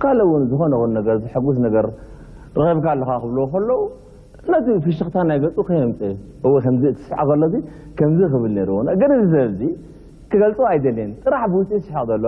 ካልእ እውን ዝኾነ ይኹን ነገር፣ ዘሐጉስ ነገር ረኺብካ ኣለኻ ክብልዎ ከለዉ፣ ነቲ ፍሽኽታ ናይ ገጹ ከየምጽእ፣ እወ፣ ከምዚ እቲ ስሕቕ ከሎ እዚ ከምዚ ክብል ነይርዎ። ነገር እዚ ሰብ እዚ ክገልጾ ኣይደልየን። ጥራሕ ብውሽጢ ዝስሕቕ ዘሎ።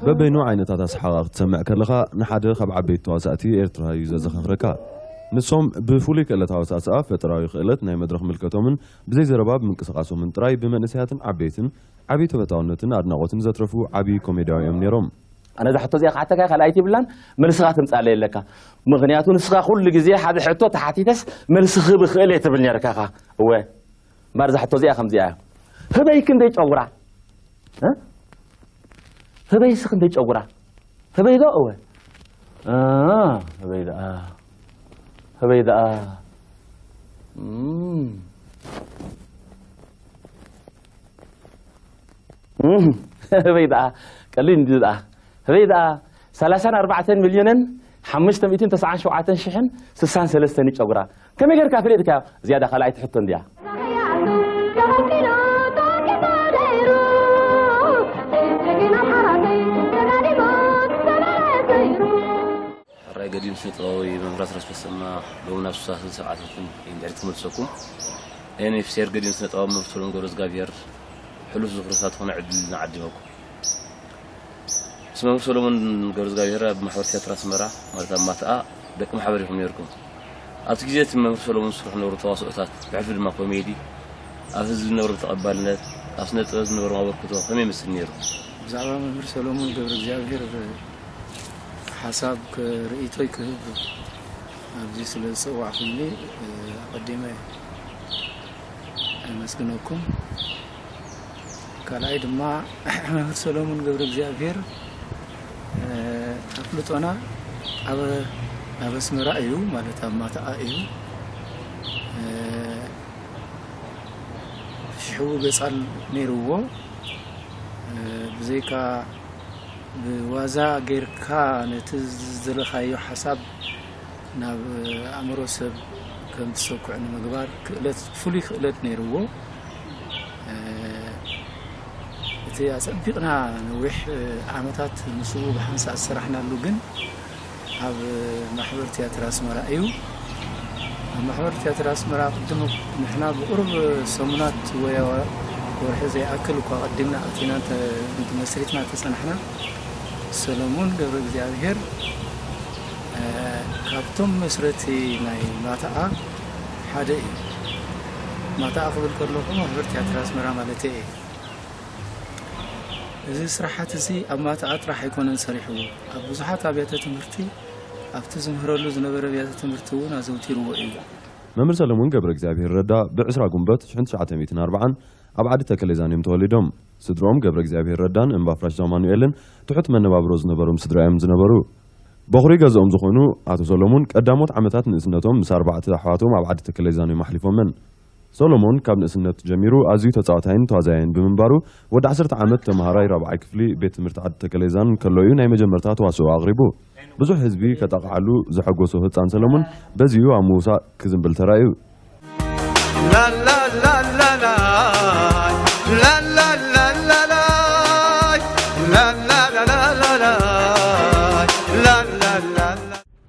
በበይኑ ዓይነታት ኣስሓቓ ክትሰምዕ ከለኻ፣ ንሓደ ካብ ዓበይቲ ተዋሳእቲ ኤርትራ እዩ ዘዘኻኽረካ። ንሶም ብፍሉይ ክእለት ኣወሳስኣ፣ ፈጠራዊ ክእለት፣ ናይ መድረኽ ምልከቶምን ብዘይ ዘረባ ብምንቅስቓሶምን ጥራይ ብመንእሰያትን ዓበይትን ዓቢ ተፈታውነትን ኣድናቖትን ዘትረፉ ዓቢ ኮሜድያዊ እዮም ነይሮም። ኣነ እዛ ሕቶ እዚኣ ክሓተካ ካልኣይቲ ይብላን፣ መልስኻ ትምጻለይ ኣለካ። ምኽንያቱ ንስኻ ኩሉ ግዜ ሓደ ሕቶ ተሓቲተስ መልሲ ክህብ እኽእል እየ ትብል ነርካኻ። እወ፣ እምበኣር እዛ ሕቶ እዚኣ ከምዚኣ እያ። ህበይ ክንደይ ጨጉራ? እ? ህበይስ ክንደይ ጨጉራ? ህበይ ዶ? እወ። እ፣ ህበይ ደኣ። ህበይ ደኣ። እም። እም፣ ህበይ ደኣ። ቀሊል እንዲ ደኣ። ህበይ ደኣ። ሰላሳን ኣርባዕተን ሚልዮንን ሓሙሽተ ሚእትን ተስዓን ሸውዓተን ሽሕን ስሳን ሰለስተን ይጨጉራ። ከመይ ጌርካ ፈሊጥካዮ? ዝያዳ ካልኣይቲ ሕቶ እንድያ። ሕራይ ገዲም ስነ ጥበባዊ መምህር ኣስረስ ተሰማ ሎሚ ናብ ስሳን ሰብዓታትን እንድሕር ትመልሰኩም። ኤንኤፍሲኣር ገዲም ስነ ጥበባዊ መምህር ሰሎሞን ገብረዝጋብሔር ሕሉፍ ዝኽርታት ዝኾነ ዕድል ንዓዲመኩም። ምስ መምህር ሰሎሞን ገብረዝጋብሔር ኣብ ማሕበር ትያትር ኣስመራ፣ ማለት ኣብ ማትኣ፣ ደቂ ማሕበር ኢኹም ነይርኩም። ኣብቲ ግዜ እቲ መምህር ሰሎሞን ዝስርሑ ዝነበሩ ተዋስኦታት፣ ብሕልፊ ድማ ኮሜዲ፣ ኣብ ህዝቢ ዝነበሮ ተቐባልነት፣ ኣብ ስነ ጥበብ ዝነበሮም ኣበርክቶ ከመይ ይመስል ነይሩ? ብዛዕባ መምህር ሰሎሞን ገብረእግዚኣብሄር ሓሳብ ክ-፣ ርእይቶይ ክህብ ኣብዚ ስለ ዝጸዋዕኩምኒ፣ እ፣ ኣቐዲመ ኣመስግነኩም። ካልኣይ ድማ መምህር ሰሎሞን ገብረእግዚኣብሄር፣ እ፣ ኣፍልጦና ኣብ፣ ኣብ ኣስመራ እዩ፣ ማለት ኣብ ማትኣ እዩ። እ፣ ሽሕዊ ገጻል ነይርዎ። እ፣ ብዘይካ ብዋዛ ጌርካ ነቲ ዝደለኻዮ ሓሳብ ናብ ኣእምሮ ሰብ ከም ትሰኩዕ ንምግባር ክእለት፣ ፍሉይ ክእለት ነይርዎ። እ፣ እቲ ኣጸቢቕና ነዊሕ ዓመታት ምስኡ ብሓንሳእ ዝሰራሕናሉ ግን ኣብ ማሕበር ትያትር ኣስመራ እዩ። ኣብ ማሕበር ትያትር ኣስመራ ቅድም ንሕና ብቑሩብ ሰሙናት ወይ ወርሒ ዘይኣክል እኳ ቀዲምና ኣቲና እንተ-፣ እንተ መስሪትና ተጸናሕና፣ ሰሎሞን ገብረእግዚኣብሄር፣ እ፣ ካብቶም መስረቲ ናይ ማትኣ ሓደ እዩ። ማትኣ ክብል ከለኹ ማሕበር ትያትር ኣስመራ ማለተይ እየ። እዚ ስራሓት እዚ ኣብ ማትኣ ጥራሕ ኣይኮነን ሰሪሕዎ። ኣብ ብዙሓት ኣብያተ ትምህርቲ፣ ኣብቲ ዝምህረሉ ዝነበረ ኣብያተ ትምህርቲ እውን ኣዘውቲርዎ እዩ። መምህር ሰለሙን ገብረእግዚኣብሄር ረዳ ብዕስራ ጉንበት ሽሕን ትሽዓተ ሚእትን ኣርባዓን ኣብ ዓዲ ተከሌዛን እዮም ተወሊዶም። ስድርኦም ገብረእግዚኣብሄር ረዳን እምባ ፍራሽ ዛማኑኤልን ትሑት መነባብሮ ዝነበሮም ስድራ እዮም ዝነበሩ። በኹሪ ገዝኦም ዝኾኑ ኣቶ ሰሎሙን ቀዳሞት ዓመታት ንእስነቶም ምስ ኣርባዕተ ኣሕዋቶም ኣብ ዓዲ ተከሌዛን እዮም ኣሕሊፎመን። ሰሎሞን ካብ ንእስነቱ ጀሚሩ ኣዝዩ ተጻዋታይን ተዋዛያይን ብምንባሩ፣ ወዲ ዓሰርተ ዓመት ተመሃራይ ራብዓይ ክፍሊ ቤት ትምህርቲ ዓዲ ተከሌዛን እንከሎ እዩ ናይ መጀመርታ ተዋስኦ ኣቕሪቡ። ብዙሕ ህዝቢ ከጣቕዓሉ ዘሐጎሶ ህጻን ሰሎሙን በዚኡ ኣብ ምውሳእ ክዝንብል ተራእዩ።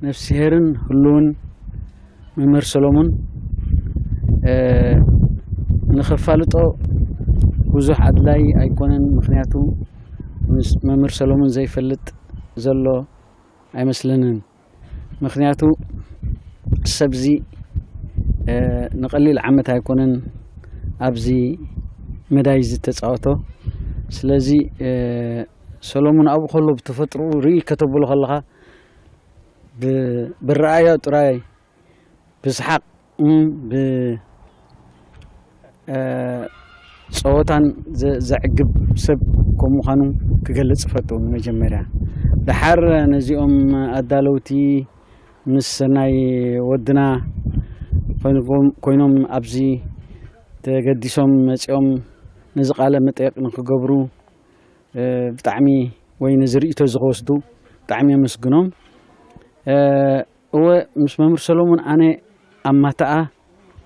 ነፍስሄርን ህሉውን መምህር ሰሎሙን፣ እ፣ ንኸፋልጦ ብዙሕ ኣድላይ ኣይኮነን። ምኽንያቱ ምስ መምህር ሰሎሙን ዘይፈልጥ ዘሎ ኣይመስለንን። ምኽንያቱ ሰብዚ፣ እ፣ ንቐሊል ዓመት ኣይኮነን ኣብዚ መዳይ ዝተጻወቶ። ስለዚ፣ እ፣ ሰሎሙን ኣብኡ ከሎ ብተፈጥሮኡ ርኢ ከተብሎ ከለኻ ብ-፣ ብረኣዮ ጥራይ ብስሓቕ፣ እ፣ ብ-፣ እ፣ ጸወታን ዘ-፣ ዘዕግብ ሰብ ከም ምዃኑ ክገልጽ እፈቱ። ንመጀመርያ ደሓር ነዚኦም ኣዳለውቲ ምስ ናይ ወድና ኮይንኩም-፣ ኮይኖም ኣብዚ ተገዲሶም መጺኦም ነዚ ቃለ መጠየቕ ንክገብሩ፣ እ፣ ብጣዕሚ፣ ወይ ነዚ ርእይቶ እዚ ክወስዱ ብጣዕሚ የመስግኖም። እ፣ እወ፣ ምስ መምህር ሰሎሞን ኣነ ኣብ ማታኣ፣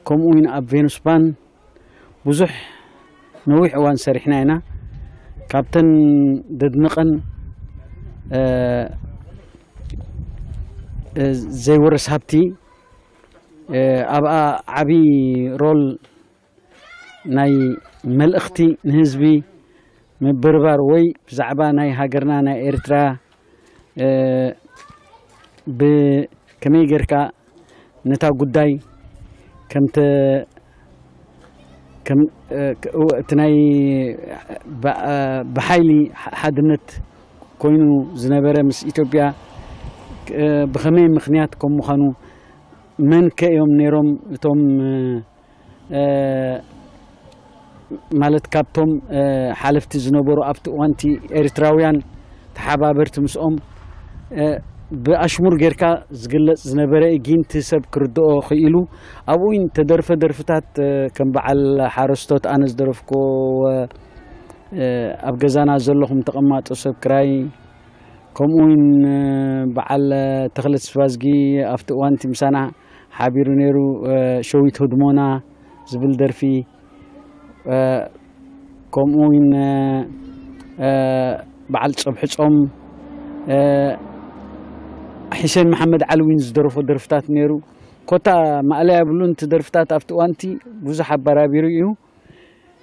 ከምኡ እውን ኣብ ቬኑስ ባን ብዙሕ ነዊሕ እዋን ሰሪሕና ኢና። ካብተን ደድንቐን፣ እ፣ እ፣ ዘይውረስ ሃብቲ፣ እ፣ ኣብኣ ዓቢ ሮል ናይ መልእኽቲ ንህዝቢ ምብርባር ወይ ብዛዕባ ናይ ሃገርና ናይ ኤርትራ፣ እ፣ ብከመይ ጌርካ ነታ ጉዳይ ከምተ-፣ ከም፣ እ፣ ክ-፣ እወ፣ እቲ ናይ ብ-፣ እ፣ ብሓይሊ ሓ-፣ ሓድነት ኮይኑ ዝነበረ ምስ ኢትዮጵያ፣ እ፣ ብኸመይ ምኽንያት ከም ምዃኑ፣ መን ከ እዮም ነይሮም እቶም፣ እ፣ እ፣ ማለት ካብቶም፣ እ፣ ሓለፍቲ ዝነበሩ ኣብቲ እዋንቲ ኤርትራውያን ተሓባበርቲ ምስኦም፣ እ፣ ብኣሽሙር ጌርካ ዝግለጽ ዝነበረ እዩ፣ ግን እቲ ሰብ ክርድኦ ክኢሉ። ኣብኡ እውን ተደርፈ ደርፍታት፣ እ፣ ከም በዓል ሓረስቶት ኣነ ዝደረፍኩዎ፣ እ፣ ኣብ ገዛና ዘለኹም ተቐማጦ ሰብ ክራይ፣ ከምኡ እውን፣ እ፣ በዓል ተኽለ ተስፋዝጊ ኣብቲ እዋንቲ ምሳና ሓቢሩ ነይሩ፣ እ፣ ሸዊት ህድሞና ዝብል ደርፊ፣ እ፣ ከምኡ እውን፣ እ፣ በዓል ጸብሒ ጾም፣ እ፣ ሒሴን መሓመድ ዓሊ እውን ዝደረፎ ደርፍታት ነይሩ። ኮታ ማእለያ የብሉን፣ እቲ ደርፍታት ኣብቲ እዋንቲ ብዙሕ ኣበራቢሩ እዩ።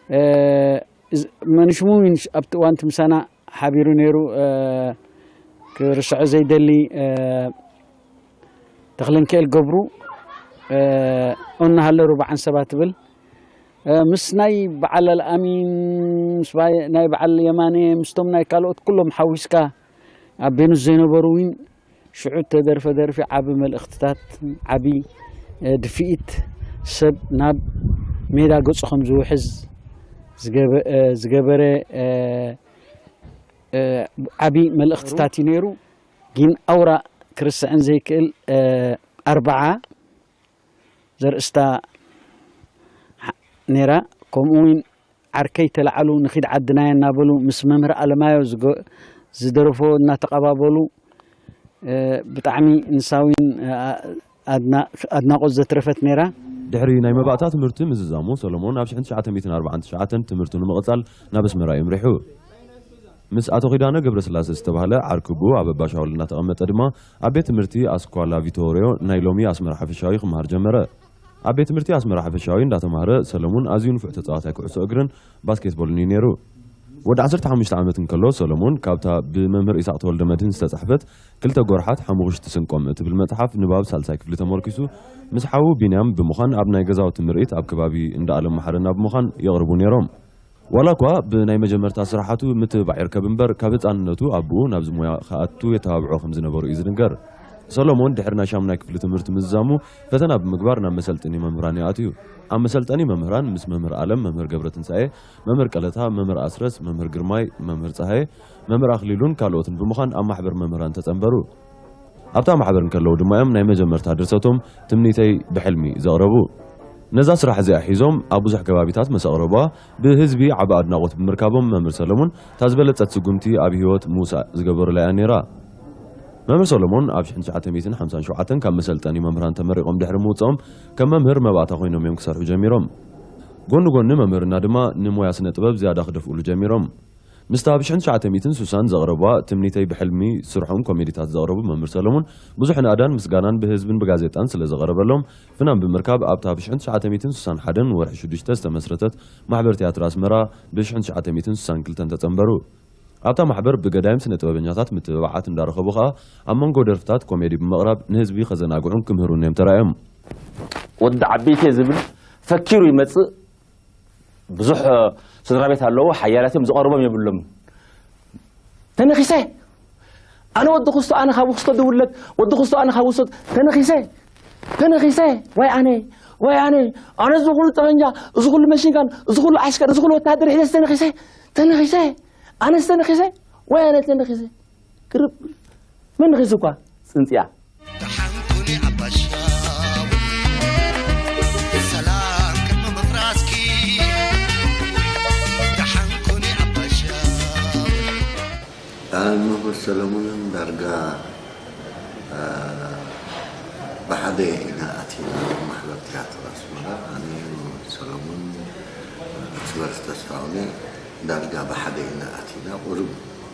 እ፣ እዚ፣ መንሽሙ እውን ኣብቲ እዋንቲ ምሳና ሓቢሩ ነይሩ፣ እ፣ ክርስዖ ዘይደሊ፣ እ፣ ተኽለንክኤል ገብሩ፣ እ፣ ኦና ሃለ ሩባዓን ሰባ ትብል፣ እ፣ ምስ ናይ በዓል ኣልኣሚን፣ ምስ ባይ-፣ ናይ በዓል የማነ፣ ምስቶም ናይ ካልኦት ኩሎም ሓዊስካ ኣብ ቤኑስ ዘይነበሩ እውን ሽዑ እተደርፈ ደርፊ ዓቢ መልእኽትታት፣ ዓቢ፣ እ፣ ድፍኢት ሰብ ናብ ሜዳ ገጹ ከም ዝውሕዝ ዝገበ-፣ እ፣ ዝገበረ፣ እ፣ እ፣ ዓቢ መልእኽትታት እዩ ነይሩ። ግን ኣውራ ክርስዕን ዘይክእል፣ እ፣ ኣርብዓ ዘርእስታ ሓ-፣ ነይራ። ከምኡ እውን ዓርከይ ተላዓሉ ንኺድ ዓድናዮ እናበሉ ምስ መምህር ኣለማዮ ዝገ-፣ ዝደረፎ እናተቐባበሉ፣ እ፣ ብጣዕሚ ንሳ እውን፣ እ፣ ኣድና-፣ ኣድናቖት ዘትረፈት ነይራ። ድሕሪ ናይ መባእታ ትምህርቲ ምዝዛሙ፣ ሰሎሞን ኣብ ሽሕን ትሽዓተ ሚእትን ኣርባዓን ትሽዓተን ትምህርቱ ንምቕጻል ናብ ኣስመራ እዩ ኣምሪሑ። ምስ ኣቶ ኪዳነ ገብረስላሴ ዝተባህለ ዓርኪ ኣቦኡ ኣብ ኣባሻውል እናተቐመጠ ድማ፣ ኣብ ቤት ትምህርቲ ኣስኳላ ቪቶርዮ፣ ናይ ሎሚ ኣስመራ ሓፈሻዊ፣ ክመሃር ጀመረ። ኣብ ቤት ትምህርቲ ኣስመራ ሓፈሻዊ እንዳተማህረ፣ ሰለሙን ኣዝዩ ንፉዕ ተጻዋታይ ኩዕሶ እግርን ባስኬትቦልን እዩ ነይሩ። ወዲ ዓሰርተ ሓሙሽተ ዓመት እንከሎ፣ ሰለሙን ካብታ ብመምህር ኢሳቕ ተወልደ መድህን ዝተጻሕፈት ክልተ ጎርሓት ሓሙኽሽቲ ስንቆም እትብል መጽሓፍ ንባብ ሳልሳይ ክፍሊ ተመርኪሱ፣ ምስ ሓዉ ቢንያም ብምዃን ኣብ ናይ ገዛውቲ ምርኢት ኣብ ከባቢ እንዳ ኣለም መሓረና ብምዃን የቕርቡ ነይሮም። ዋላ እኳ ብናይ መጀመርታ ስራሓቱ ምትብባዕ ይርከብ እምበር፣ ካብ ህጻንነቱ ኣቦኡ ናብዚ ሞያ ክኣቱ የተባብዖ ከም ዝነበሩ እዩ ዝንገር። ሰሎሞን ድሕሪ ናይ ሻምናይ ክፍሊ ትምህርቲ ምዝዛሙ፣ ፈተና ብምግባር ናብ መሰልጠኒ መምህራን እዩ ኣትዩ። ኣብ መሰልጠኒ መምህራን ምስ መምህር ኣለም፣ መምህር ገብረትንሳኤ፣ መምህር ቀለታ፣ መምህር ኣስረስ፣ መምህር ግርማይ፣ መምህር ጸሃየ፣ መምህር ኣኽሊሉን ካልኦትን ብምዃን ኣብ ማሕበር መምህራን ተጸንበሩ። ኣብታ ማሕበር እንከለዉ ድማ እዮም ናይ መጀመርታ ድርሰቶም ትምኒተይ ብሕልሚ ዘቕረቡ። ነዛ ስራሕ እዚኣ ሒዞም ኣብ ብዙሕ ከባቢታት መስ ኣቕረቡዋ፣ ብህዝቢ ዓቢ ኣድናቖት ብምርካቦም መምህር ሰለሙን እታ ዝበለጸት ስጉምቲ ኣብ ህይወት ምውሳእ ዝገበሩላ እያ ነይራ። መምህር ሰለሙን ኣብ ሽሕን ትሽዓተ ሚእትን ሓምሳን ሸውዓተን ካብ መሰልጠኒ መምህራን ተመሪቖም ድሕሪ ምውጽኦም ከም መምህር መባእታ ኮይኖም እዮም ክሰርሑ ጀሚሮም። ጎኒ ጎኒ መምህርና ድማ ንሞያ ስነ ጥበብ ዝያዳ ክደፍእሉ ጀሚሮም። ምስታ ብ ሽሕን ትሽዓተ ሚእትን ስሳን ዘቕረቡዋ ትምኒተይ ብሕልሚ ስርሖም ኮሜዲታት ዘቕረቡ መምህር ሰለሙን፣ ብዙሕ ናእዳን ምስጋናን ብህዝብን ብጋዜጣን ስለ ዝቐረበሎም፣ ፍናን ብምርካብ ኣብታ ብ ሽሕን ትሽዓተ ሚእትን ስሳን ሓደን ወርሒ ሽዱሽተ ዝተመስረተት ማሕበር ትያትር ኣስመራ ብ ሽሕን ትሽዓተ ሚእትን ስሳን ክልተን ተጸንበሩ። ኣብታ ማሕበር ብገዳይም ስነ ጥበበኛታት ምትብባዓት እንዳረኸቡ ኸኣ፣ ኣብ መንጎ ደርፍታት ኮሜዲ ብምቕራብ ንህዝቢ ከዘናግዑን ክምህሩን እዮም ተራእዮም። ወዲ ዓበይቲ ዝብል ፈኪሩ ይመጽእ። ብዙሕ ስድራ ቤት ኣለዎ፣ ሓያላት እዮም፣ ዝቐርቦም የብሎምን። ተነኺሰ። ኣነ ወዲ ክስቶ፣ ኣነ ካብ ክስቶ ድውለድ፣ ወዲ ክስቶ፣ ኣነ ካብ ክስቶ፣ ተነኺሰ። ተነኺሰ። ዋይ ኣነ፣ ዋይ ኣነ። ኣነ እዚ ኩሉ ጠበንጃ፣ እዚ ኩሉ መሽንጋን፣ እዚ ኩሉ ዓስከር፣ እዚ ኩሉ ወታደር ሒዘ ተነኺሰ። ተነኺሰ። ኣነስ ተነኺሰ። ዋይ ኣነ ተነኺሰ። ግርም። መን ነኺሱ እኳ ጽንጽያ። ደሓን ኩኒ ዓባሻው፣ ሰላም ቅድሚ ምፍራስኪ። ሰለሙንን ዳርጋ ብሓደ ኢና ኣቲና። ማሕበር ትያትር ኣስመራ ኣነ፣ ሰለሙን፣ እቲ በርህ ተስፋ ዳርጋ ብሓደ ኢና ኣቲና። ቁሩብ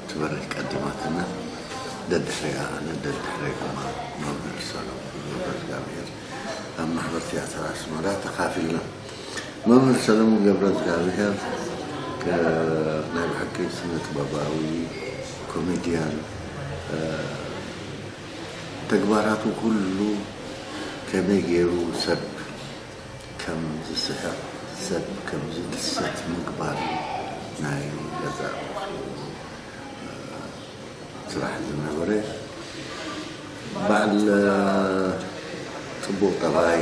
ትበርህ ቀዲማትና፣ ደድሕሪኣ ኣነ፣ ደድሕሪኣ ድማ መምህር ሰለሙን ገብረእግዚኣብሔር ኣብ ማሕበር ትያትር ኣስመራ ተኻፊልና። መምህር ሰለሙን ገብረእግዚኣብሔር፣ ናይ ብሓቂ ስነ ጥበባዊ፣ ኮሜድያን፣ ተግባራቱ ኩሉ ከመይ ገይሩ ሰብ ከም ዝስሕቕ፣ ሰብ ከም ዝድሰት ምግባር ናይ ገዛ ስራሕ ዝነበረ፣ በዓል ጽቡቕ ጠባይ፣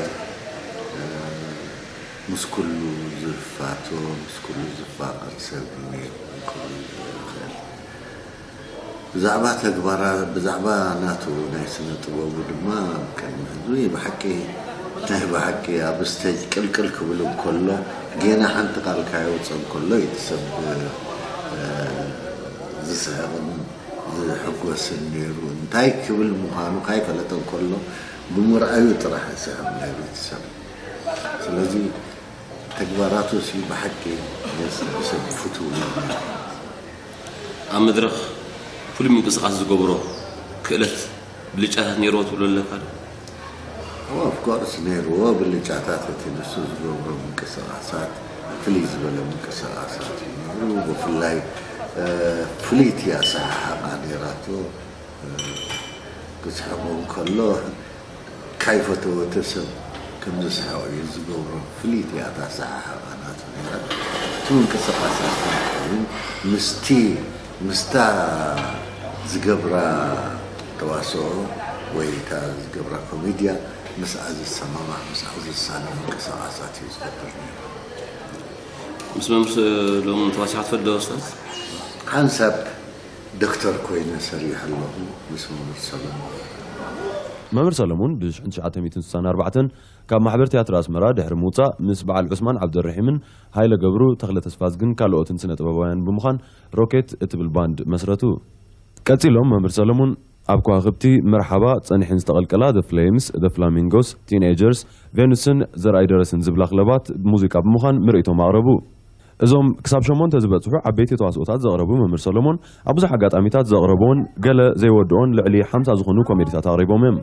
ምስ ኩሉ ዝፋቶ፣ ምስ ኩሉ ዝፋቐር ሰብ እዩ ነይሩ ክብል ይኽእል። ብዛዕባ ተግባራ-፣ ብዛዕባ ናቱ ናይ ስነ ጥበቡ ድማ፣ ቅድሚ ሕዚ ብሓቂ፣ ናይ ብሓቂ ኣብ ስቴጅ ቅልቅል ክብል እንከሎ፣ ጌና ሓንቲ ቃል ካየውፅእ እንከሎ እዩ እቲ ሰብ፣ እ፣ ዝስሕቕን ዝሕጎስን ነይሩ። እንታይ ክብል ምዃኑ ካይፈለጠ እንከሎ፣ ብምርኣዩ ጥራሕ ይስሕቕ ነይሩ እቲ ሰብ። ስለዚ ተግባራቱ ሲ ብሓቂ ሰብ ፍቱው ነይሩ። ኣብ መድረኽ ፍሉይ ምንቅስቓስ ዝገብሮ ክእለት ብልጫታት ነይርዎ ትብሎ ኣለካ ዶ? ኦፍ ኮርስ ነይርዎ ብልጫታት፣ እቲ ንሱ ዝገብሮ ምንቅስቓሳት ፍልይ ዝበለ ምንቅስቓሳት እዩ ነይሩ። ብፍላይ፣ እ፣ ፍልይቲ ኣሰሓሓቓ ነይራቶ። እ፣ ክስሕቕ እንከሎ ካይፈተወ እቲ ሰብ ከም ዝስሕቕ እዩ ዝገብሮ። ፍልይቲ እያ እታ ኣሰሓሓቓ ናቱ ነይራ። እቲ ምንቅስቓሳት ናቱ እውን ምስቲ፣ ምስታ ዝገብራ ተዋስኦ ወይ እታ ዝገብራ ኮሜድያ ምስኣ ዝሰማማዕ፣ ምስኣ ዝሳነ ምንቅስቓሳት እዩ ዝገብር ነይሩ። ምስ መምህር ሰሎሙን ተዋሲኻ ትፈልጥ ዶ ኡስታዝ? ሓንሳብ ዶክተር ኮይነ ሰሪሐ ኣለኹ ምስ መምህር ሰሎሙን። መምህር ሰለሙን ብ ሽዑ ትሽዓተ ሚእትን ስሳን ኣርባዕተን ካብ ማሕበር ትያትር ኣስመራ ድሕሪ ምውጻእ፣ ምስ በዓል ዑስማን ዓብደልረሒምን ሃይለ ገብሩ፣ ተኽለ ተስፋዝግን ካልኦትን ስነ ጥበባውያን ብምዃን ሮኬት እትብል ባንድ መስረቱ። ቀጺሎም መምህር ሰለሙን ኣብ ከዋኽብቲ፣ መርሓባ፣ ጸኒሐን ዝተቐልቀላ፣ The Flames፣ The Flamingos፣ Teenagers፣ ቬኑስን ዘርኣይ ደረስን ዝብላ ክለባት ብሙዚቃ ብምዃን ምርኢቶም ኣቕረቡ። እዞም ክሳብ ሸሞንተ ዝበጽሑ ዓበይቲ ተዋስኦታት ዘቕረቡ መምህር ሰሎሞን፣ ኣብ ብዙሕ ኣጋጣሚታት ዘቕረብዎን ገለ ዘይወድኦን ልዕሊ ሓምሳ ዝኾኑ ኮሜዲታት ኣቕሪቦም እዮም።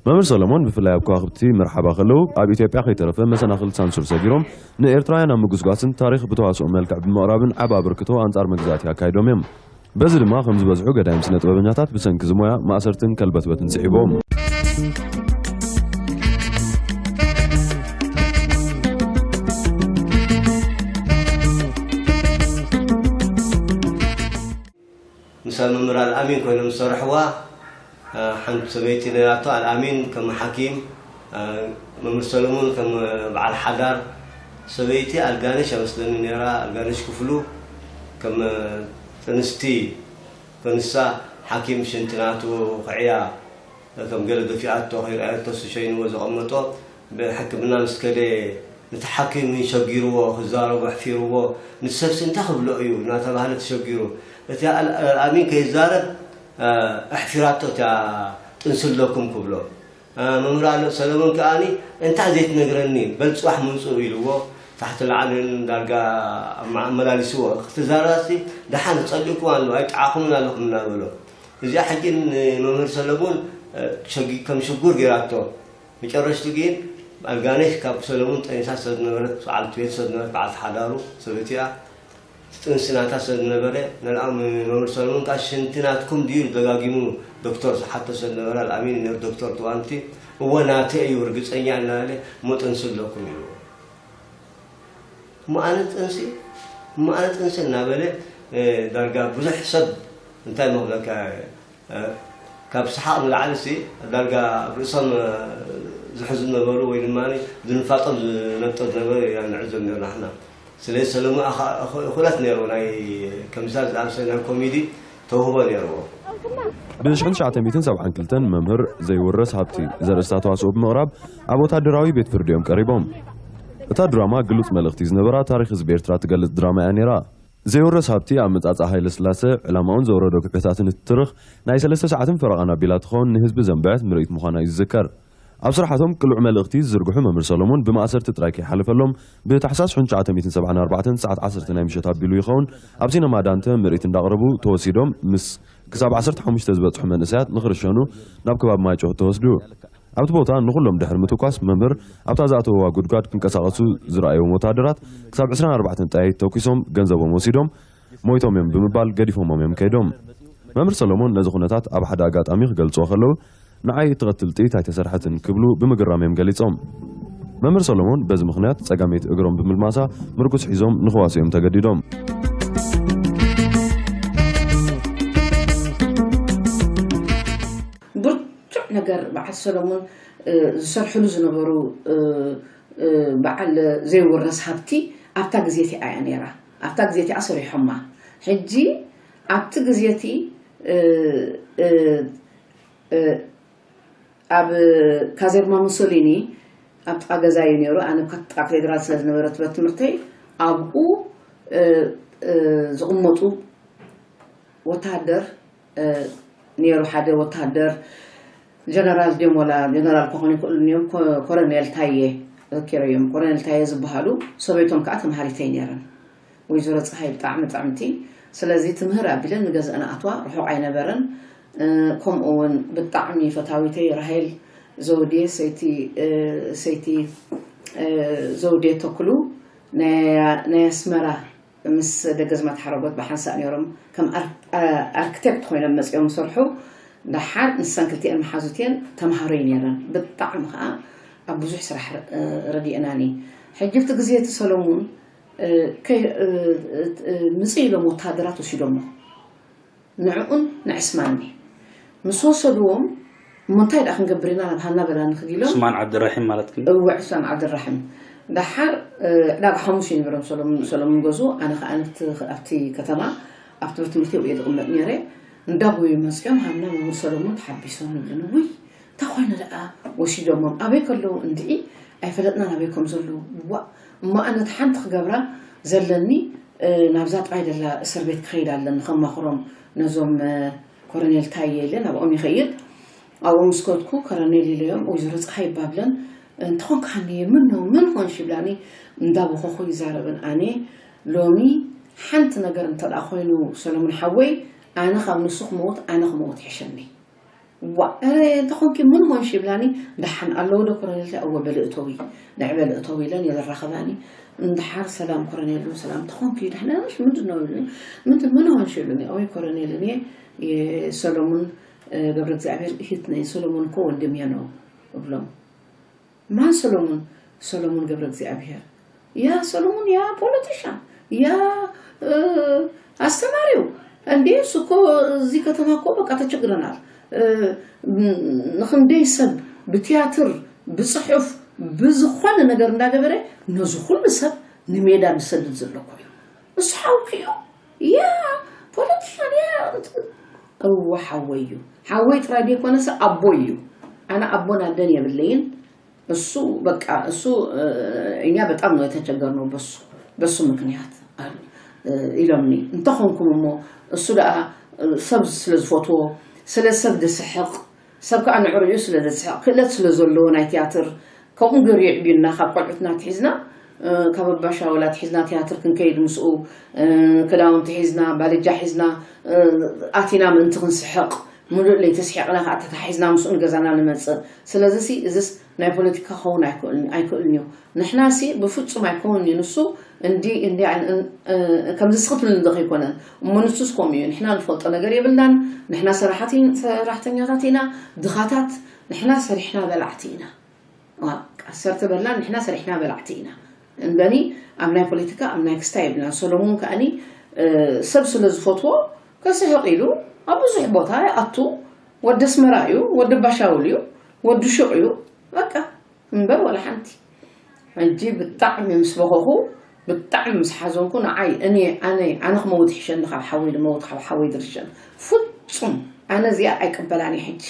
መምህር ሰሎሞን ብፍላይ ኣብ ከዋኽብቲ መርሓባ ከለዉ፣ ኣብ ኢትዮጵያ ከይተረፈ መሰናኽል ሳንሱር ሰጊሮም ንኤርትራውያን ኣብ ምጉስጓስን ታሪኽ ብተዋስኦ መልክዕ ብምቕራብን ዓቢ ኣበርክቶ ኣንጻር መግዛእቲ ኣካይዶም እዮም። በዚ ድማ ከም ዝበዝሑ ገዳይም ስነ ጥበበኛታት ብሰንኪ ዝሞያ ማእሰርትን ከልበትበትን ስዒቦም። ምስ መምህር ኣልኣሚን ኮይኖም ዝሰርሕዋ፣ እ፣ ሓንቲ ሰበይቲ ነይራቶ። ኣልኣሚን ከም ሓኪም፣ እ፣ መምህር ሰለሙን ከም በዓል ሓዳር፣ ሰበይቲ ኣልጋነሽ እመስለኒ ነይራ፣ ኣልጋነሽ ክፍሉ ከም ጥንስቲ፣ ንሳ ሓኪም ሽንቲ ናቱ ክዕያ ከም ገለ ደፊኣቶ ከይረኣየቶ ዝሸይንዎ ዘቐመጦ ብሕክምና ምስ ከደ ነቲ ሓኪም ሸጊርዎ ክዛረቦ ኣሕፊርዎ፣ ንሰብሲ እንታይ ክብሎ እዩ እናተባህለ ተሸጊሩ እቲ ኣልኣሚን ከይዛረብ ኣሕፊራቶ እታ ጥንሲ ኣለኩም ክብሎ። መምህር ሰለሙን ከኣ እንታይ ዘይትነግረኒ በል ጽባሕ ምምጽኡ ኢልዎ ታሕቲ ላዕልን ዳርጋ ኣመላሊስዎ። ክትዛረባሲ ደሓን ጸሊእኩም ኣሎ ኣይጠዓኹምን ኣለኹም እናበሎ እዚኣ ሕጂ ንመምህር ሰለሙን ከም ሽጉር ገይራቶ። መጨረሽቱ ግን ኣልጋነሽ ካብ ሰለሙን ጠኒሳ ስለዝነበረት በዓልቲ ቤት ስለዝነበረት በዓልቲ ሓዳሩ ሰበይቲ እያ። እቲ ጥንሲ ናታ ስለዝነበረ ነልኣም መምህር ሰለሙን ከዓ ሽንቲ ናትኩም ድዩ ደጋጊሙ ዶክተር ዝሓቶ ስለዝነበረ ኣልኣሚን ነር ዶክተር ትዋንቲ እወ ናተ እዩ ርግፀኛ እናበለ እሞ ጥንሲ ኣለኩም ኢልዎ። እሞ ኣነ ጥንሲ እሞ ኣነ ጥንሲ እናበለ ዳርጋ ብዙሕ ሰብ እንታይ መኽለካ ካብ ሰሓቕ ንላዕሊ ሲ ዳርጋ ኣብ ርእሶም ዝሕዙ ነበሩ ወይ ድማ ዝንፋጦም ዝነብጦ ዝነበሩ ኢና ንዕዘብ ነርና ንሕና። ስለዚ ሰለሙን እኹላት ነይሩ ናይ ከምዛ ዝኣምሰለ ናይ ኮሜዲ ተውህቦ ነይርዎ። ብ ሽሕን ትሽዓተ ሚእትን ሰብዓን ክልተን መምህር ዘይውረስ ሃብቲ ዘርእስታ ተዋስኦ ብምቕራብ ኣብ ወታደራዊ ቤት ፍርዲ እዮም ቀሪቦም። እታ ድራማ ግሉጽ መልእኽቲ ዝነበራ ታሪኽ ህዝቢ ኤርትራ ትገልጽ ድራማ እያ ነይራ። ዘይውረስ ሃብቲ ኣመጻጽኣ ሃይለ ስላሰ ዕላማኡን ዘውረዶ ክብሕታትን እትትርኽ ናይ ሰለስተ ሰዓትን ፈረቓን ኣቢላ ትኸውን ንህዝቢ ዘንበዐት ምርኢት ምዃና እዩ ዝዝከር። ኣብ ስራሓቶም ቅሉዕ መልእኽቲ ዝዝርግሑ መምህር ሰሎሞን ብማእሰርቲ ጥራይ ከይሓለፈሎም ብታሕሳስ ሽሕን ትሽዓተ ሚእትን ሰብዓን ኣርባዕተን ሰዓት ዓሰርተ ናይ ምሸት ኣቢሉ ይኸውን ኣብ ሲነማ ዳንተ ምርኢት እንዳቕረቡ ተወሲዶም ምስ ክሳብ ዓሰርተ ሓሙሽተ ዝበጽሑ መንእሰያት ንኽርሸኑ ናብ ከባቢ ማይጨው ተወስዱ። ኣብቲ ቦታ ንኹሎም ድሕሪ ምትኳስ መምህር ኣብታ ዝኣተውዋ ጉድጓድ ክንቀሳቐሱ ዝረኣዮም ወታደራት ክሳብ ዕስራን ኣርባዕተን ጠያይት ተኩሶም ገንዘቦም ወሲዶም ሞይቶም እዮም ብምባል ገዲፎሞም እዮም ከይዶም። መምህር ሰሎሞን ነዚ ኩነታት ኣብ ሓደ ኣጋጣሚ ክገልጽዎ ከለዉ ንዓይ እትቐትል ጥይት ኣይተሰርሐትን ክብሉ ብምግራም እዮም ገሊጾም። መምህር ሰሎሞን በዚ ምኽንያት ጸጋመይቲ እግሮም ብምልማሳ ምርኩስ ሒዞም ንኽዋሱ እዮም ተገዲዶም። ብርቱዕ ነገር በዓል ሰሎሞን ዝሰርሕሉ ዝነበሩ በዓል ዘይውረስ ሃብቲ ኣብታ ግዜ እቲኣ እያ ነይራ። ኣብታ ግዜ እቲኣ ሰሪሖማ። ሕጂ ኣብቲ ግዜ እቲ ኣብ ካዜርማ ሙሶሊኒ ኣብ ጥቓ ገዛ እዩ ነይሩ። ኣነ ኣብ ጥቓ ካቴድራል ስለ ዝነበረ ትምህርተይ ኣብኡ ዝቕመጡ ወታደር ነይሩ። ሓደ ወታደር ጀነራል ድዮም ወላ ጀነራል ክኾኑ ይኽእሉ እዮም፣ ኮረኔል ታየ ዘኪረዮም። ኮረኔል ታየ ዝበሃሉ ሰበይቶም ከዓ ተምሃሪተይ ነይረን። ወይዘሮ ፀሃይ ብጣዕሚ ጥዕምቲ። ስለዚ ትምህር ኣቢለን ንገዝአን ኣትዋ ርሑቕ ኣይነበረን። ከምኡ እውን ብጣዕሚ ፈታዊተይ ራሄል ዘውዴ ሰይቲ ሰይቲ ዘውዴ ተክሉ ናይ ኣስመራ ምስ ደገዝማት ሓረጎት ብሓንሳእ ነይሮም ከም ኣርክቴክት ኮይኖም መፅኦም ሰርሑ። ደሓር ንሰን ክልቲአን መሓዙት እየን ተምሃሮይ ነይረን። ብጣዕሚ ከዓ ኣብ ብዙሕ ስራሕ ረዲእናኒ። ሕጂ ኣብቲ ግዜ እቲ ሰሎሙን ምፅእ ኢሎም ወታደራት ወሲዶሞ ንዕኡን ንዕስማኒ ምስ ወሰድዎም እሞ እንታይ ደኣ ክንገብር ኢና ናብ ሃና በላ ንኽድ ኢሎም። ዑስማን ዓብድራሒም ማለት ግን እወ ዑስማን ዓብድራሒም ደሓር ዕዳጋ ሓሙስ እዩ ንብሮም ሰሎሙን ገዙ ኣነ ከዓ ኣብቲ ከተማ ኣብቲ ቤት ትምህርቲ እየ ዝቕመጥ ነይረ። እንዳጎዩ መፅኦም ሃና መምህር ሰሎሙን ተሓቢሶም ይብሉኒ። ውይ እንታይ ኮይኑ ደኣ ወሲዶሞም ኣበይ ከለዉ እንድዒ ኣይፈለጥናን ኣበይ ከም ዘለዉ። ዋእ እሞ ኣነ እቲ ሓንቲ ክገብራ ዘለኒ ናብዛ ጥራይ ደላ እስር ቤት ክኸይድ ኣለኒ ከማኽሮም ነዞም ኮረኔል ታየ ኢለ ናብኦም ይኸይድ። ኣብኡ ምስ ከድኩ ኮረኔል ኢለዮም ወይዘሮ ፀሓይ ይባብለን እንተኾንካ ሃንየ ምነው መን ኾንሽ ይብላኒ እንዳበኸኹ ይዛረበን ኣነ ሎሚ ሓንቲ ነገር እንተ ደኣ ኮይኑ ሰሎሙን ሓወይ ኣነ ካብ ንሱ ክመውት ኣነ ክመውት ይሕሸኒ። ዋ እረ እንተኾንኪ ምን ሆንሽ ይብላኒ። ደሓን ኣለዉ ዶ ኮረኔል? እወ በሊ እተዊ ንዕ በሊ እተዊ ኢለን የዘራኸባኒ። እንድሓር ሰላም ኮረኔል ሰላም ተኾንኪ ደሕና ነሽ ምንድን ነው ይሉኝ። ምንድን ምን ሆንሽ ይሉኝ። ወይ ኮረኔል እኔ የሰሎሞን ገብረ እግዚኣብሔር እህት ነኝ። ሰሎሞን እኮ ወንድሜ ነው እብሎም። ማን ሰሎሞን? ሰሎሞን ገብረ እግዚኣብሔር። ያ ሰሎሞን ያ ፖለቲሻን ያ ኣስተማሪው እንዴ እሱ እኮ እዚህ ከተማ እኮ በቃ ተቸግረናል። ንክንደይ ሰብ ብትያትር ብፅሑፍ ብዝኾነ ነገር እንዳገበረ ነዚ ኩሉ ሰብ ንሜዳ ዝሰድድ ዘሎ እኮ እዩ። እሱ ሓውኪ እዩ። ያ ፖለቲሻን ያ እወ ሓወይ እዩ። ሓወይ ጥራይ ዘይኮነሰ ኣቦይ እዩ። ኣነ ኣቦን ኣደን የብለይን። እሱ በቃ እሱ እኛ በጣም ነው የተቸገርነው በሱ በሱ ምክንያት ኢሎምኒ። እንተኾንኩም እሞ እሱ ደኣ ሰብ ስለ ዝፈትዎ ስለ ሰብ ዝስሕቕ ሰብ ከዓ ንዕሪኡ ስለ ዘስሕቕ ክእለት ስለ ዘለዎ ናይ ትያትር ከምኡ ገይሩ የዕብዩና። ካብ ቆልዑትና ትሒዝና ካብ ኣባሻወላ ትሒዝና ትያትር ክንከይድ ምስኡ ክዳውንቲ ሒዝና ባልጃ ሒዝና ኣቲና ምእንቲ ክንስሕቕ ሙሉእ ለይቲ ስሒቕና ከዓ ተታሒዝና ምስኡ ንገዛና ንመፅእ። ስለዚ ሲ እዚስ ናይ ፖለቲካ ክኸውን ኣይክእልን እዩ። ንሕና ሲ ብፍፁም ኣይከውን እዩ ንሱ እንዲ እንዲ ከምዚ ስኽትብል እንዶ ከይኮነን እሞ ንሱስ ከምኡ እዩ። ንሕና ንፈልጦ ነገር የብልናን። ንሕና ሰራሕተኛታት ኢና፣ ድኻታት፣ ንሕና ሰሪሕና በላዕቲ ኢና። ሰርተ በላ ንሕና ሰሪሕና በላዕቲ ኢና እምበኒ ኣብ ናይ ፖለቲካ ኣብ ናይ ክስታ የብልና። ሰሎሙን ከኣኒ ሰብ ስለ ዝፈትዎ ከስሕቕ ኢሉ ኣብ ብዙሕ ቦታ ይኣቱ። ወዲ ኣስመራ እዩ፣ ወዲ ባሻውል እዩ፣ ወዲ ሹቕ እዩ። በቃ እምበር ወላ ሓንቲ። ሕጂ ብጣዕሚ ምስ በኸኹ ብጣዕሚ ምስ ሓዘንኩ ንዓይ እኔ ኣነ ኣነ ክመውት ይሕሸኒ ካብ ሓወይ ዝመውት ካብ ሓወይ ዝርሸን ፍጹም ኣነ እዚኣ ኣይቅበላን እየ። ሕጂ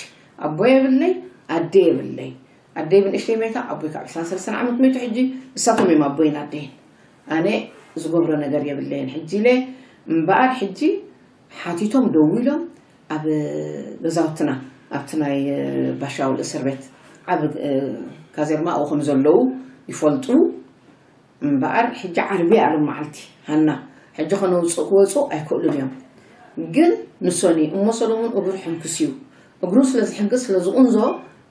ኣቦ የብለይ ኣደ የብለይ ኣደይ ብንእሽተይ መይታ ኣቦይ ካብ ዕስራን ሰለስተን ዓመት መይቱ ሕጂ እሳቶም እዮም ኣቦይን ኣደይን ኣነ ዝገብሮ ነገር የብለይን ሕጂ ኢለ እምበኣር ሕጂ ሓቲቶም ደው ኢሎም ኣብ ገዛውትና ኣብቲ ናይ ባሻውል እስር ቤት ዓብ ካዜርማ ኣብኡ ከም ዘለዉ ይፈልጡ። እምበኣር ሕጂ ዓርቢ ኣሎም መዓልቲ ሃና ሕጂ ከነውፅእ ክወፁ ኣይክእሉን እዮም። ግን ንሶኒ እሞ ሰሎሙን እግሩ ሕንክስ እዩ። እግሩ ስለ ዝሕንክስ ስለ ዝቕንዞ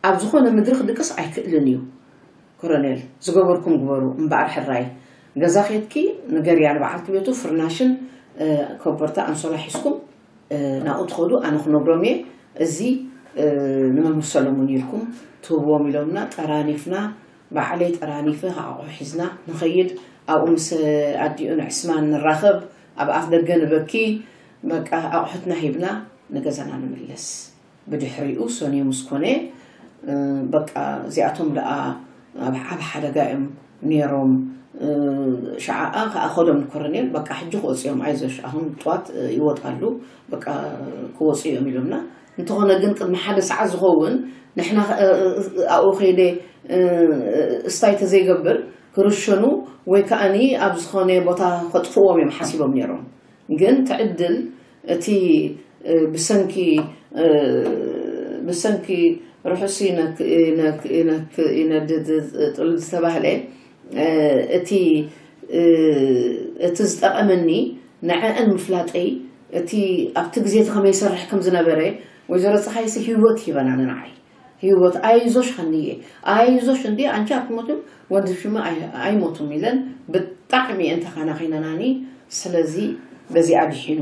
ኣብ ዝኾነ ምድሪ ክድቅስ ኣይክእልን እዩ። ኮረኔል ዝገበርኩም ግበሩ እምበኣር ሕራይ ገዛ ኬድኪ ንገርያ ንበዓልቲ ቤቱ ፍርናሽን ኮበርታ ኣንሶላ ሒዝኩም ናብኡ ትኸዱ ኣነ ክነግሮም እየ። እዚ ንመምህር ሰሎሙን ኢልኩም ትህብዎም ኢሎምና ጠራኒፍና ባዕለይ ጠራኒፈ ኣቑሑ ሒዝና ንኸይድ ኣብኡ ምስ ኣዲኡን ዕስማን ንራኸብ ኣብ ኣፍ ደገ ንበኪ በቃ ኣቑሑትና ሂብና ንገዛና ንምለስ። ብድሕሪኡ ሶንዮ ምስ ኮነ በቃ እዚኣቶም ደኣ ኣብ ዓብ ሓደጋ እዮም ነይሮም። ሸዓኣ ከኣ ከዶም ንኮረኔል በቃ ሕጂ ክወፅኦም ኣይዞሽ ኣሁን ጥዋት ይወጣሉ በቃ ክወፁ እዮም ኢሎምና። እንተኾነ ግን ቅድሚ ሓደ ሰዓት ዝኸውን ንሕና ኣብኡ ከይደ እስታይ ተዘይገብር ክርሸኑ ወይ ከኣኒ ኣብ ዝኾነ ቦታ ከጥፍዎም እዮም ሓሲቦም ነይሮም። ግን ትዕድል እቲ ብሰንኪ ብሰንኪ ርሑስ ይነድድ ጥል ዝተባህለ እቲ እቲ ዝጠቐመኒ ንዐአን ምፍላጠይ እቲ ኣብቲ ግዜ እቲ ከመይ ይሰርሕ ከም ዝነበረ ወይዘሮ ፀሓይሲ ህይወት ሂበና ንንዓይ ህይወት ኣይዞሽ ሀንዬ ኣይዞሽ እንዴ አንቺ አትሞትም ወንድምሽማ አይሞትም ኢለን ብጣዕሚ እንተኻናኺነናኒ ስለዚ በዚኣ ድሒኑ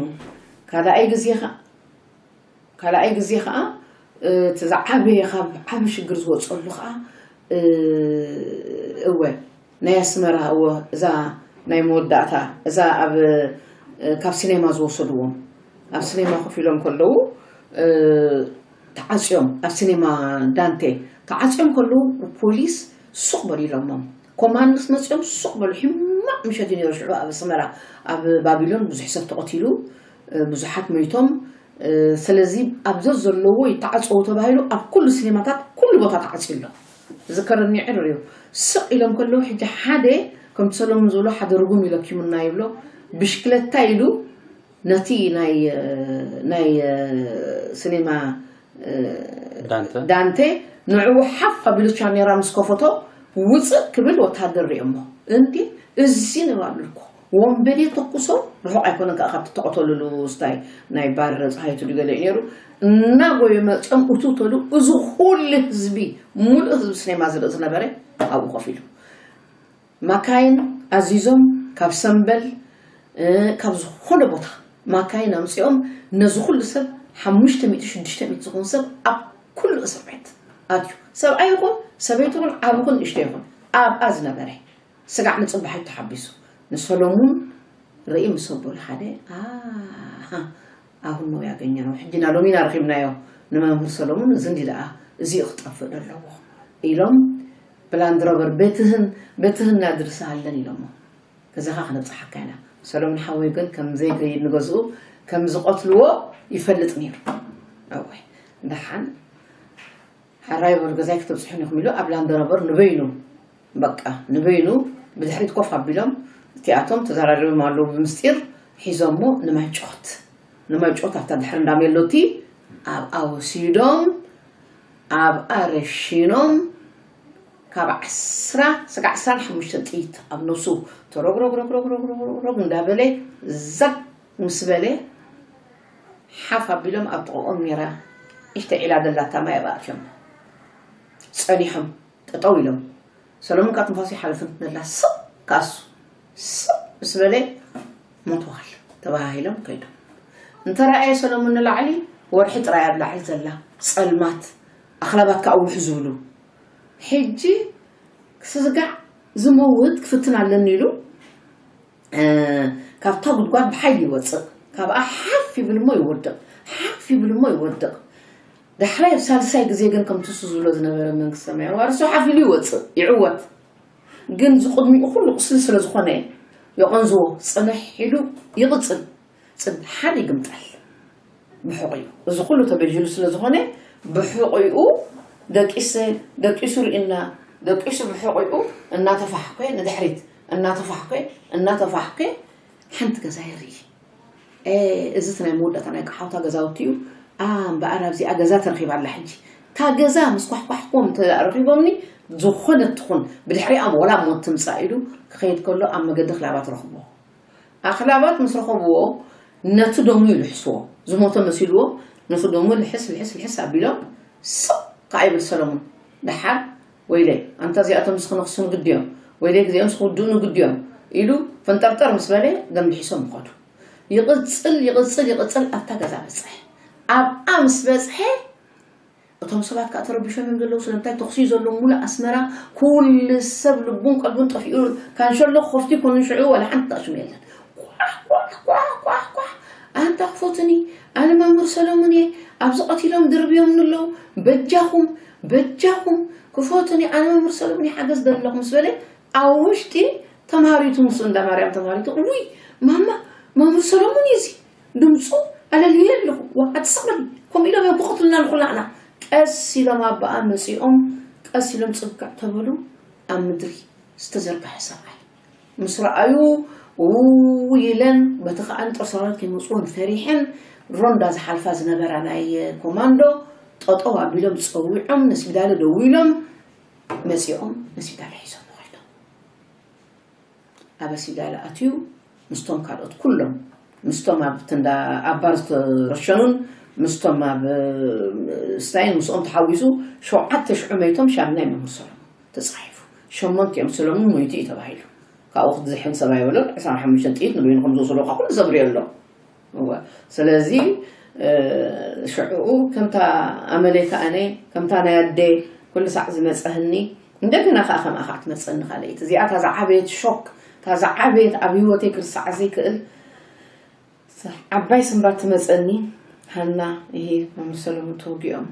ካልኣይ ግዜ ካልኣይ ግዜ ከዓ እቲ ዝዓበየ ካብ ዓብ ሽግር ዝወፀሉ ከዓ እወ ናይ ኣስመራ እወ እዛ ናይ መወዳእታ እዛ ኣብ ካብ ሲኔማ ዝወሰድዎም ኣብ ሲኔማ ኮፍ ኢሎም ከለዉ ተዓፅዮም ኣብ ሲኔማ ዳንቴ ተዓፅዮም ከለዉ ፖሊስ ሱቕ በሉ ኢሎሞም ኮማንድስ መፅኦም ሱቕ በሉ ሕማቕ ምሸት እዩ ነይሩ ሽዑ ኣብ ኣስመራ ኣብ ባቢሎን ብዙሕ ሰብ ተቐቲሉ ብዙሓት መይቶም ስለዚ ኣብ ዘዘለዎ ይተዓፀዉ ተባሂሉ ኣብ ኩሉ ሲኔማታት ኩሉ ቦታ ተዓፅዩ ኣሎ ዝከረኒ ዕርር እዩ ስቕ ኢሎም ከለዉ ሕጂ ሓደ ከምቲ ሰሎሙን ዝብሎ ሓደ ርጉም ኢለኪሙና ይብሎ ብሽክለታ ኢሉ ነቲ ናይ ናይ ሲኔማ ዳንተ ንዕኡ ሓፍ ኣቢሉ ቻሜራ ምስ ከፈቶ ውፅእ ክብል ወታደር ሪኦሞ እንዲ እዚ ንባብልኮ ወንበዴ ተኩሶ ርሑቕ ኣይኮነን ከዓ ካብቲ ተቐተሉሉ ስታይ ናይ ባር ፀሃይቱ ድገለ እዩ ነይሩ እናጎዩ መፀም እቱ ተሉ እዚ ኩሉ ህዝቢ ሙሉእ ህዝቢ ስኔማ ዝርኢ ዝነበረ ኣብኡ ኮፍ ኢሉ ማካይን ኣዚዞም ካብ ሰምበል ካብ ዝኾነ ቦታ ማካይን ኣምፂኦም ነዚ ኩሉ ሰብ ሓሙሽተ ሚእቲ ሽዱሽተ ሚእቲ ዝኾን ሰብ ኣብ ኩሉ እስር ቤት ኣትዩ ሰብኣይ ይኹን ሰበይቲ ይኹን ዓቢ ይኹን ንእሽቶ ይኹን ኣብኣ ዝነበረ ስጋዕ ንፅባሕ ተሓቢሱ ንሰሎሙን ርኢ ምስ ኣበሉ ሓደ ኣሃ ኣሁን ነው ያገኘነው ሕጂ ኢና ሎሚ ኢና ረኺብናዮ ንመምህር ሰሎሙን እዚ እንዲ ደኣ እዚኡ ክጠፍእ ኣለዎ ኢሎም ብላንድሮቨር ቤትህን ቤትህን እናድርሰሃለን ኢሎሞ ገዛኻ ክነብፅሓካ ኢና ሰሎሙን ሓወይ ግን ከም ዘይከይድ ንገዝኡ ከም ዝቐትልዎ ይፈልጥ ነይሩ እወ ደሓን ሓራይ በሉ ገዛይ ክተብፅሑን ኢኹም ኢሉ ኣብ ላንድሮቨር ንበይኑ በቃ ንበይኑ ብድሕሪት ኮፍ ኣቢሎም እቲኣቶም ተዘራሪቦም ኣለዉ ብምስጢር ሒዞሞ ንማይ ጨወት ንማይ ጨወት ኣብታ ድሕሪ እንዳሜሎቲ ኣብኣ ወሲዶም ኣብኣ ረሺኖም ካብ ዓስራ ስጋ ዓስራን ሓሙሽተን ጥይት ኣብ ነብሱ ተሮግሮግሮግሮግሮግ እንዳበለ ዛግ ምስ በለ ሓፍ ኣቢሎም ኣብ ጥቕኦም ነይራ እሽተ ዒላ ደላታ ማይ ኣብኣ ኣትዮም ጸኒሖም ጠጠው ኢሎም ሰሎሙን ካብ ትንፋሱ ይሓልፍ እንተላ ስቕ ካሱ ስቕ ምስ በለ ሞተዋል ተባሃሂሎም ከይዶም እንተረኣየ ሰሎሙን ንላዕሊ ወርሒ ጥራይ ኣብ ላዕሊ ዘላ ጸልማት ኣኽላባት ከዓ ውሕ ዝብሉ ሕጂ ስጋዕ ዝመውት ክፍትን ኣለኒ ኢሉ ካብታ ጉድጓድ ብሓይሊ ይወፅእ ካብኣ ሓፍ ይብል እሞ ይወድቕ ሓፍ ይብል እሞ ይወድቕ ዳሕራይ ኣብ ሳልሳይ ግዜ ግን ከምቲ እሱ ዝብሎ ዝነበረ መንግስቲ ሰማይ ዋርሶ ሓፍ ኢሉ ይወፅእ ይዕወት ግን ዝቕድሚኡ ኩሉ ቁስሊ ስለ ዝኾነ የቐንዝዎ ፅንሕ ኢሉ ይቕፅል ፅንሓን ይግምጠል ብሕቑ እዩ እዚ ኩሉ ተበጅሉ ስለ ዝኾነ ብሕቑኡ ደቂሰ ደቂሱ ርኢና ደቂሱ ብሕቑኡ እናተፋሕኮ ንድሕሪት እናተፋሕኮ እናተፋሕኮ ሓንቲ ገዛ ይርኢ እዚ ናይ መወዳእታ ናይ ቀሓውታ ገዛውቲ እዩ። እምበኣር ኣብዚኣ ገዛ ተረኺባ ኣላ። ሕጂ እታ ገዛ ምስ ኳሕኳሕኩም እንተ ረኺቦምኒ፣ ዝኾነት ትኹን ብድሕሪኣ ወላ ሞት ትምጻእ ኢሉ ክኸይድ ከሎ ኣብ መገዲ ክላባት ረኽቦ። ኣኽላባት ምስ ረኸብዎ ነቲ ደሙ ይልሕስዎ። ዝሞተ መሲልዎ ነቲ ደሙ ልሕስ ልሕስ ልሕስ ኣቢሎም ስቕ ከኣ ይብል ሰለሙን። ደሓር ወይለይ ኣንታ እዚኣቶም ምስ ክነኽሱ ንግዲ እዮም፣ ወይለይ ግዜኦም ምስ ክውድኡ ንግዲ እዮም ኢሉ ፈንጠርጠር ምስ በለ ደም ልሒሶም ይኸዱ። ይቕጽል ይቕጽል ይቕጽል ኣብታ ገዛ በጽሐ። ኣብኣ ምስ በጽሐ እቶም ሰባት ከዓ ተረቢሾም እዮም ዘለዉ። ስለምንታይ ተኽሲ ዘለዉ ሙሉእ ኣስመራ ኩሉ ሰብ ልቡን ቀልቡን ጠፊኡ ካንሸሎ ክኸፍቱ ይኮኑ ሽዑ ዋላ ሓንቲ ጣሽሙ የለን። ኳሕ ኳሕ ኳሕ ኳሕ ኳሕ ኣንታ ክፎትኒ ኣነ መምህር ሰሎሙን እየ ኣብዚ ቀቲሎም ድርብዮም ንለዉ በጃኹም በጃኹም ክፎትኒ ኣነ መምህር ሰሎሙን እየ ሓገዝ ደለኹ ምስ በለ ኣብ ውሽጢ ተምሃሪቱ ምስ እንዳ ማርያም ተምሃሪቱ ውይ ማማ መምህር ሰሎሙን እዩ እዚ ድምፁ ኣለልየ ኣለኹ ዋ ኣትስቐል ከምኡ ኢሎም እዮም ክቐትሉና ንኩላዕና ቀስ ኢሎም ኣባኣ መፂኦም ቀስ ኢሎም ፅግዕ ተበሉ ኣብ ምድሪ ዝተዘርግሐ ሰብኣይ ምስ ረኣዩ ውው ኢለን በቲ ከዓ ንጦር ሰራዊት ከይመፅዎን ፈሪሐን ሮንዳ ዝሓልፋ ዝነበራ ናይ ኮማንዶ ጠጠው ኣቢሎም ፀዊዖም ነስቢዳለ ደዊሎም መፂኦም ነስቢዳለ ሒዞም ኮይኖም ኣበሲዳለ ኣትዩ ምስቶም ካልኦት ኩሎም ምስቶም ኣብ ትንዳ ኣብ ባር ዝተረሸኑን ምስቶም ኣብ ስታይን ምስኦም ተሓዊሱ ሸውዓተ ሽዑ መይቶም ሻምናይ መምህር ሰሎሞን ተፃሒፉ ሸሞንቲኦም ሰሎሞን ሞይቱ እዩ ተባሂሉ ካብኡ ክትዝሕን ሰብ ኣይበሎን ዕስራን ሓሙሽተን ጥይት ንበይኑ ከም ዝወሰዶ ካብ ኩሉ ሰብ ሪኦ ኣሎ እወ ስለዚ ሽዑኡ ከምታ ኣመለይ ከኣነ ከምታ ናይ ኣደ ኩሉ ሳዕ ዝመፀህኒ እንደገና ከዓ ከምኣ ከዓ ትመፀኒ ካልኣይቲ እዚኣ እታ ዝዓበየት ሾክ እታ ዝዓበየት ኣብ ህይወተይ ክርስዓ ዘይክእል ዓባይ ስንባት ትመፀኒ ሃና ይሄ መምህር ሰለሙን ተወጊኦም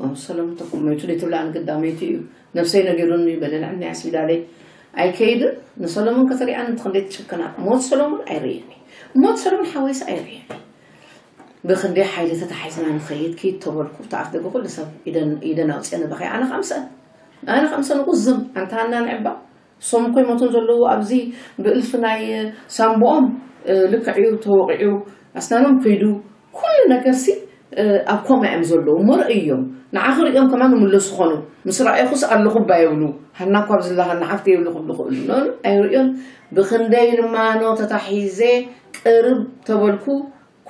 መምህር ሰለሙን ተኮመይቱ ደይ ትብላ ንግዳ መይቱ እዩ ነብሰይ ነጊሩኒ በለንዕና ያስቢዳለይ ኣይከይድን ንሰለሙን ከተሪኣኒ እንተክንደይ ትጭክና ሞት ሰለሙን ኣይርእየኒ ሞት ሰለሙን ሓወይስ ኣይርእየኒ ብክንደይ ሓይሊ ተታሒዝና ንኸይድ ኪድ ተበልኩ እቲ ኣፍ ደገ ኩሉ ሰብ ኢደን ኣውፅአ ንበኸይ ኣነ ከምሰን ኣነ ከምሰን ቁዝም ኣንታ ሃና ንዕባ እሶም እኮ ይሞቱን ዘለዉ ኣብዚ ብእልፊ ናይ ሳምቦኦም ልክዕ እዩ ተወቂዑ ኣስናኖም ከይዱ ኩሉ ነገርሲ ኣብ ኮማ እዮም ዘለዉ እሞ ርእዮም ንዓ ክርእዮም ከማን ይምለሱ ኾኑ ምስ ረኣየኹስ ኣለኹ እባ የብሉ ሃና እኳ ኣብዚ ኣለኻ ንሓፍቲ የብሉ ክብሉ ክእሉ ኣይርእዮን ብኽንደይ ልማኖ ተታሒዘ ቅርብ ተበልኩ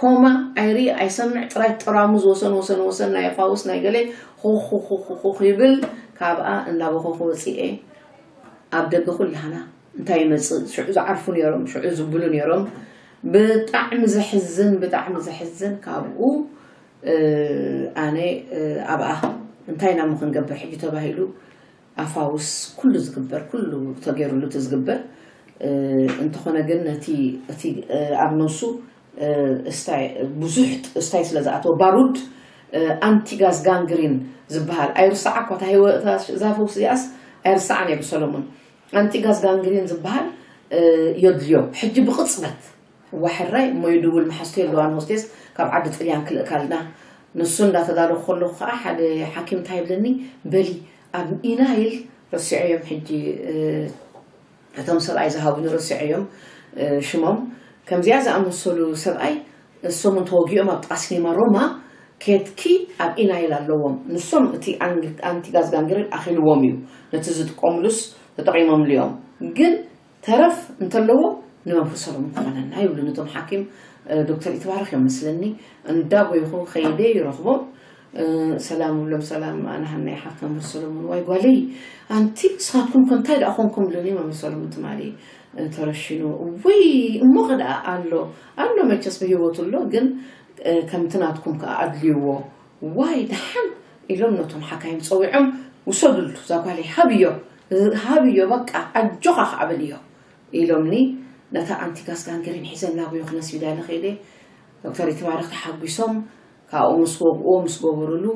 ኮማ ኣይርኢ ኣይሰምዕ ጥራይ ጠራሙዝ ወሰን ወሰን ወሰን ናይ ፋውስ ናይ ገለ ኹኹኹኹኹ ይብል ካብኣ እንዳበኸኹ ወፂኤ ኣብ ደገ ኩላህና እንታይ ይመፅእ ሽዑ ዝዓርፉ ነይሮም ሽዑ ዝብሉ ነይሮም ብጣዕሚ ዘሕዝን ብጣዕሚ ዘሕዝን ካብኡ ኣነ ኣብኣ እንታይ ኢና እሞ ክንገብር ሕጂ ተባሂሉ ኣፋውስ ኩሉ ዝግበር ኩሉ ተገይሩሉ እቲ ዝግበር እንተኾነ ግን ነቲ እቲ ኣብ ነሱ እስታይ ብዙሕ እስታይ ስለ ዝኣተወ ባሩድ ኣንቲ ጋዝ ጋንግሪን ዝበሃል ኣይርሳዓ እኳ እዛ ፈውስ እዚኣስ ኣይርሳዓን እየ ብሰለሙን ኣንቲ ጋዝ ጋንግሪን ዝበሃል የድልዮ ሕጂ ብቕፅበት ዋሕራይ እሞ ይድውል መሓዝተይ ኣለዋ ንሆስቴስ ካብ ዓዲ ጥልያን ክልእካልና ንሱ እንዳተዳለኹ ከለኹ ከዓ ሓደ ሓኪም እንታይ ይብለኒ በሊ ኣብ ኢናይል ረሲዐዮም ሕጂ እቶም ሰብኣይ ዝሃቡኒ ረሲዐዮም ሽሞም ከምዚኣ ዝኣመሰሉ ሰብኣይ እሶም እንተወጊኦም ኣብ ጥቓ ሲኔማ ሮማ ኬትኪ ኣብ ኢናይል ኣለዎም ንሶም እቲ ኣንቲ ጋዝ ጋንግሪን ኣኺልዎም እዩ ነቲ ዝጥቀምሉስ ተጠቒሞምሉ እዮም ግን ተረፍ እንተለዎ ንመምህር ሰሎሞን ክኾነና ይብሉ ነቶም ሓኪም ዶክተር ኢትባረክ እዮም መስለኒ እንዳጎይኹ ከይደ ይረኽቦም ሰላም ብሎም ሰላም ኣነ ሃና ይሓፍ መምህር ሰሎሞን ዋይ ጓለይ ኣንቲ ንስኻትኩም ከ እንታይ ደኣ ኮንኩም ኢሉኒ መምህር ሰሎሞን ትማሊ ተረሽኑ ወይ እሞ ከ ደኣ ኣሎ ኣሎ መቸስ ብህይወቱ ኣሎ ግን ከምቲ ናትኩም ከኣ ኣድልይዎ ዋይ ደሓን ኢሎም ነቶም ሓካይም ጸዊዖም ውሰዱሉ እዛ ጓለይ ሃብዮ ሃብዮ በቃ ኣጆኻ ከኣ በልዮ ኢሎምኒ ነታ ኣንቲ ጋስ ጋንግሪን ሒዘ እናጎየኹ ነስቢዳለ ከይደ ዶክተር ይትባረክ ተሓጒሶም ካብኡ ምስ ወግእዎ ምስ ገበሩሉ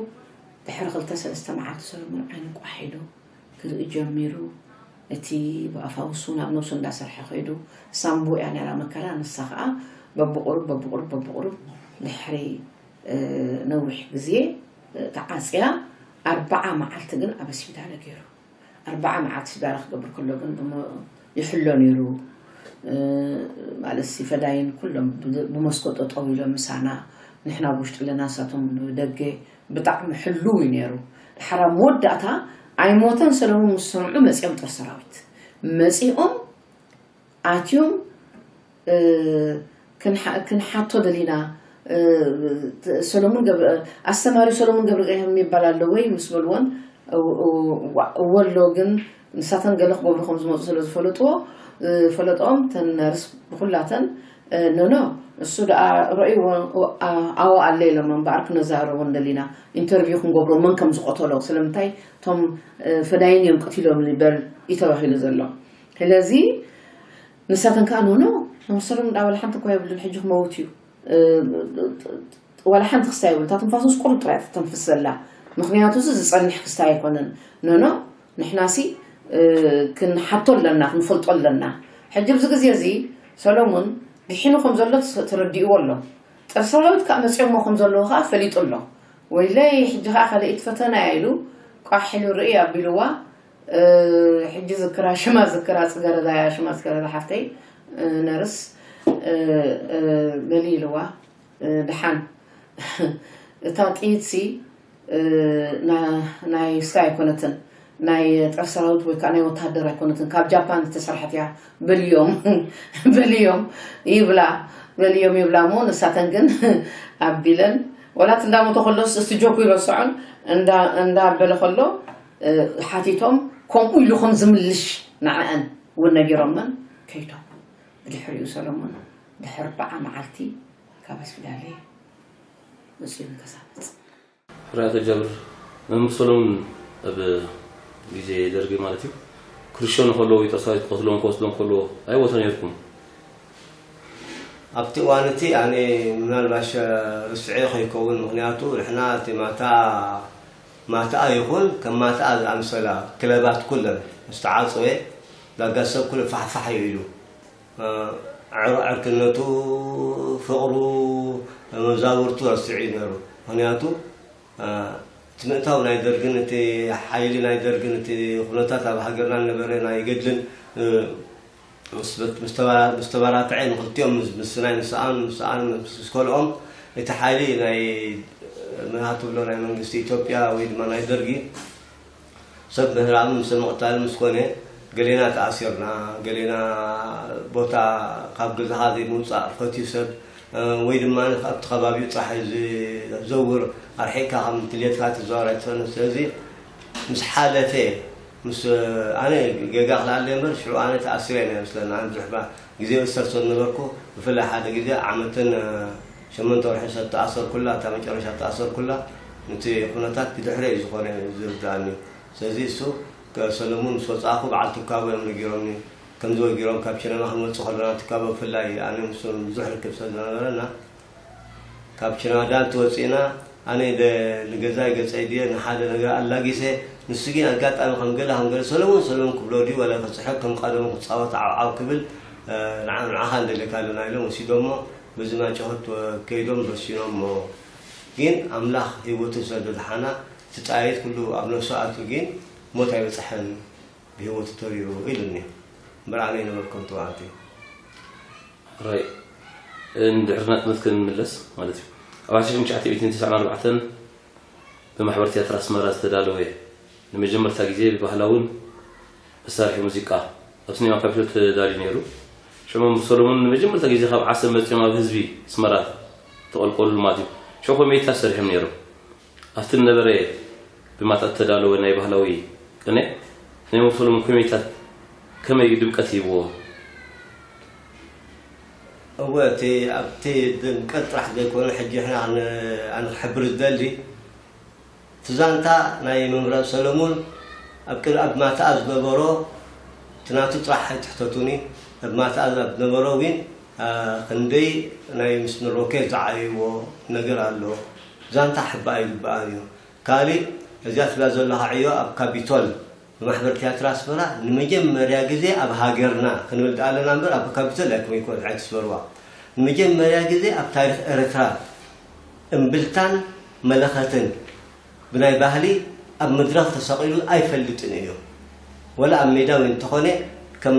ድሕሪ ክልተ ሰለስተ መዓልቲ ሰለሙን ዓይኑ ቋሕ ኢሉ ክርኢ ጀሚሩ እቲ ብኣፋውሱ ናብ ነብሱ እንዳሰርሐ ከይዱ ሳምቡ እያ ነራ መከራ ንሳ ከዓ በብቁሩብ በብቁሩብ በብቁሩብ ድሕሪ ነዊሕ ግዜ ተዓፅያ ኣርባዓ መዓልቲ ግን ኣብ ስፒታል ገይሩ ኣርባዓ መዓልቲ ስዳራ ክገብር ከሎ ግን ይሕሎ ነይሩ ማለት ሲ ፈዳይን ኩሎም ብ- ብመስኮት ጠጠው ኢሎም ምሳና፣ ንሕና ኣብ ውሽጢ ኣለና፣ ንሳቶም ደገ። ብጣዕሚ ሕሉው እዩ ነይሩ። ድሓር ኣብ መወዳእታ ኣይሞተን ሰለሙን ምስ ሰምዑ መፂኦም ጦር ሰራዊት መፂኦም ኣትዮም ክንሓቶ ደሊና። ሰሎሙን ገብረ ኣስተማሪ ሰሎሙን ገብረ የሚባል ኣሎ ወይ ምስ በልዎን፣ ወሎ ግን ንሳተን ገለ ክገብሩ ከም ዝመፁ ስለ ዝፈለጥዎ፣ ዝፈለጥኦም ተን ነርስ ብኩላተን፣ ኖኖ፣ እሱ ደኣ ረእይዎ፣ ኣዎ ኣለ ኢሎም እምበኣር ክነዛረቦ እንደሊና፣ ኢንተርቪው ክንገብሮ መን ከም ዝቆተሎ። ስለምንታይ እቶም ፈዳይን እዮም ቀቲሎም ይበል እዩ ተባሂሉ ዘሎ። ስለዚ ንሳተን ከዓ ኖኖ፣ መሰሎም እንዳበለ ሓንቲ እኳ የብሉን፣ ሕጂ ክመውት እዩ። ዋላ ሓንቲ ክስታይ የብሉ፣ እታ ትንፋሱስ ቁሩብ ጥራይ ተተንፍስ ዘላ። ምክንያቱ እዚ ዝጸንሕ ክስታይ ኣይኮነን። ኖኖ፣ ንሕናሲ ክንሓቶ ኣለና፣ ክንፈልጦ ኣለና። ሕጂ ኣብዚ ግዜ እዚ ሰሎሙን ድሒኑ ከም ዘሎ ተረዲእዎ ኣሎ። ጸረ ሰራዊት ከዓ መጺኦሞ ከም ዘለዉ ከዓ ፈሊጡ ኣሎ። ወይለይ፣ ሕጂ ከዓ ካልኣይቲ ፈተና እያ ኢሉ ቋሕ ኢሉ ርእይ ኣቢልዋ። ሕጂ ዝክራ ሽማ ዝክራ ጽገረዳ እያ፣ ሽማ ጽገረዳ ሓፍተይ፣ ነርስ፣ በሊ ኢልዋ። ድሓን እታ ጥይትሲ ናይ ስታይ ኣይኮነትን፣ ናይ ጦር ሰራዊት ወይ ከዓ ናይ ወታደር ኣይኮነትን፣ ካብ ጃፓን ዝተሰርሐት እያ። በልዮም በልዮም ይብላ፣ በልዮም ይብላ እሞ ንሳተን ግን ኣቢለን፣ ወላት እንዳሞተ ከሎስ እስቲ ጆኩ ይረስዖን እንዳበለ ከሎ ሓቲቶም፣ ከምኡ ኢሉ ከም ዝምልሽ ንዐአን እውን ነጊሮመን ከይቶም። ብድሕሪኡ ሰሎሞን ድሕሪ ኣርብዓ መዓልቲ ካብ ኣስፍዳለይ መፅኡ ንገዛ መፅ። ሕራይ ኣቶ ጃብር፣ መምህር ሰሎሙን ኣብ ግዜ ደርጊ ማለት እዩ፣ ክርሸኑ ከለዉ፣ ይጠርሳዊት ክቐትሎም ክወስዶም ከለዎ፣ ኣይ ቦታ ነርኩም? ኣብቲ እዋን እቲ ኣነ ምናልባሽ ርስዐ ከይከውን፣ ምክንያቱ ንሕና እቲ ማታ ማታኣ ይኹን ከም ማታኣ ዝኣምሰላ ክለባት ኩለን ዝተዓፀወ፣ ዳጋ ሰብ ኩሉ ፋሕፋሕ እዩ ኢሉ። ዕርክነቱ፣ ፍቕሩ፣ መዛውርቱ ረሲዑ እዩ ነይሩ። ምክንያቱ እቲ ምእታው ናይ ደርግን እቲ ሓይሊ ናይ ደርግን እቲ ኩነታት ኣብ ሃገርና ዝነበረ ናይ ገድልን ምስ ተባራትዐ፣ ንክልቲኦም ምስ ናይ ምስኣን ምስኣን ምስ ከልኦም እቲ ሓይሊ ናይ ምሃ ትብሎ ናይ መንግስቲ ኢትዮጵያ ወይ ድማ ናይ ደርጊ ሰብ ምህራም ምስ ምቕታል ምስ ኮነ፣ ገሌና ተኣሲርና፣ ገሌና ቦታ ካብ ገዛኻ ዘይምውፃእ ፈትዩ ሰብ፣ ወይ ድማ ኣብቲ ከባቢኡ ጥራሕ ዝዘውር ኣርሒቕካ ከም ድሌትካ ትዘዋወር ኣይትኽእልን። ስለዚ ምስ ሓለፈ፣ ምስ ኣነ ጌጋ ክልኣለ እምበር ሽዑ ኣነ ተኣሲረ እየ መስለኒ። ኣነ ብዙሕ ግዜ እሰር ስለ ዝነበርኩ፣ ብፍላይ ሓደ ግዜ ዓመትን ሸሞንተ ወርሒ ሰብ ተኣሰርኩላ፣ እታ መጨረሻ ተኣሰርኩላ፣ ነቲ ኩነታት ብድሕረ እዩ ዝኾነ ዝርድኣኒ። ስለዚ እሱ ሰለሙን ምስ ወፃእኩ በዓል ትካቦ እዮም ነጊሮምኒ። ከምዚ ወጊሮም ካብ ችነማ ክንወፅእ ከለና ትካቦ ብፍላይ ኣነ ምስኦም ብዙሕ ርክብ ስለ ዝነበረና ካብ ችናዳ እንትወፅእና ኣነ ንገዛይ ገፀይ ድየ ንሓደ ነገር ኣላጊሰ ንሱ ግን ኣጋጣሚ ከም ገለ ከም ገለ ሰለሙን ሰለሙን ክብሎ ድዩ ወላ ክፅሕቅ ከም ቀደሙ ክፃወት ዓውዓው ክብል ንዓኻ እንደልየካ ኣለና ኢሎም ወሲዶሞ በዚ ማጨኸት ከይዶም ረሲኖሞ ግን ኣምላኽ ህይወቱ ስለ ዘድሓና እቲ ጣይት ኩሉ ኣብ ነፍሱ ኣቱ ግን ሞት ኣይበፅሐን ብህይወቱ ተሪሩ ኢሉኒ እምበር ኣነ ኣይነበርኩን ተባዕቲ ራይ ንድሕሪ ናጽነት ክንምለስ ማለት እዩ ኣብ ዓሰርተ ትሽዓተ ሚእትን ተስዓን ኣርባዕተን ብማሕበር ትያትር ኣስመራ ዝተዳለወ ንመጀመርታ ግዜ ብባህላውን መሳርሒ ሙዚቃ ኣብ ሲኔማ ካፒቶል ተዳልዩ ነይሩ ሽዑ መምህር ሰሎሞን ንመጀመርታ ግዜ ካብ ዓሰብ መጺኦም ኣብ ህዝቢ ኣስመራ ተቐልቀሉ ማለት እዩ ሽዑ ኮሜዲታት ሰሪሖም ነይሮም ኣብቲ ዝነበረ ብማጣ እተዳለወ ናይ ባህላዊ ቅኔ ናይ መብሰሎም ኮሜዲታት ከመይ ድምቀት ሂብዎ? እወ እቲ ኣብቲ ድምቀት ጥራሕ ዘይኮነ ሕጂ ንሕና ኣነ ክሕብር ዝደሊ እቲ ዛንታ ናይ መምህር ሰለሙን ኣብ ቅድሚ ኣብ ማትኣ ዝነበሮ እቲ ናቱ ጥራሕ ኣይትሕተቱኒ ኣብ ማትኣ ኣብ ዝነበሮ ዊን ክንደይ ናይ ምስ ንሮኬት ዝዓይዎ ነገር ኣሎ ዛንታ ሕባእ ኣይግበኣን እዩ ካሊእ እዚኣ ትብላ ዘለኻ ዕዮ ኣብ ካፒቶል ብማሕበር ትያትር ኣስመራ ንመጀመርያ ግዜ ኣብ ሃገርና ክንብል ደኣ ኣለና እምበር ኣብ ካፒቶል ኣይኮን ኣይኮን ኣይትስበርዋ ንመጀመርያ ግዜ ኣብ ታሪክ ኤርትራ እምብልታን መለኸትን ብናይ ባህሊ ኣብ መድረኽ ተሰቒሉ ኣይፈልጥን እዩ ወላ ኣብ ሜዳ ወይ እንተኾነ ከም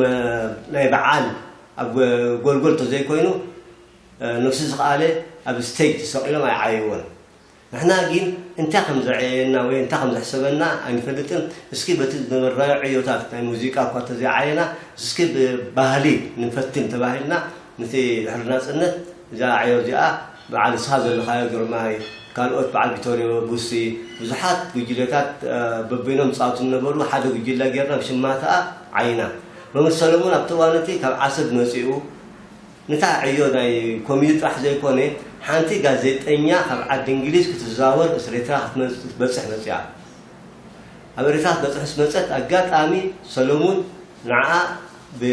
ናይ በዓል ኣብ ጎልጎል ተዘይኮይኑ ነፍሲ ዝኸኣለ ኣብ ስቴጅ ተሰቒሎም ኣይዓይዎን። ንሕና ግን እንታይ ከም ዘዕየየና ወይ እንታይ ከም ዘሕሰበና ኣይንፈልጥን። እስኪ በቲ ዝነበርናዮ ዕዮታት ናይ ሙዚቃ እኳ እንተዘይዓየና፣ እስኪ ብባህሊ ንፈትን ተባሂልና፣ ነቲ ድሕሪ ናጽነት እዛ ዕዮ እዚኣ በዓል ንስኻ ዘለኻዮ ግርማይ፣ ካልኦት በዓል ቪቶርዮ፣ ቡሲ፣ ብዙሓት ጉጅለታት በበይኖም ይጻወቱ ዝነበሩ ሓደ ጉጅለ ጌርና ብሽማትኣ ዓይና። መምህር ሰለሙን ኣብቲ እዋን እቲ ካብ ዓሰብ መጺኡ፣ ነታ ዕዮ ናይ ኮሚዲ ጥራሕ ዘይኮነ፣ ሓንቲ ጋዜጠኛ ካብ ዓዲ እንግሊዝ ክትዛወር ምስ ኤርትራ ክትመጽ-፣ ክትበጽሕ መጺኣ። ኣብ ኤርትራ ክትበጽሕ ምስ መጸት፣ ኣጋጣሚ ሰለሙን ንዓኣ ብ-፣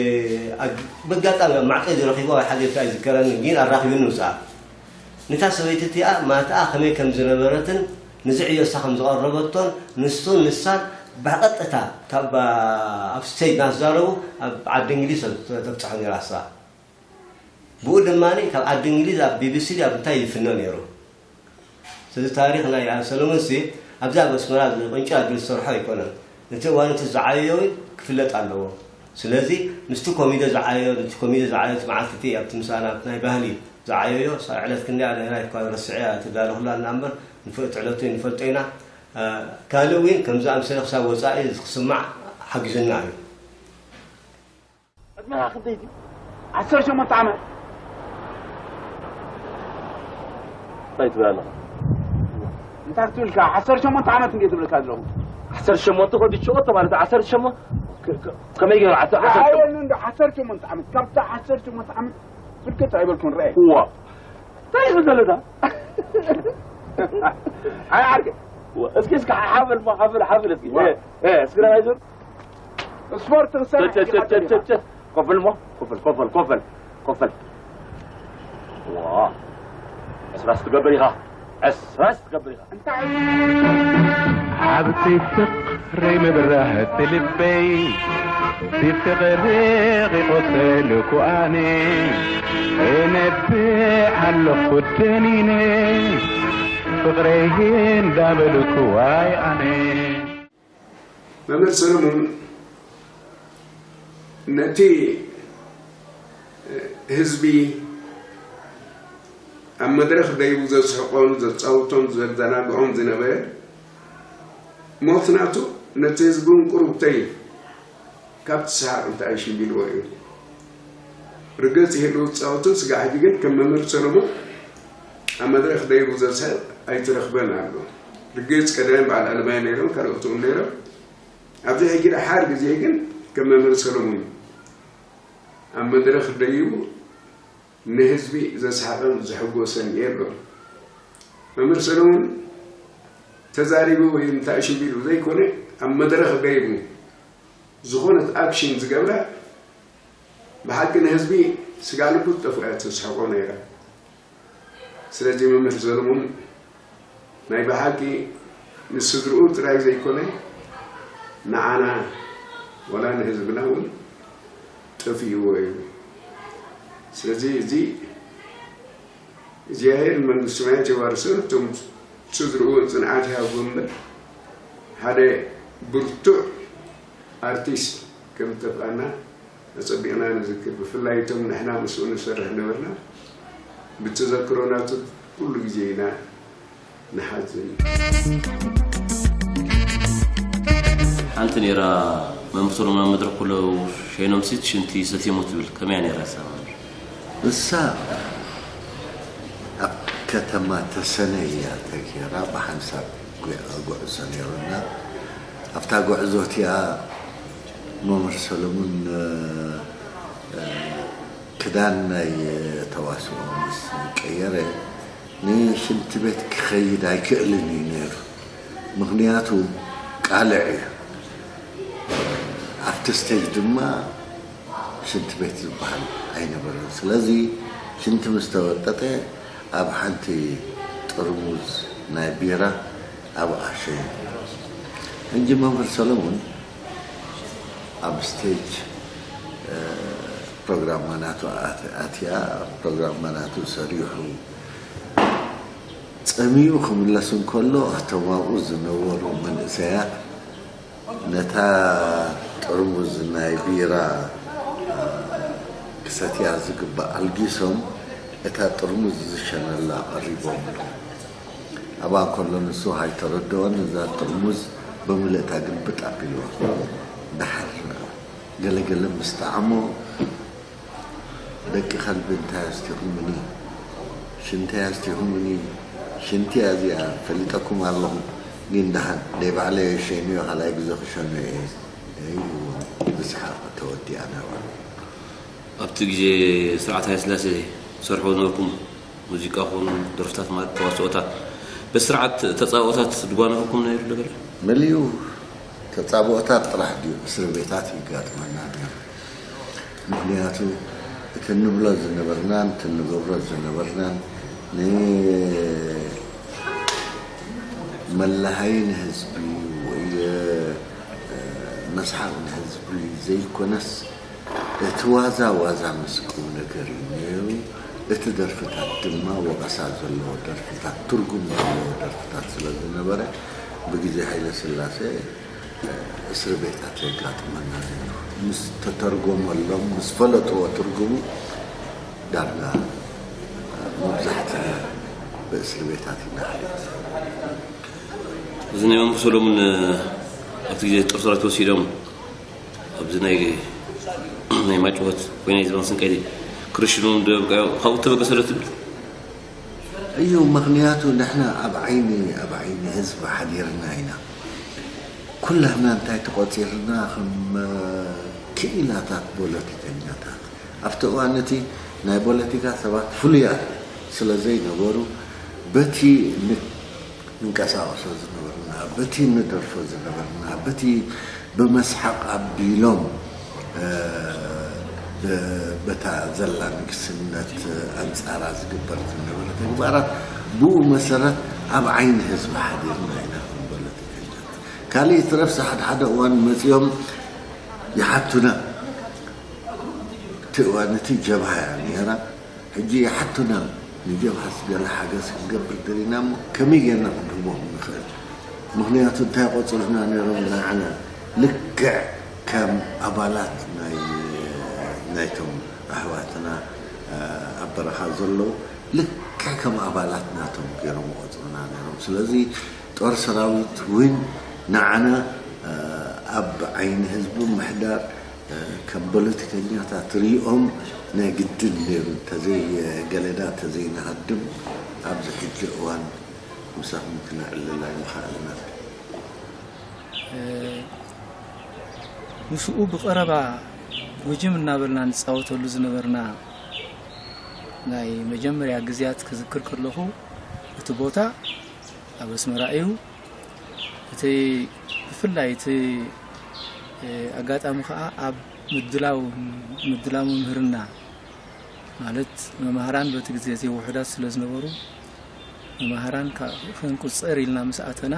ኣግ-፣ ብኣጋጣሚ ኣብ ማዕጾ ዝረኺባ ወይ ሓሊፋ ኣይዝከረንን፣ ግን ኣራኺቡኒ ምስኣ። ነታ ሰበይቲ እቲኣ ማትኣ ከመይ ከም ዝነበረትን ንዚ ዕዮ እሳ ከም ዝቐረበቶን ንሱን ንሳን ብቐጥታ ካብ ኣብ ስቴጅ እናተዛረቡ ኣብ ዓዲ እንግሊዝ ተብጽሖ ነይራ እሳ። ብኡ ድማ ካብ ዓዲ እንግሊዝ ኣብ ቢቢሲ ኣብ እንታይ ይፍኖ ነይሩ። ስለዚ ታሪኽ ናይ ሰሎሞንሲ ኣብዚ ኣብ ኣስመራ ቁንጫ ኣቢሉ ዝሰርሖ ኣይኮነን። ነቲ እዋን እቲ ዝዓየዮ እውን ክፍለጥ ኣለዎ። ስለዚ ምስቲ ኮሚደ ዝዓየዮ፣ ነቲ ኮሚደ ዝዓየዮ እቲ መዓልቲ እቲ ኣብቲ ምሳና ኣብቲ ናይ ባህሊ ዝዓየዮ፣ እሳ ዕለት ክንደይ ኣነ ናይ እኳ ረስዐያ እተዳለኹላ እና እምበር፣ ንፍ-፣ እቲ ዕለቱ ንፈልጦ ኢና። እ፣ ካልእ እውን ከምዚ ኣምሰለ ክሳብ ወጻኢ ክስማዕ ሓጊዙና እዩ። ዕድመኻ ክንደይ ድዩ? ዓሰርተ ሸሞንተ ዓመት። እንታይ ትብል ኣለኻ? እንታይ ክትብል ኢልካ? ዓሰርተ ሸሞንተ ዓመት እንዴ ትብለካ ኣለኹ። ዓሰርተ ሸሞንተ ኮዲ ሸሞንተ ማለት ዓሰርተ ሸሞንተ ከ-፣ ከ-፣ ከመይ ገይሩ ዓሰርተ ሸሞንተ? ረኣየኒ እንዶ ዓሰርተ ሸሞንተ ዓመት። ካብታ ዓሰርተ ሸሞንተ ዓመት ብርክት ኣይበልኩን፣ ረኣየ። እዋ። እንታይ እዩ ዘሎ እዛ? ኣይ ዓርከይ። እዋ፣ እስኪ፣ እስኪ ሓብል ሞ፣ ሓብል፣ ሓብል እስኪ። ዋ። እ፣ እ፣ እስኪ ረኣይ ዞር። ስፖርት ክሰርሕ ቸ-፣ ቸ-፣ ኢኻ ቸ-፣ ቸ-፣ ተሪኻ። ቸ-፣ ኮፈል ሞ፣ ኮፈል፣ ኮፈል፣ ኮፈል፣ ኮፈል። ዋ። ዕስራስ ትገብር ኢኻ። ዕስራስ ትገብር ኢኻ። እንታይ? ኣብቲ ፍቕሪ ምብራህቲ ልበይ፣ ብፍቕሪ ቂቖተልኩ ኣነ፣ እነብዕ ኣለኹ ደኒነ፣ ፍቕረይ እንዳበልኩ ዋይ ኣነ። መምህር ሰለሙን ነቲ ህዝቢ ኣብ መድረኽ ደይቡ ዘስሕቖን ዘጻውቶን ዘዘናግዖን ዝነበረ፣ ሞት ናቱ ነቲ ህዝቢ እውን ቁሩብተይ ካብቲ ሰሓቕ እንታይ ሽቢልዎ እዩ። ርግጽ ይህሉ ዝጻወቱ ስጋዕ ሕጂ ግን ከም መምህር ሰሎሞን ኣብ መድረኽ ደይቡ ዘስሕቕ ኣይትረኽበን ኣሎ። ርግጽ ቀደም በዓል ኣለማይ ነይሮም፣ ካልኦት እውን ነይሮም። ኣብዚ ሕጂ ደሓር ግዜ ግን ከም መምህር ሰሎሞን ኣብ መድረኽ ደይቡ ንህዝቢ ዘስሓቐን ዘሐጎሰን የሎን። መምህር ሰሎሞን ተዛሪቡ ወይ እንታይ ሽቢሉ ዘይኮነ፣ ኣብ መድረኽ ደይቡ ዝኾነት ኣክሽን ዝገብራ ብሓቂ ንህዝቢ ስጋ ልቡ ትጠፍኦ እያ ተስሕቆ ነይራ። ስለዚ መምህር ሰለሙን ናይ ብሓቂ ንስድርኡ ጥራይ ዘይኮነ ንዓና ወላ ንህዝብና እውን ጠፊእዎ እዩ። ስለዚ እዚ እግዚኣብሔር መንግስተ ሰማያት የዋርሶ፣ እቶም ስድርኡ ጽንዓት ይሃቦም እምበር ሓደ ብርቱዕ ኣርቲስት ከም ዝጠፍኣና ኣጸቢቕና ንዝክር። ብፍላይ እቶም ንሕና ምስኡ ንሰርሕ ነበርና፣ ብተዘክሮ ናቱ ኩሉ ግዜ ኢና ንሓዝን። ሓንቲ ነይራ፣ መምህር ሰሎሞን ኣብ መድረኽ ኩሎ ሸይኖምሲ ሽንቲ ሰትየሞ ትብል፣ ከመይ እያ ነይራ እሳ? እሳ ኣብ ከተማ ተሰነይ እያ ተገይራ፣ ብሓንሳብ ጉዕ-፣ ጉዕዞ ነይሩና። ኣብታ ጉዕዞ እቲኣ መምህር ሰለሙን፣ እ፣ እ፣ ክዳን ናይ ተዋስኦ ምስ ቀየረ፣ ንሽንቲ ቤት ክኸይድ ኣይክእልን እዩ ነይሩ። ምኽንያቱ ቃልዕ እዩ። ኣብቲ ስቴጅ ድማ ሽንቲ ቤት ዝበሃል ኣይነበረን። ስለዚ ሽንቲ ምስ ተወጠጠ ኣብ ሓንቲ ጥርሙዝ ናይ ቢራ ኣብኣ ሸይኑ። ሕጂ መምህር ሰለሙን ኣብ ስቴጅ፣ እ፣ ፕሮግራም ማናቱ ኣት-፣ ኣትያ፣ ፕሮግራም ማናቱ ሰሪሑ፣ ጸሚኡ ክምለስ እንከሎ፣ እቶም ኣብኡ ዝነበሩ መንእሰያት ነታ ጥርሙዝ ናይ ቢራ፣ እ፣ ክሰትያ ዝግባእ ኣልጊሶም እታ ጥርሙዝ ዝሸነላ ቀሪቦምሉ። ኣብኣ ከሎ ንሱ ኣይተረድኦን፣ እዛ ጥርሙዝ ብምልእታ ግልብጥ ኣቢልዋ። ደሓር ገለገለ ምስ ጠዓሞ፣ "ደቂ ከልቢ እንታይ ኣስቲኹምኒ? ሽንተይ ኣስቲኹምኒ? ሽንቲ እያ እዚኣ፣ ፈሊጠኩም ኣለኹ። ግን ደሓን ደይ ባዕለይ ሸይነዮ፣ ካልኣይ ግዜ ክሸኖ እየ" ኢልዎም ብስሓቕ ተወዲኣ ናብኣ። ኣብቲ ግዜ ስርዓት ሃይለስላሴ ትሰርሕዎ ነበርኩም? ሙዚቃ ኹን ደርፍታት ማለት ተዋስኦታት፣ በቲ ስርዓት ተጻብኦታት ድጓ ነበርኩም ነይሩ ዶ ገለ? መሊኡ ተጻብኦታት ጥራሕ ድዩ፣ እስር ቤታት ይጋጥመና ነይሩ። ምኽንያቱ እቲ እንብሎ ዝነበርናን እቲ እንገብሮ ዝነበርናን ንመላሃይ ንህዝቢ ወይ መስሓቕ ንህዝቢ ዘይኮነስ፣ እቲ ዋዛ ዋዛ ምስ ቁም ነገር እዩ ነይሩ። እቲ ደርፍታት ድማ ወቐሳ ዘለዎ ደርፍታት፣ ትርጉም ዘለዎ ደርፍታት ስለ ዝነበረ፣ ብግዜ ሃይለ ስላሴ እስሪ ቤታት የጋጥመና ነይሩ። ምስ ተተርጎመሎም፣ ምስ ፈለጥዎ ትርጉሙ፣ ዳርጋ መብዛሕትና ብእስሪ ቤታት ኢና ሓሊፍና። እዚ ናይ መምህር ሰሎሙን ኣብቲ ግዜ ጦር ሰራዊት ወሲዶም ኣብዚ ናይ ናይ ማጭወት ወይ ናይ ዝባን ስንቀይቲ ክርሽኑ ዶ ካብኡ ተበገሰ ዶ ትብል? እዩ፣ ምኽንያቱ ንሕና ኣብ ዓይኒ፣ ኣብ ዓይኒ ህዝቢ ሓዲርና ኢና። ኩላህና እንታይ ተቖጺርና ከም ክኢላታት ፖለቲከኛታት። ኣብቲ እዋን እቲ ናይ ፖለቲካ ሰባት ፍሉያት ስለ ዘይነበሩ፣ በቲ ን-፣ ንንቀሳቐሶ ዝነበርና፣ በቲ ንደርፎ ዝነበርና፣ በቲ ብመስሓቕ ኣቢሎም፣ እ፣ ብ-፣ በታ ዘላ ንግስነት ኣንጻራ ዝግበር ዝነበረ ተግባራት፣ ብኡ መሰረት ኣብ ዓይኒ ህዝቢ ሓዲርና ኢና ከም ፖለቲከኛታት። ካልእ ይትረፍ፣ ሓደ ሓደ እዋን መጺኦም ይሓቱና። እቲ እዋን እቲ ጀብሃ እያ ነይራ። ሕጂ ይሓቱና፣ "ንጀብሃስ ገለ ሓገዝ ክንገብር ደሊና እሞ ከመይ ጌርና ክንህቦም ንኽእል?" ምኽንያቱ እንታይ ቆጽሩና ነይሮም ንዓና? ልክዕ ከም ኣባላት ናይ፣ ናይቶም ኣሕዋትና ኣብ በረኻ ዘለዉ ልክዕ ከም ኣባላት ናቶም ገይሮም ቆጽሩና ነይሮም። ስለዚ ጦር ሰራዊት እውን ንዓና ኣብ ዓይኒ ህዝቢ ምሕዳር ከም ፖለቲከኛታት ሪኦም ናይ ግድን ነይሩ፣ እንተዘይ ገለና እንተዘይንሃድም ኣብዚ ሕጂ እዋን ምሳኹም ክነዕልል ኣይምኸኣልናን። እ፣ ምስኡ ብቐረባ ጉጅም እናበልና ንጻወተሉ ዝነበርና ናይ መጀመርያ ግዜያት ክዝክር ከለኹ፣ እቲ ቦታ ኣብ ኣስመራ እዩ። እቲ፣ ብፍላይ እቲ፣ እ፣ ኣጋጣሚ ከኣ ኣብ ምድላው፣ ምድላው መምህርና፣ ማለት መማህራን በቲ ግዜ እዚ ውሑዳት ስለ ዝነበሩ፣ መማህራን ካ-፣ ክንቁጸር ኢልና ምስ ኣተና፣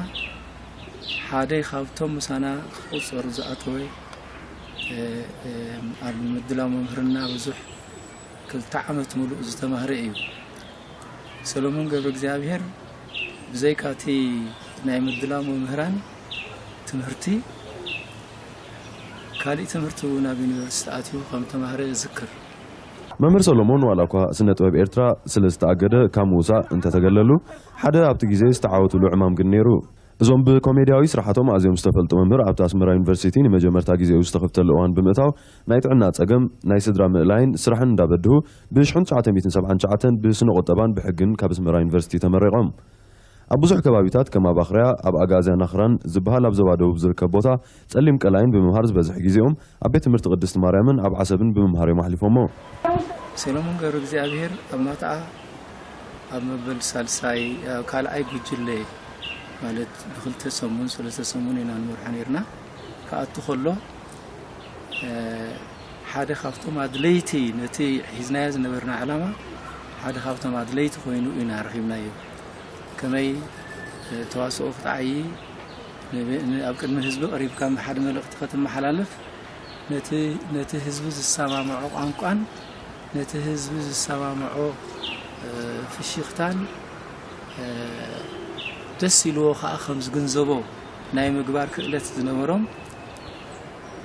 ሓደ ካብቶም ምሳና ክቁጸሩ ዝኣተወ፣ እ፣ እ፣ ኣብ ምድላው መምህርና ብዙሕ ክልተ ዓመት ምሉእ ዝተማህረ እዩ። ሰሎሞን ገብረ እግዚኣብሔር ብዘይካ እቲ ናይ ምድላው መምህራን ትምህርቲ፣ ካሊእ ትምህርቲ እውን ኣብ ዩኒቨርሲቲ ኣትዩ ከም ተማህረ እዝክር። መምህር ሰሎሞን ዋላ እኳ ስነ ጥበብ ኤርትራ ስለ ዝተኣገደ ካብ ምውሳእ እንተተገለሉ፣ ሓደ ኣብቲ ግዜ ዝተዓወትሉ ዕማም ግን ነይሩ። እዞም ብኮሜድያዊ ስራሓቶም ኣዝዮም ዝተፈልጡ መምህር ኣብቲ ኣስመራ ዩኒቨርሲቲ ንመጀመርታ ግዜኡ ዝተኸፍተሉ እዋን ብምእታው ናይ ጥዕና ጸገም፣ ናይ ስድራ ምእላይን ስራሕን እንዳበድሁ ብሽሕን ትሽዓተ ሚእትን ሰብዓን ትሽዓተን ብስነ ቁጠባን ብሕግን ካብ ኣስመራ ዩኒቨርሲቲ ተመሪቖም። ኣብ ብዙሕ ከባቢታት ከም ኣብ ኣኽርያ፣ ኣብ ኣጋዝያን ኣኽራን ዝበሃል ኣብ ዞባ ደቡብ ዝርከብ ቦታ ጸሊም ቀላይን ብምምሃር ዝበዝሕ ግዜኦም ኣብ ቤት ትምህርቲ ቅድስቲ ማርያምን ኣብ ዓሰብን ብምምሃር እዮም ኣሕሊፎሞ። ሰሎሞን ገብረ እግዚኣብሔር ኣብ ማትኣ ኣብ መበል ሳልሳይ፣ ኣብ ካልኣይ ጉጅለ ማለት ብክልተ ሰሙን ሰለስተ ሰሙን ኢና ንመርሖ ነይርና። ክኣቱ ከሎ፣ እ፣ ሓደ ካብቶም ኣድለይቲ ነቲ ሒዝናዮ ዝነበርና ዕላማ ሓደ ካብቶም ኣድለይቲ ኮይኑ ኢና ረኺብናዮ። ከመይ፣ እ፣ ተዋስኦ ክትዓዪ፣ ን-፣ ን-፣ ኣብ ቅድሚ ህዝቢ ቀሪብካ ሓደ መልእኽቲ ከተመሓላልፍ፣ ነቲ፣ ነቲ ህዝቢ ዝሰማምዖ ቋንቋን ነቲ ህዝቢ ዝሰማምዖ፣ እ፣ ፍሽኽታን፣ እ፣ ደስ ኢልዎ ኸኣ ከም ዝግንዘቦ ናይ ምግባር ክእለት ዝነበሮም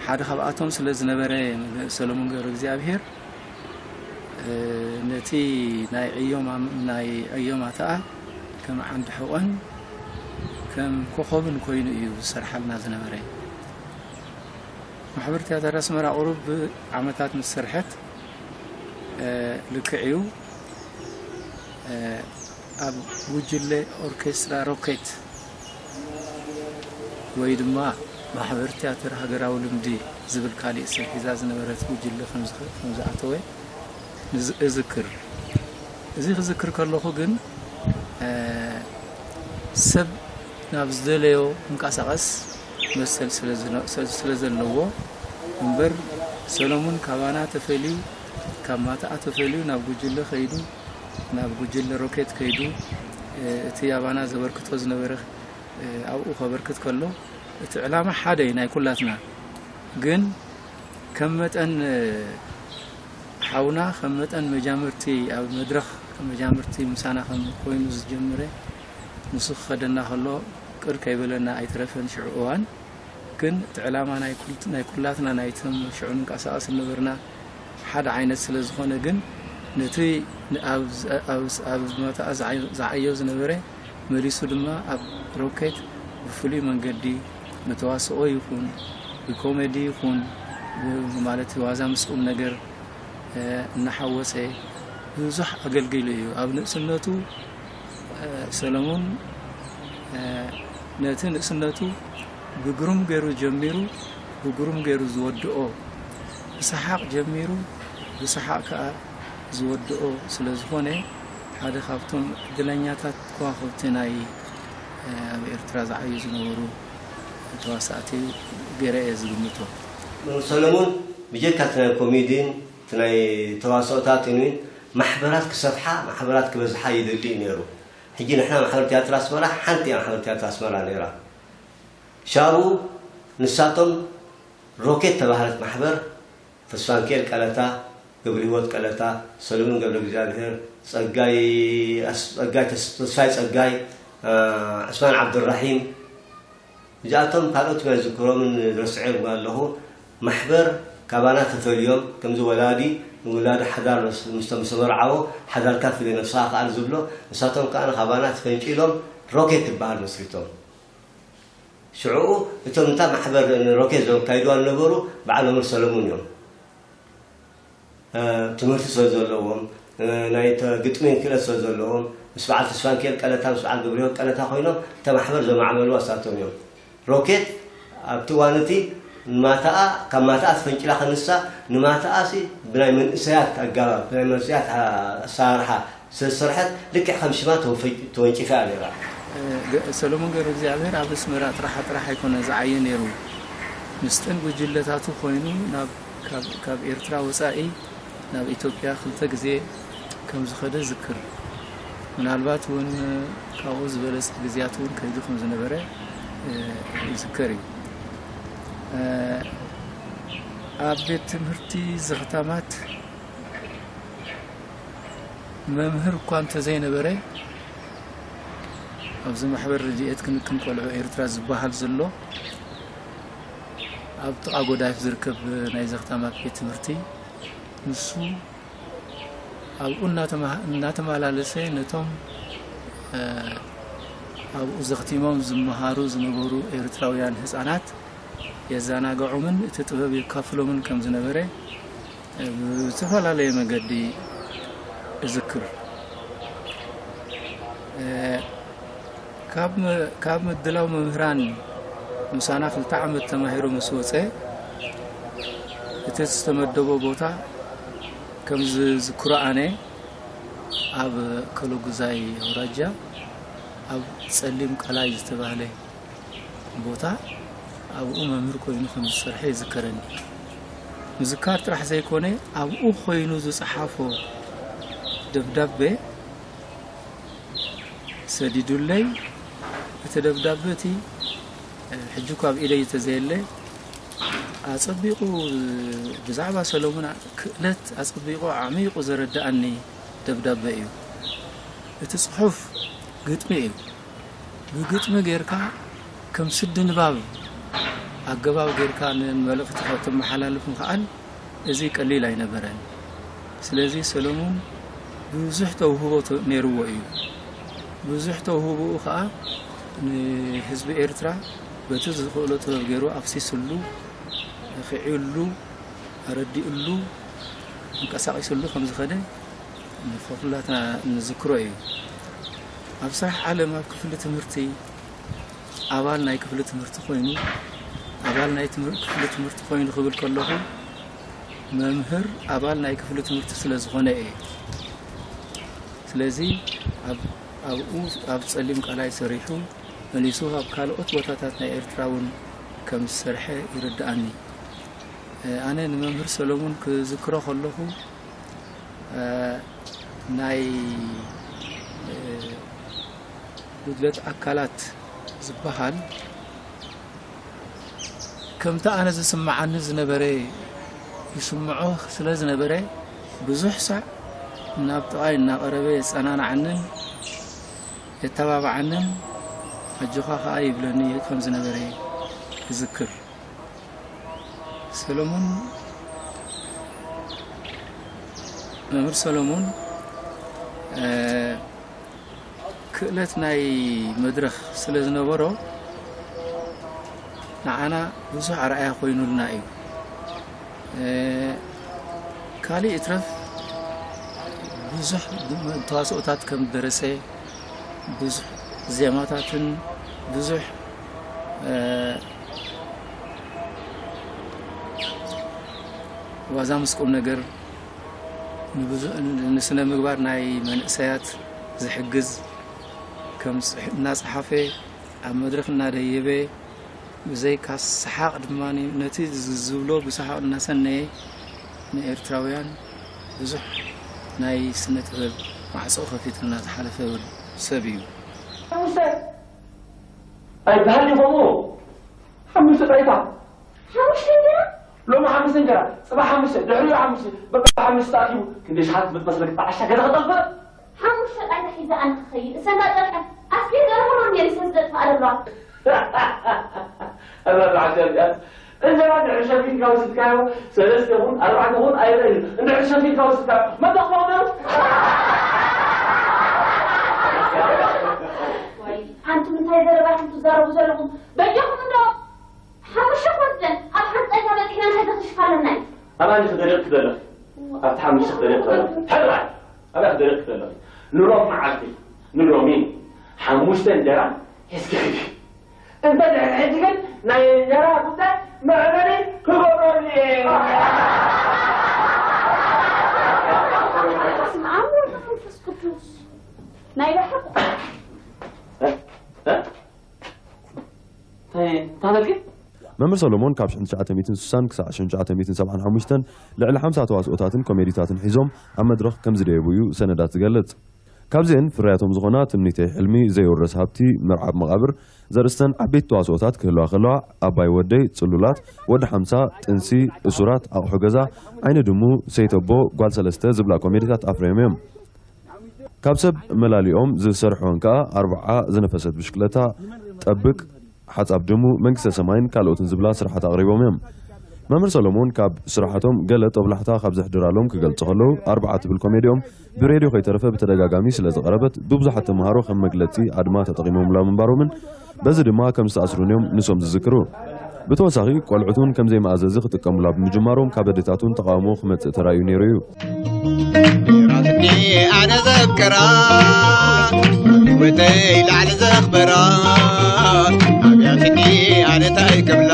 ሓደ ካብኣቶም ስለ ዝነበረ፣ ሰሎሞን ገብረ እግዚኣብሔር ነቲ ናይ ዕዮ ማም-፣ ናይ ዕዮ ማተኣ ከም ዓንዲ ሕቖን ከም ኮኾብን ኮይኑ እዩ ዝሰርሓልና ዝነበረ። ማሕበር ትያትር ኣስመራ ቁሩብ ዓመታት ምስ ሰርሐት፣ እ፣ ልክዕ እዩ፣ እ፣ ኣብ ጉጅለ ኦርኬስትራ ሮኬት ወይ ድማ ማሕበር ትያትር ሃገራዊ ልምዲ ዝብል ካሊእ ስም ሒዛ ዝነበረት ጉጅለ ከም ዝኸ-፣ ከም ዝኣተወ ንዝ-፣ እዝክር። እዚ ክዝክር ከለኹ ግን፣ እ፣ ሰብ ናብ ዝደለዮ ክንቀሳቐስ መሰል ስለ ዝነ-፣ ስለ፣ ስለ ዘለዎ እምበር፣ ሰሎሙን ካባና ተፈልዩ፣ ካብ ማተኣ ተፈልዩ ናብ ጉጅለ ከይዱ፣ ናብ ጉጅለ ሮኬት ከይዱ፣ እ፣ እቲ ኣባና ዘበርክቶ ዝነበረ፣ እ፣ ኣብኡ ከበርክት ከሎ፣ እቲ ዕላማ ሓደ እዩ ናይ ኩላትና። ግን ከም መጠን፣ እ፣ ሓውና፣ ከም መጠን መጃምርቲ ኣብ መድረኽ፣ ከም መጃምርቲ ምሳና ከም ኮይኑ ዝጀመረ፣ ንሱ ክኸደና ከሎ ቅር ከይበለና ኣይተረፈን ሽዑ እዋን። ግን እቲ ዕላማ ናይ ኩል-፣ ናይ ኩላትና ናይቶም ሽዑ ንንቀሳቐስ ዝነበርና ሓደ ዓይነት ስለ ዝኾነ ግን ነቲ ን-፣ ኣብ ዝ-፣ ኣብ ዝ-፣ ኣብ መታኣ ዝዓዮ-፣ ዝዓዮ ዝነበረ መሊሱ ድማ ኣብ ሮኬት ብፍሉይ መንገዲ ብተዋስኦ ይኹን ብኮሜዲ ይኹን ብ-፣ ማለት ዋዛ ምስ ቁም ነገር፣ እ፣ እናሓወሰ ብዙሕ ኣገልጊሉ እዩ። ኣብ ንእስነቱ፣ እ፣ ሰለሙን፣ እ፣ ነቲ ንእስነቱ ብግሩም ገይሩ ጀሚሩ፣ ብግሩም ገይሩ ዝወድኦ፣ ብሰሓቕ ጀሚሩ፣ ብሰሓቕ ከኣ ዝወድኦ ስለ ዝኾነ፣ ሓደ ካብቶም ዕድለኛታት ከዋኽብቲ ናይ፣ እ፣ ኣብ ኤርትራ ዝዓዩ ዝነበሩ ተዋሳእቲ ገይረ እየ ዝግምቶ። ሰለሙን ብጀካ እቲ ናይ ኮሜዲን እቲ ናይ ተዋስኦታትን እውን ማሕበራት ክሰፍሓ፣ ማሕበራት ክበዝሓ ይደሊ እዩ ነይሩ። ሕጂ ንሕና ማሕበር ትያትር ኣስመራ ሓንቲ እያ ማሕበር ትያትር ኣስመራ ነይራ። ሻቡ ንሳቶም ሮኬት ተባህለት ማሕበር፣ ተስፋንኪኤል ቀለታ፣ ገብረህይወት ቀለታ፣ ሰለሙን ገብረ እግዚኣብሔር፣ ጸጋይ ኣስ-፣ ጸጋይ ተስ-፣ ተስፋይ ጸጋይ፣ እ፣ ዑስማን ዓብዱራሒም፣ እዚኣቶም ካልኦት ናይ ዝክሮምን ረስዐ እኳ ኣለኹ፣ ማሕበር ካባና ተፈልዮም፣ ከምዚ ወላዲ ንውላዱ ሓዳር ምስ፣ ምስ፣ ምስ ተመርዓዎ፣ ሓዳርካ ፍለ ነብስኻ ከኣል ዝብሎ፣ ንሳቶም ከኣ ካባና ተፈንጪሎም ሮኬት ትበሃል መስሪቶም። ሽዑኡ እቶም እታ ማሕበር ንሮኬት ዘካይድዋ ዝነበሩ በዓል መምህር ሰለሙን እዮም። እ፣ ትምህርቲ ስለ ዘለዎም፣ እ፣ ናይ ተ-፣ ግጥሚ ክእለት ስለ ዘለዎም፣ ምስ በዓል ተስፋንኪኤል ቀለታ፣ ምስ በዓል ገብረህይወት ቀለታ ኮይኖም እታ ማሕበር ዘማዕበልዋ እሳቶም እዮም። ሮኬት ኣብቲ እዋን እቲ ንማታኣ፣ ካብ ማታኣ ተፈንጭላ ክንሳ፣ ንማታኣ ሲ ብናይ መንእሰያት ኣገባብ፣ ብናይ መንእሰያት ኣሰራርሓ ስለ ዝሰርሐት፣ ልክዕ ከም ሽማ ተወፈ-፣ ተወንጪፋ እያ ነይራ። እ፣ ገ-፣ ሰሎሞን ገብረ እግዚኣብሔር ኣብ ኣስመራ ጥራሕ ጥራሕ ኣይኮነ ዝዓየ ነይሩ። ምስጥን ጉጅለታቱ ኮይኑ ናብ፣ ካብ፣ ካብ ኤርትራ ወጻኢ ናብ ኢትዮጵያ ክልተ ግዜ ከም ዝኸደ ዝክር። ምናልባት እውን ካብኡ ዝበለጸ ግዜያት እውን ከይዱ ከም ዝነበረ፣ እ፣ ይዝከር እዩ። እ፣ ኣብ ቤት ትምህርቲ ዘኽታማት መምህር እኳ እንተዘይነበረ፣ ኣብዚ ማሕበር ረድኤት ክንክን ቆልዑ ኤርትራ ዝበሃል ዘሎ፣ ኣብ ጥቓ ጎዳይፍ ዝርከብ ናይ ዘኽታማት ቤት ትምህርቲ፣ ንሱ ኣብኡ እናተማ-፣ እናተመላለሰ ነቶም፣ እ፣ ኣብኡ ዘኽቲሞም ዝመሃሩ ዝነበሩ ኤርትራውያን ህጻናት የዘናግዖምን እቲ ጥበብ የካፍሎምን ከም ዝነበረ፣ እ፣ ብዝተፈላለየ መገዲ እዝክር። እ፣ ካብ መ-፣ ካብ ምድላው መምህራን ምሳና ክልተ ዓመት ተማሂሩ ምስ ወጸ፣ እቲ ዝተመደቦ ቦታ ከም ዝዝክሮ ኣነ፣ ኣብ ከለጉዛይ ኣውራጃ፣ ኣብ ጸሊም ቀላይ ዝተባህለ ቦታ፣ ኣብኡ መምህር ኮይኑ ከም ዝሰርሐ ይዝከረኒ። ምዝካር ጥራሕ ዘይኮነ፣ ኣብኡ ኮይኑ ዝጸሓፎ ደብዳቤ ሰዲዱለይ። እቲ ደብዳቤ እቲ፣ ሕጂ እኳ ኣብ ኢደይ እንተዘየለ፣ ኣጸቢቑ ብዛዕባ ሰሎሙን ክእለት ኣጸቢቑ ኣዕሚቑ ዘረድኣኒ ደብዳቤ እዩ። እቲ ጽሑፍ ግጥሚ እዩ። ብግጥሚ ጌርካ፣ ከም ስዲ ንባብ ኣገባብ ጌርካ ንመልእኽቲ ከተመሓላልፍ ምኽኣል፣ እዚ ቀሊል ኣይነበረን። ስለዚ ሰሎሞን ብዙሕ ተውህቦ ተ- ነይርዎ እዩ። ብዙሕ ተውህቦኡ ከዓ ንህዝቢ ኤርትራ በቲ ዝኽእሎ ጥበብ ገይሩ ኣፍሲስሉ፣ ኽዒሉ፣ ኣረዲኡሉ፣ እንቀሳቒስሉ ከም ዝኸደ ንኹላትና እንዝክሮ እዩ። ኣብ ስራሕ ዓለም ኣብ ክፍሊ ትምህርቲ ኣባል ናይ ክፍሊ ትምህርቲ ኮይኑ፣ ኣባል ናይ ትምህር- ክፍሊ ትምህርቲ ኮይኑ ክብል ከለኹ መምህር ኣባል ናይ ክፍሊ ትምህርቲ ስለ ዝኾነ እየ። ስለዚ ኣብ ኣብኡ ኣብ ጸሊም ቃላይ ሰሪሑ መሊሱ ኣብ ካልኦት ቦታታት ናይ ኤርትራ እውን ከም ዝሰርሐ ይርድኣኒ። ኣነ ንመምህር ሰሎሙን ክዝክሮ ከለኹ ናይ ጉድለት ኣካላት ዝበሃል ከምቲ ኣነ ዝስምዓኒ ዝነበረ ይስምዖ ስለ ዝነበረ ብዙሕ ሳዕ ናብ ጥቓይ እናቐረበ የጸናንዓንን የተባብዓንን ኣጆኻ ኸኣ ይብለኒ ከም ዝነበረ እዝክር። ሰሎሞን መምህር ሰሎሞን ክእለት ናይ መድረኽ ስለ ዝነበሮ ንዓና ብዙሕ ኣርኣያ ኮይኑልና እዩ። ካልእ ይትረፍ ብዙሕ ተዋስኦታት ከም ደረሰ ብዙሕ ዜማታትን ብዙሕ ዋዛ ምስ ቁም ነገር ንስነ ምግባር ናይ መንእሰያት ዝሕግዝ ከም እናጸሓፈ ኣብ መድረኽ እናደየበ ብዘይካ ሰሓቕ ድማ ነቲ ዝብሎ ብሰሓቕ እናሰነየ ንኤርትራውያን ብዙሕ ናይ ስነ ጥበብ ማዕጾ ከፊትልና ዝሓለፈ ሰብ እዩ። ኣይበሃል ይኸምኡ ሓሙሽተ ጣይታ ሓሙሽተ እንጀራ ሎሚ ሓሙሽተ እንጀራ ጽባሕ ሓሙሽተ ድሕሪኡ ሓሙሽተ በቃ ሓሙሽተ ተኣኪቡ ክንደይ ሸሓት ክትመጽእ መስለኪ ብዓሻ ገዛ ክጠፍእ ሓሙሽተ ጣይታ ሒዘ ኣነ ክኸይድ እሰና ጸብሐ ኣስቤዛ ለሆኖ ሜሪሰ ዝደጥፋ ኣለዋ ኣላ ብዓሻ እዚኣ እንጀራ ድሕሪ ሸፊንካ ወሲድካዮ ሰለስተ ኹን ኣርባዕተ ኹን ኣይረእን እዩ እንድሕሪ ሸፊንካ ወሲድካዮ መተኽቦ ኣንቱም እንታይ ዘረባ ኢኹም ትዛረቡ ዘለኹም በጃኹም እንዶ ሓሙሽተ ኮንስተን ኣብ ሓንጻይታ በጺሕና እንታይ ተኽሽፍ ኣለና እዩ ኣባይ ክደሪቕ ክደለኺ ኣብቲ ሓሙሽተ ክደሪቕ ከሎ ሕራይ ኣባይ ክደሪቕ ክደለኺ ንሮብ መዓልቲ ንሎሚ ሓሙሽተ እንጀራ ሒዝኪ ኺዲ እንተ ድሕሪ ሕጂ ግን ናይ እንጀራ ጉዳይ መዕለሊ ክገብረሉ እየ ስምዓም ወልድ መንፈስ ቅዱስ ናይ ብሓቂ መምህር ሰሎሞን ካብ ሽሕን ትሽዓተ ሚእትን ስሳን ክሳዕ ሽሕን ትሽዓተ ሚእትን ሰብዓን ሓሙሽተን ልዕሊ ሓምሳ ተዋስኦታትን ኮሜዲታትን ሒዞም ኣብ መድረኽ ከም ዝደየቡ እዩ ሰነዳት ዝገልጽ። ካብዚኤን ፍርያቶም ዝኾና ትምኒተይ ሕልሚ፣ ዘይውረስ ሃብቲ፣ መርዓ ኣብ መቓብር ዘርእስተን ዓበይቲ ተዋስኦታት ክህልዋ ከለዋ ኣባይ ወደይ፣ ጽሉላት፣ ወዲ ሓምሳ፣ ጥንሲ፣ እሱራት፣ ኣቑሑ ገዛ፣ ዓይኒ ድሙ፣ ሰይተቦ፣ ጓል ሰለስተ ዝብላ ኮሜዲታት ኣፍርዮም እዮም። ካብ ሰብ መላሊኦም ዝሰርሕወን ከኣ ኣርብዓ ዝነፈሰት ብሽክለታ፣ ጠብቅ፣ ሓጻብ ድሙ፣ መንግስተ ሰማይን ካልኦትን ዝብላ ስራሓት ኣቕሪቦም እዮም። መምህር ሰሎሞን ካብ ስራሓቶም ገለ ጦብላሕታ ካብ ዘሕድራሎም ክገልጹ ከለዉ ኣርብዓ ትብል ኮሜዲኦም ብሬድዮ ከይተረፈ ብተደጋጋሚ ስለ ዝቐረበት ብብዙሓት ተምሃሮ ከም መግለጺ ኣድማ ተጠቒሞምላ ምንባሮምን በዚ ድማ ከም ዝተኣስሩን እዮም ንሶም ዝዝክሩ። ብተወሳኺ ቆልዑት እውን ከም ዘይመኣዘዚ ክጥቀሙላ ብምጅማሮም ካብ ኣዴታት እውን ተቓውሞ ክመጽእ ተራእዩ ነይሩ እዩ። ራትኒ ኣነ ዘፍቅራ ኣብ ህይወተይ ላዕሊ ዘኽበራ ኣብያትኒ ኣነ ታይ ክብላ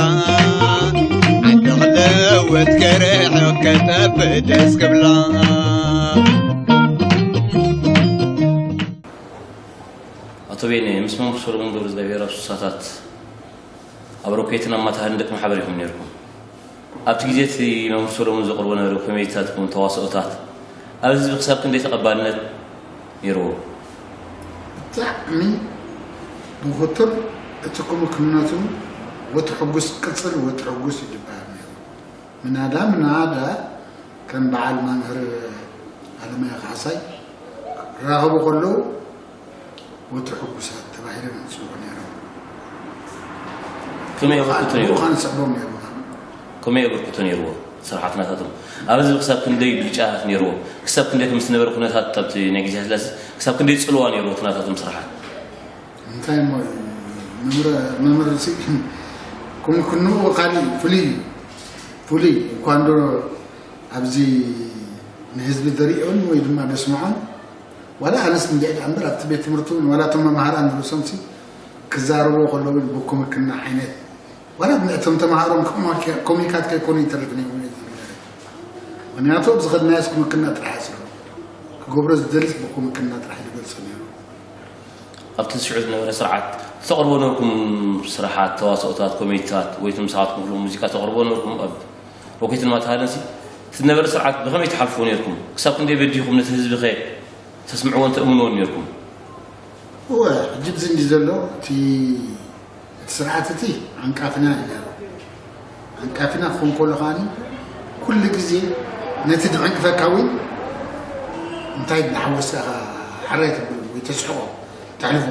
ዓዲ ክለወጥ ክርሕቕ ከጠፍእ ደስ ክብላ ኣቶ ቤኔ ምስ መምህር ሰሎሞን ገብረእግዚኣብሄር ኣብ ሱሳታት ኣብ ሮኬትን ኣብ ማታ ህንደቅ ማሕበር ኢኹም ነይርኩም። ኣብቲ ግዜ እቲ መምህር ሰሎሞን ዘቕርቦ ነበረ ኮሜዲታት ይኹን ተዋስኦታት ኣብ ህዝቢ ክሳብ ክንደይ ተቐባልነት ነይርዎ? ብጣዕሚ ብኹቱር እቲ ክምክነቱ ወትሕጉስ ቅጽል ወትሕጉስ እዩ ዝበሃል ነይሩ። ምናዳ ምናዳ ከም በዓል መምህር ኣለማየ ካሕሳይ ክራኸቡ ከለዉ ወትሪ ሕጉሳት ተባሂሎም እዮም ዝፅውዑ ነይሮም። ከመይ የበርክቱ ነይሮም? ከንስዕቦም ነይሩና። ከመይ የበርክቱ ነይርዎ? ስራሓት ናታቶም ኣብዚ ክሳብ ክንደይ ብልጫታት ነይርዎ፣ ክሳብ ክንደይ ከም ዝነበረ ኩነታት ኣብቲ ናይ ግዜ ስላሴ ክሳብ ክንደይ ጽልዋ ነይርዎ እቲ ናታቶም ስራሓት? እንታይ እሞ እዩ መምህር መምህር ሲ ኩምክንኡ ካልእ እዩ፣ ፍሉይ እዩ። ፍሉይ እኳ እንዶ ኣብዚ ንህዝቢ ዘርእዮን ወይ ድማ ዘስምዖን ዋላ ኣነስ እንዲዕ ደኣ እምበር ኣብቲ ቤት ትምህርቲ እውን ዋላ እቶም መምሃራን ንርእሶም ሲ ክዛረብዎ ከለዉ እውን ብኩምክና ዓይነት ዋላ እቶም ተምሃሮም ኮሚካት ከይኮኑ ይተርፍ ነይሩ። ምክንያቱ ኣብ ዝኸድናዮስ ኩምክና ጥራሕ ስለ ክገብሮ ዝደልስ ብኩምክና ጥራሕ ዝገልጾ ነይሩ። ኣብቲ ሽዑ ዝነበረ ስርዓት ተቕርቦ ነርኩም ስራሓት ተዋስኦታት ኮሜዲታት ወይ ትምሳኻትኩም ክሉ ሙዚቃ ተቕርቦ ነርኩም ኣብ ሮኬትን ማታሃለንሲ እቲ ዝነበረ ስርዓት ብኸመይ ትሓልፍዎ ነርኩም ክሳብ ክንደይ በዲኹም ነቲ ህዝቢ ኸ ተስምዕዎን ተእምንዎን ነርኩም? እወ ሕጂ ብዚ እንዲ ዘሎ እቲ እቲ ስርዓት እቲ ዓንቃፊና እዩ ነይሩ። ዓንቃፊና ክኸውን ከሎ ከዓኒ ኩሉ ግዜ ነቲ ድዕንቅፈካ እውን እንታይ እናሓወስካ ኢኻ ሓራይ ተብሎ ወይ ተስሕቆ ተሕልፎ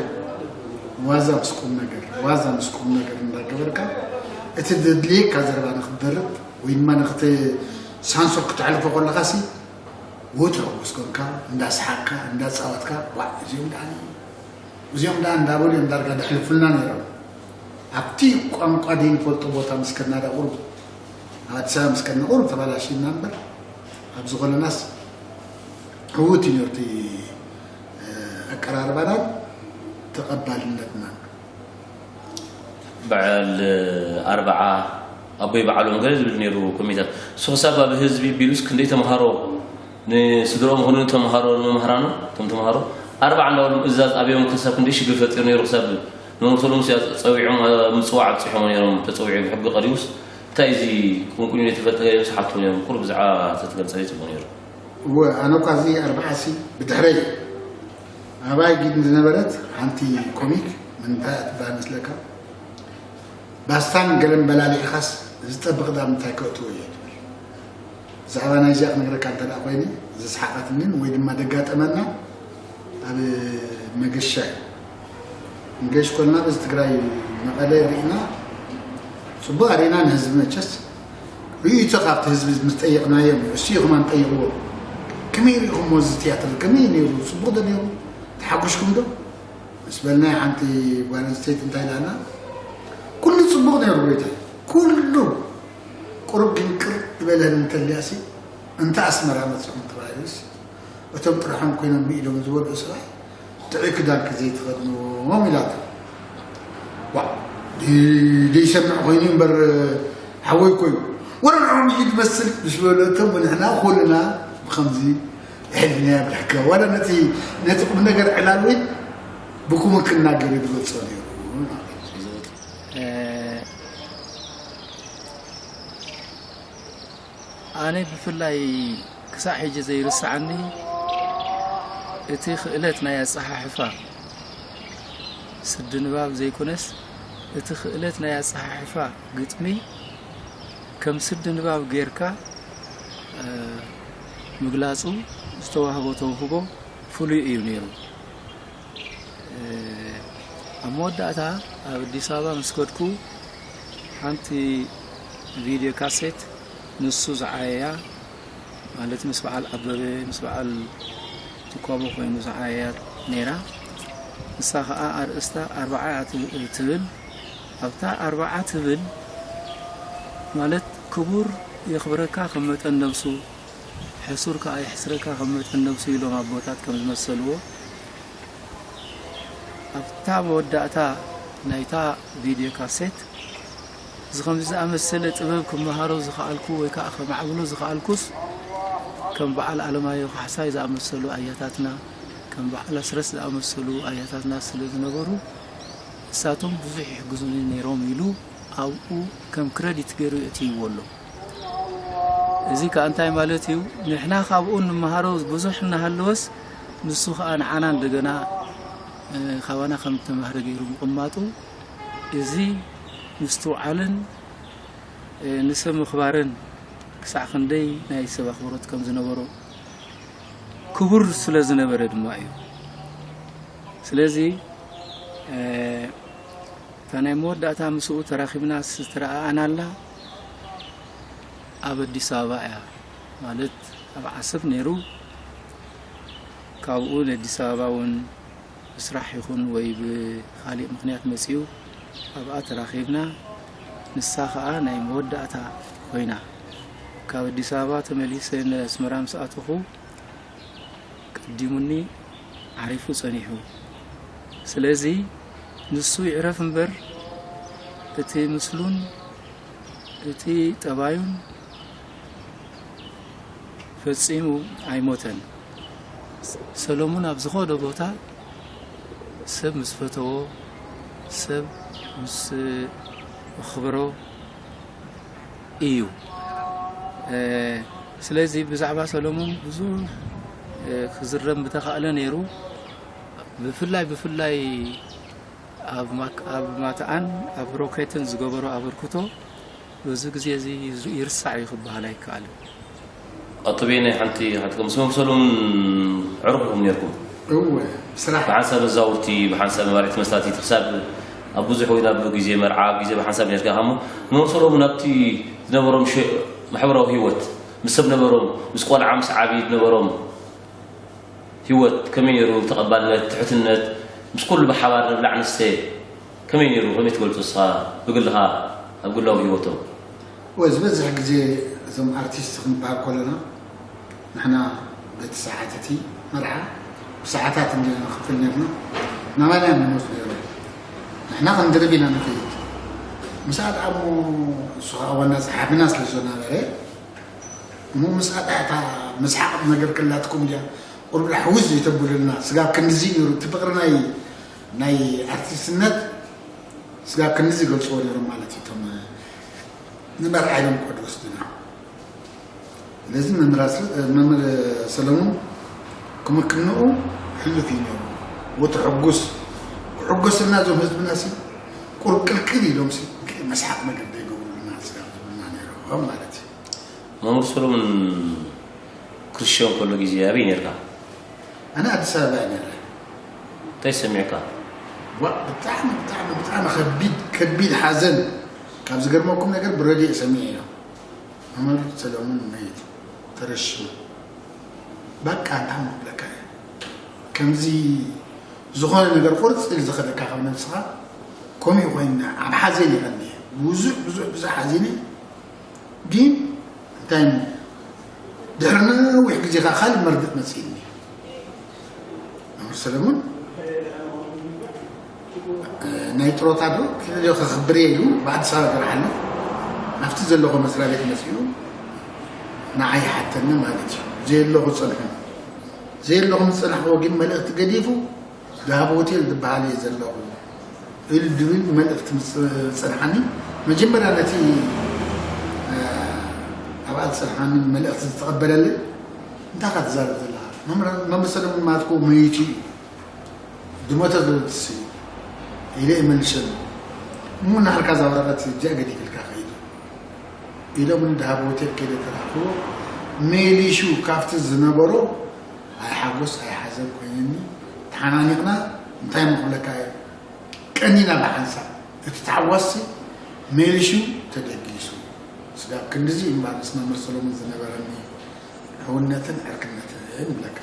ዋዛ ምስ ቁም ነገር ዋዛ ምስ ቁም ነገር እንዳገበርካ እቲ ዘድልየካ ዘረባ ንክትደርብ ወይ ድማ ንክትሳንሶ ክተሕልፎ ከለካ ሲ ወትሮ ምስ ኮንካ እንዳስሓቅካ እንዳፃወትካ ዋ እዚኦም ደኣ እዚኦም ደኣ እንዳበሉ እዮም ዳርጋ ደሕልፉልና ነይሮም። ኣብቲ ቋንቋ ደይንፈልጦ ቦታ ምስ ከድና ደኣ ቁሩብ ኣብ ኣዲስ ኣበባ ምስ ከድና ቁሩብ ተባላሽና እምበር ኣብዚ ኮለናስ ዕውት እዩ ነርቱ ኣቀራርባናን ተቐባልነትናን። በዓል ኣርብዓ ኣቦይ በዓሎም ገለ ዝብል ነይሩ ኮሚታት እሱ ክሳብ ኣብ ህዝቢ ቢሉስ ክንደይ ተምሃሮ ንስድሮም ኹኑ ተምሃሮ ንመምህራኑ እቶም ተምሃሮ ኣርብዓ እንዳበሎም እዛዝ ኣብዮም ክሳብ ክንደይ ሽግር ፈጢሩ ነይሩ ክሳብ ንመምሰሎም ጸዊዖም ምጽዋዕ ኣብጺሖም ነይሮም ተጸዊዑ ብሕጊ ቀሪቡስ እንታይ እዚ ቁንቁን ተፈጠረ ኢሎም ዝሓቱ ነይሮም ቁሩብ ብዛዕባ ተትገልጸለይ ጽቡቕ ነይሩ። እወ ኣነ እኳ እዚ ኣርብዓ ሲ ብድሕረይ ኣባይ ግን ዝነበረት ሓንቲ ኮሚክ ምንታይ እያ ትበሃል መስለካ? ባስታን ገለን በላሊዕኻስ ዝጠብቕ ዳ ምንታይ ከእትዎ እየ ትብል። ብዛዕባ ናይዚኣ ክነግረካ እንተ ደኣ ኮይነ ዘስሓቐትንን ወይ ድማ ደጋጠመና ኣብ መገሻ እዩ። ንገሽ ኮልና በዚ ትግራይ መቐለ ርኢና ፅቡቅ ኣሪና ንህዝቢ መቸስ ርእይቶ ካብቲ ህዝቢ ምስ ጠየቅናዮም እዩ። እሱ እዩ ከማን ጠይቅዎ ከመይ ርኢኹሞ እዚ ትያትር ከመይ ነይሩ ፅቡቅ ዶ ነይሩ ተሓጉሽኩም ዶ ምስ በልናይ ሓንቲ ጓል ኣንስተይቲ እንታይ ኢላና ኩሉ ፅቡቅ ነይሩ ጎይታይ ኩሉ ቁሩብ ግን ቅር ዝበለኒ እንተልያሲ እንተ ኣስመራ መፅኹም ተባሂሉስ እቶም ጥርሖም ኮይኖም ኢሎም ዝበልዑ ሰብኣይ ጥዑይ ክዳንኪ ዘይትኸድንዎም ኢላቶ። ዋ ደይሰምዕ ኮይኑ እምበር ሓወይ ኮይኑ ወረ ንዖም እዩ ትመስል ምስ በለቶም ንሕና ኩልና ብከምዚ የሕልፍናያ ብሕከ ዋላ ነቲ ነቲ ቁም ነገር ዕላል ወይ ብኩምክና ገይሩ ዝገልጾ ነይሩ። ኣነ ብፍላይ ክሳዕ ሕጂ ዘይርስዓኒ እቲ ክእለት ናይ ኣጸሓሕፋ ስዲ ንባብ ዘይኮነስ እቲ ክእለት ናይ ኣጸሓሕፋ ግጥሚ ከም ስዲ ንባብ ጌርካ ምግላጹ ዝተዋህቦ ተውህቦ ፍሉይ እዩ ነይሩ። ኣብ መወዳእታ ኣብ ኣዲስ ኣበባ ምስ ከድኩ ሓንቲ ቪድዮ ካሴት ንሱ ዝዓየያ ማለት ምስ በዓል ኣበበ ምስ በዓል ትኳቦ ኮይኑ ዝዓየያ ነይራ። ንሳ ከዓ ኣርእስታ ኣርባዓ እያ ትብል። ኣብታ ኣርባዓ ትብል ማለት ክቡር የኽብረካ ከም መጠን ነብሱ ሕሱር ከዓ የሕስረካ ከም መጠን ነብሱ ኢሎም ኣቦታት ከም ዝመሰልዎ ኣብታ መወዳእታ ናይታ ቪድዮ ካሴት እዚ ከምዚ ዝኣመሰለ ጥበብ ክመሃሮ ዝኸኣልኩ ወይ ከዓ ከማዕብሎ ዝኸኣልኩስ ከም በዓል ኣለማዮ ካሕሳይ ዝኣመሰሉ ኣያታትና ከም በዓል ኣስረስ ዝኣመሰሉ ኣያታትና ስለ ዝነበሩ ንሳቶም ብዙሕ ይሕግዙኒ ነይሮም ኢሉ ኣብኡ ከም ክረዲት ገይሩ የእትይዎ ኣሎ። እዚ ከኣ እንታይ ማለት እዩ? ንሕና ካብኡ እንመሃሮ ብዙሕ እናሃለወስ ንሱ ከኣ ንዓና እንደገና ካባና ከም ተማህረ ገይሩ ምቕማጡ እዚ ምስትውዓልን ንሰብ ምኽባርን ክሳዕ ክንደይ ናይ ሰብ ኣኽብሮት ከም ዝነበሮ ክቡር ስለ ዝነበረ ድማ እዩ። ስለዚ እታ ናይ መወዳእታ ምስኡ ተራኺብና ዝተረኣኣናላ ኣብ ኣዲስ ኣበባ እያ፣ ማለት ኣብ ዓሰብ ነይሩ። ካብኡ ንኣዲስ ኣበባ እውን ብስራሕ ይኹን ወይ ብኻሊእ ምኽንያት መጺኡ ኣብኣ ተራኺብና። ንሳ ኸኣ ናይ መወዳእታ ኮይና። ካብ ኣዲስ ኣበባ ተመሊሰ ንኣስመራ ምስ ኣተኹ፣ ቀዲሙኒ ዓሪፉ ጸኒሑ። ስለዚ ንሱ ይዕረፍ እምበር፣ እቲ ምስሉን እቲ ጠባዩን ፈጺሙ ኣይሞተን። ሰሎሙን ኣብ ዝኸዶ ቦታ ሰብ ምስ ፈተዎ፣ ሰብ ምስ ኣኽበሮ እዩ። እ፣ ስለዚ ብዛዕባ ሰሎሙን ብዙሕ፣ እ፣ ክዝረብ ምተኻእለ ነይሩ። ብፍላይ፣ ብፍላይ ኣብ ማክ-፣ ኣብ ማትኣን ኣብ ሮኬትን ዝገበሮ ኣበርክቶ በዚ ግዜ እዚ ይርሳዕ እዩ ክበሃል ኣይከኣልን። ቀጥቤ ናይ ሓንቲ፣ ሓንቲ ምስ መምሰሉን ዕሩኽ ኢኹም ነይርኩም። እወ፣ ብስራሕ። ብሓንሳብ መዛውርቲ፣ ብሓንሳብ መባልዕቲ መሳቲት ክሳብ ኣብ ብዙሕ ወይ ናብ ግዜ መርዓ፣ ኣብ ግዜ ብሓንሳብ ነርካ። ከሞ መምሰሎም ናብቲ ዝነበሮም ሽ-፣ ማሕበራዊ ህይወት፣ ምስ ሰብ ነበሮም፣ ምስ ቆልዓ፣ ምስ ዓቢ ዝነበሮም ህይወት ከመይ ነይሩ? ተቐባልነት፣ ትሕትነት፣ ምስ ኩሉ ብሓባር ንብላዕ ንስተ ከመይ ነይሩ? ከመይ ትገልጾ ንስኻ ብግልኻ ኣብ ግላዊ ህይወቶም? ወይ ዝበዝሕ ግዜ እዞም ኣርቲስት ክንበሃል ከለና ንሕና በቲ ሰዓት እቲ መርዓ ብሰዓታት እንዲና ንኽፍል ነርና። ናባና እዮም ዝመፁ ነይሮም። ንሕና ክንድርብ ኢና ንኸይድ። ምስ ኣድኣሞ ንሱ ኸዓ ዋና ጸሓፊና ስለ ዝነበረ እሞ ምስ ኣድኣታ መስሓቕ ነገር ክላትኩም ድያ? ቁሩብ ዳሕውዝ ዘይተብሉልና። ስጋብ ክንድዚ ነይሩ እቲ ፍቕሪ ናይ፣ ናይ ኣርቲስትነት ስጋብ ክንድዚ ይገልፅዎ ነይሮም ማለት እዩ። እቶም ንመርዓ ኢሎም ቆድ ወስድና። ስለዚ መምህር ኣስረ-፣ መምህር ሰለሙን ክምክንኡ ሕሉፍ እዩ ነይሩ። ወትሕጉስ፣ ክሕጎስልና እዞም ህዝብና ሲ ቁርቅልቅል ኢሎም ሲ መስሓቕ ነገር ዘይገብሩልና ስጋብ ዝብሉና ነይሮም ማለት እዩ። መምህር ሰሎሙን ክርስትያን ከሎ ግዜ ኣበይ ነርካ? ኣነ ኣዲስ ኣበባ እየ ነረ። እንታይ ሰሚዕካ? ዋ፣ ብጣዕሚ፣ ብጣዕሚ፣ ብጣዕሚ ከቢድ፣ ከቢድ ሓዘን። ካብ ዝገርመኩም ነገር ብረድዮ ሰሚዐ እየ። መምህር ሰለሙን መይት ተረሽኑ። በቃ፣ እንታይ ክብለካ እየ? ከምዚ ዝኾነ ነገር ቁርፅ ኢሉ ዝኸደካ ካብ ነብስኻ፣ ከምኡ ኮይኑ ኣብ ሓዘን እየ ቀኒየ። ብዙሕ፣ ብዙሕ፣ ብዙሕ ሓዚነ። ግን እንታይ እሞ፣ ድሕሪ ነዊሕ ግዜ ኸዓ ካልእ መርድእ መጺእኒ። መምህር ሰለሙን፣ እ፣ ናይ ጥሮታ ዶ ክልል ከኽብር እየ ኢሉ ብኣዲስ ኣበባ ገርሓለሁ። ኣብቲ ዘለኹ መስሪያ ቤት መጺኡ ንዓይ ይሓተኒ ማለት እዩ። ዘየለኹ ጸንሑ። ዘየለኹ ዝጸናሕዎ ግን መልእኽቲ ገዲፉ፣ ደሃብ ሆቴል ዝበሃል እየ ዘለኹ ኢሉ ዝብል መልእኽቲ ምስ ጸንሓኒ፣ መጀመርያ ነቲ፣ እ፣ ኣብኣ ዝጸንሓኒ መልእኽቲ ዝተቐበለለይ፣ "እንታይ ኢኻ ትዛረብ ዘለኻ? መምህር፣ መምህር ሰለሙን ማትኮ መይቱ እዩ፣ ዝሞተ ዝብል ትስዩ?" ኢለ እየ መልሸሉ። "እሞ ናህልካ እዛ ወረቐት እዚኣ ገዲፍልካ ከይዱ?" ኢሎምኒ ደሃብ ሆቴል ከይደ ተረኽቦ፣ መሊሹ ካብቲ ዝነበሮ ኣይሓጎስ ኣይሓዘን ኮይነኒ፣ ተሓናኒቕና፣ እንታይ እሞ ክብለካ እየ፣ ቀኒና ብሓንሳብ። እቲ ታሕጓስሲ መሊሹ ተደጊሱ። ስጋብ ክንድዚ እምበር ምስ መምህር ሰሎሙን ዝነበረኒ ሕውነትን ዕርክነትን ይብለካ።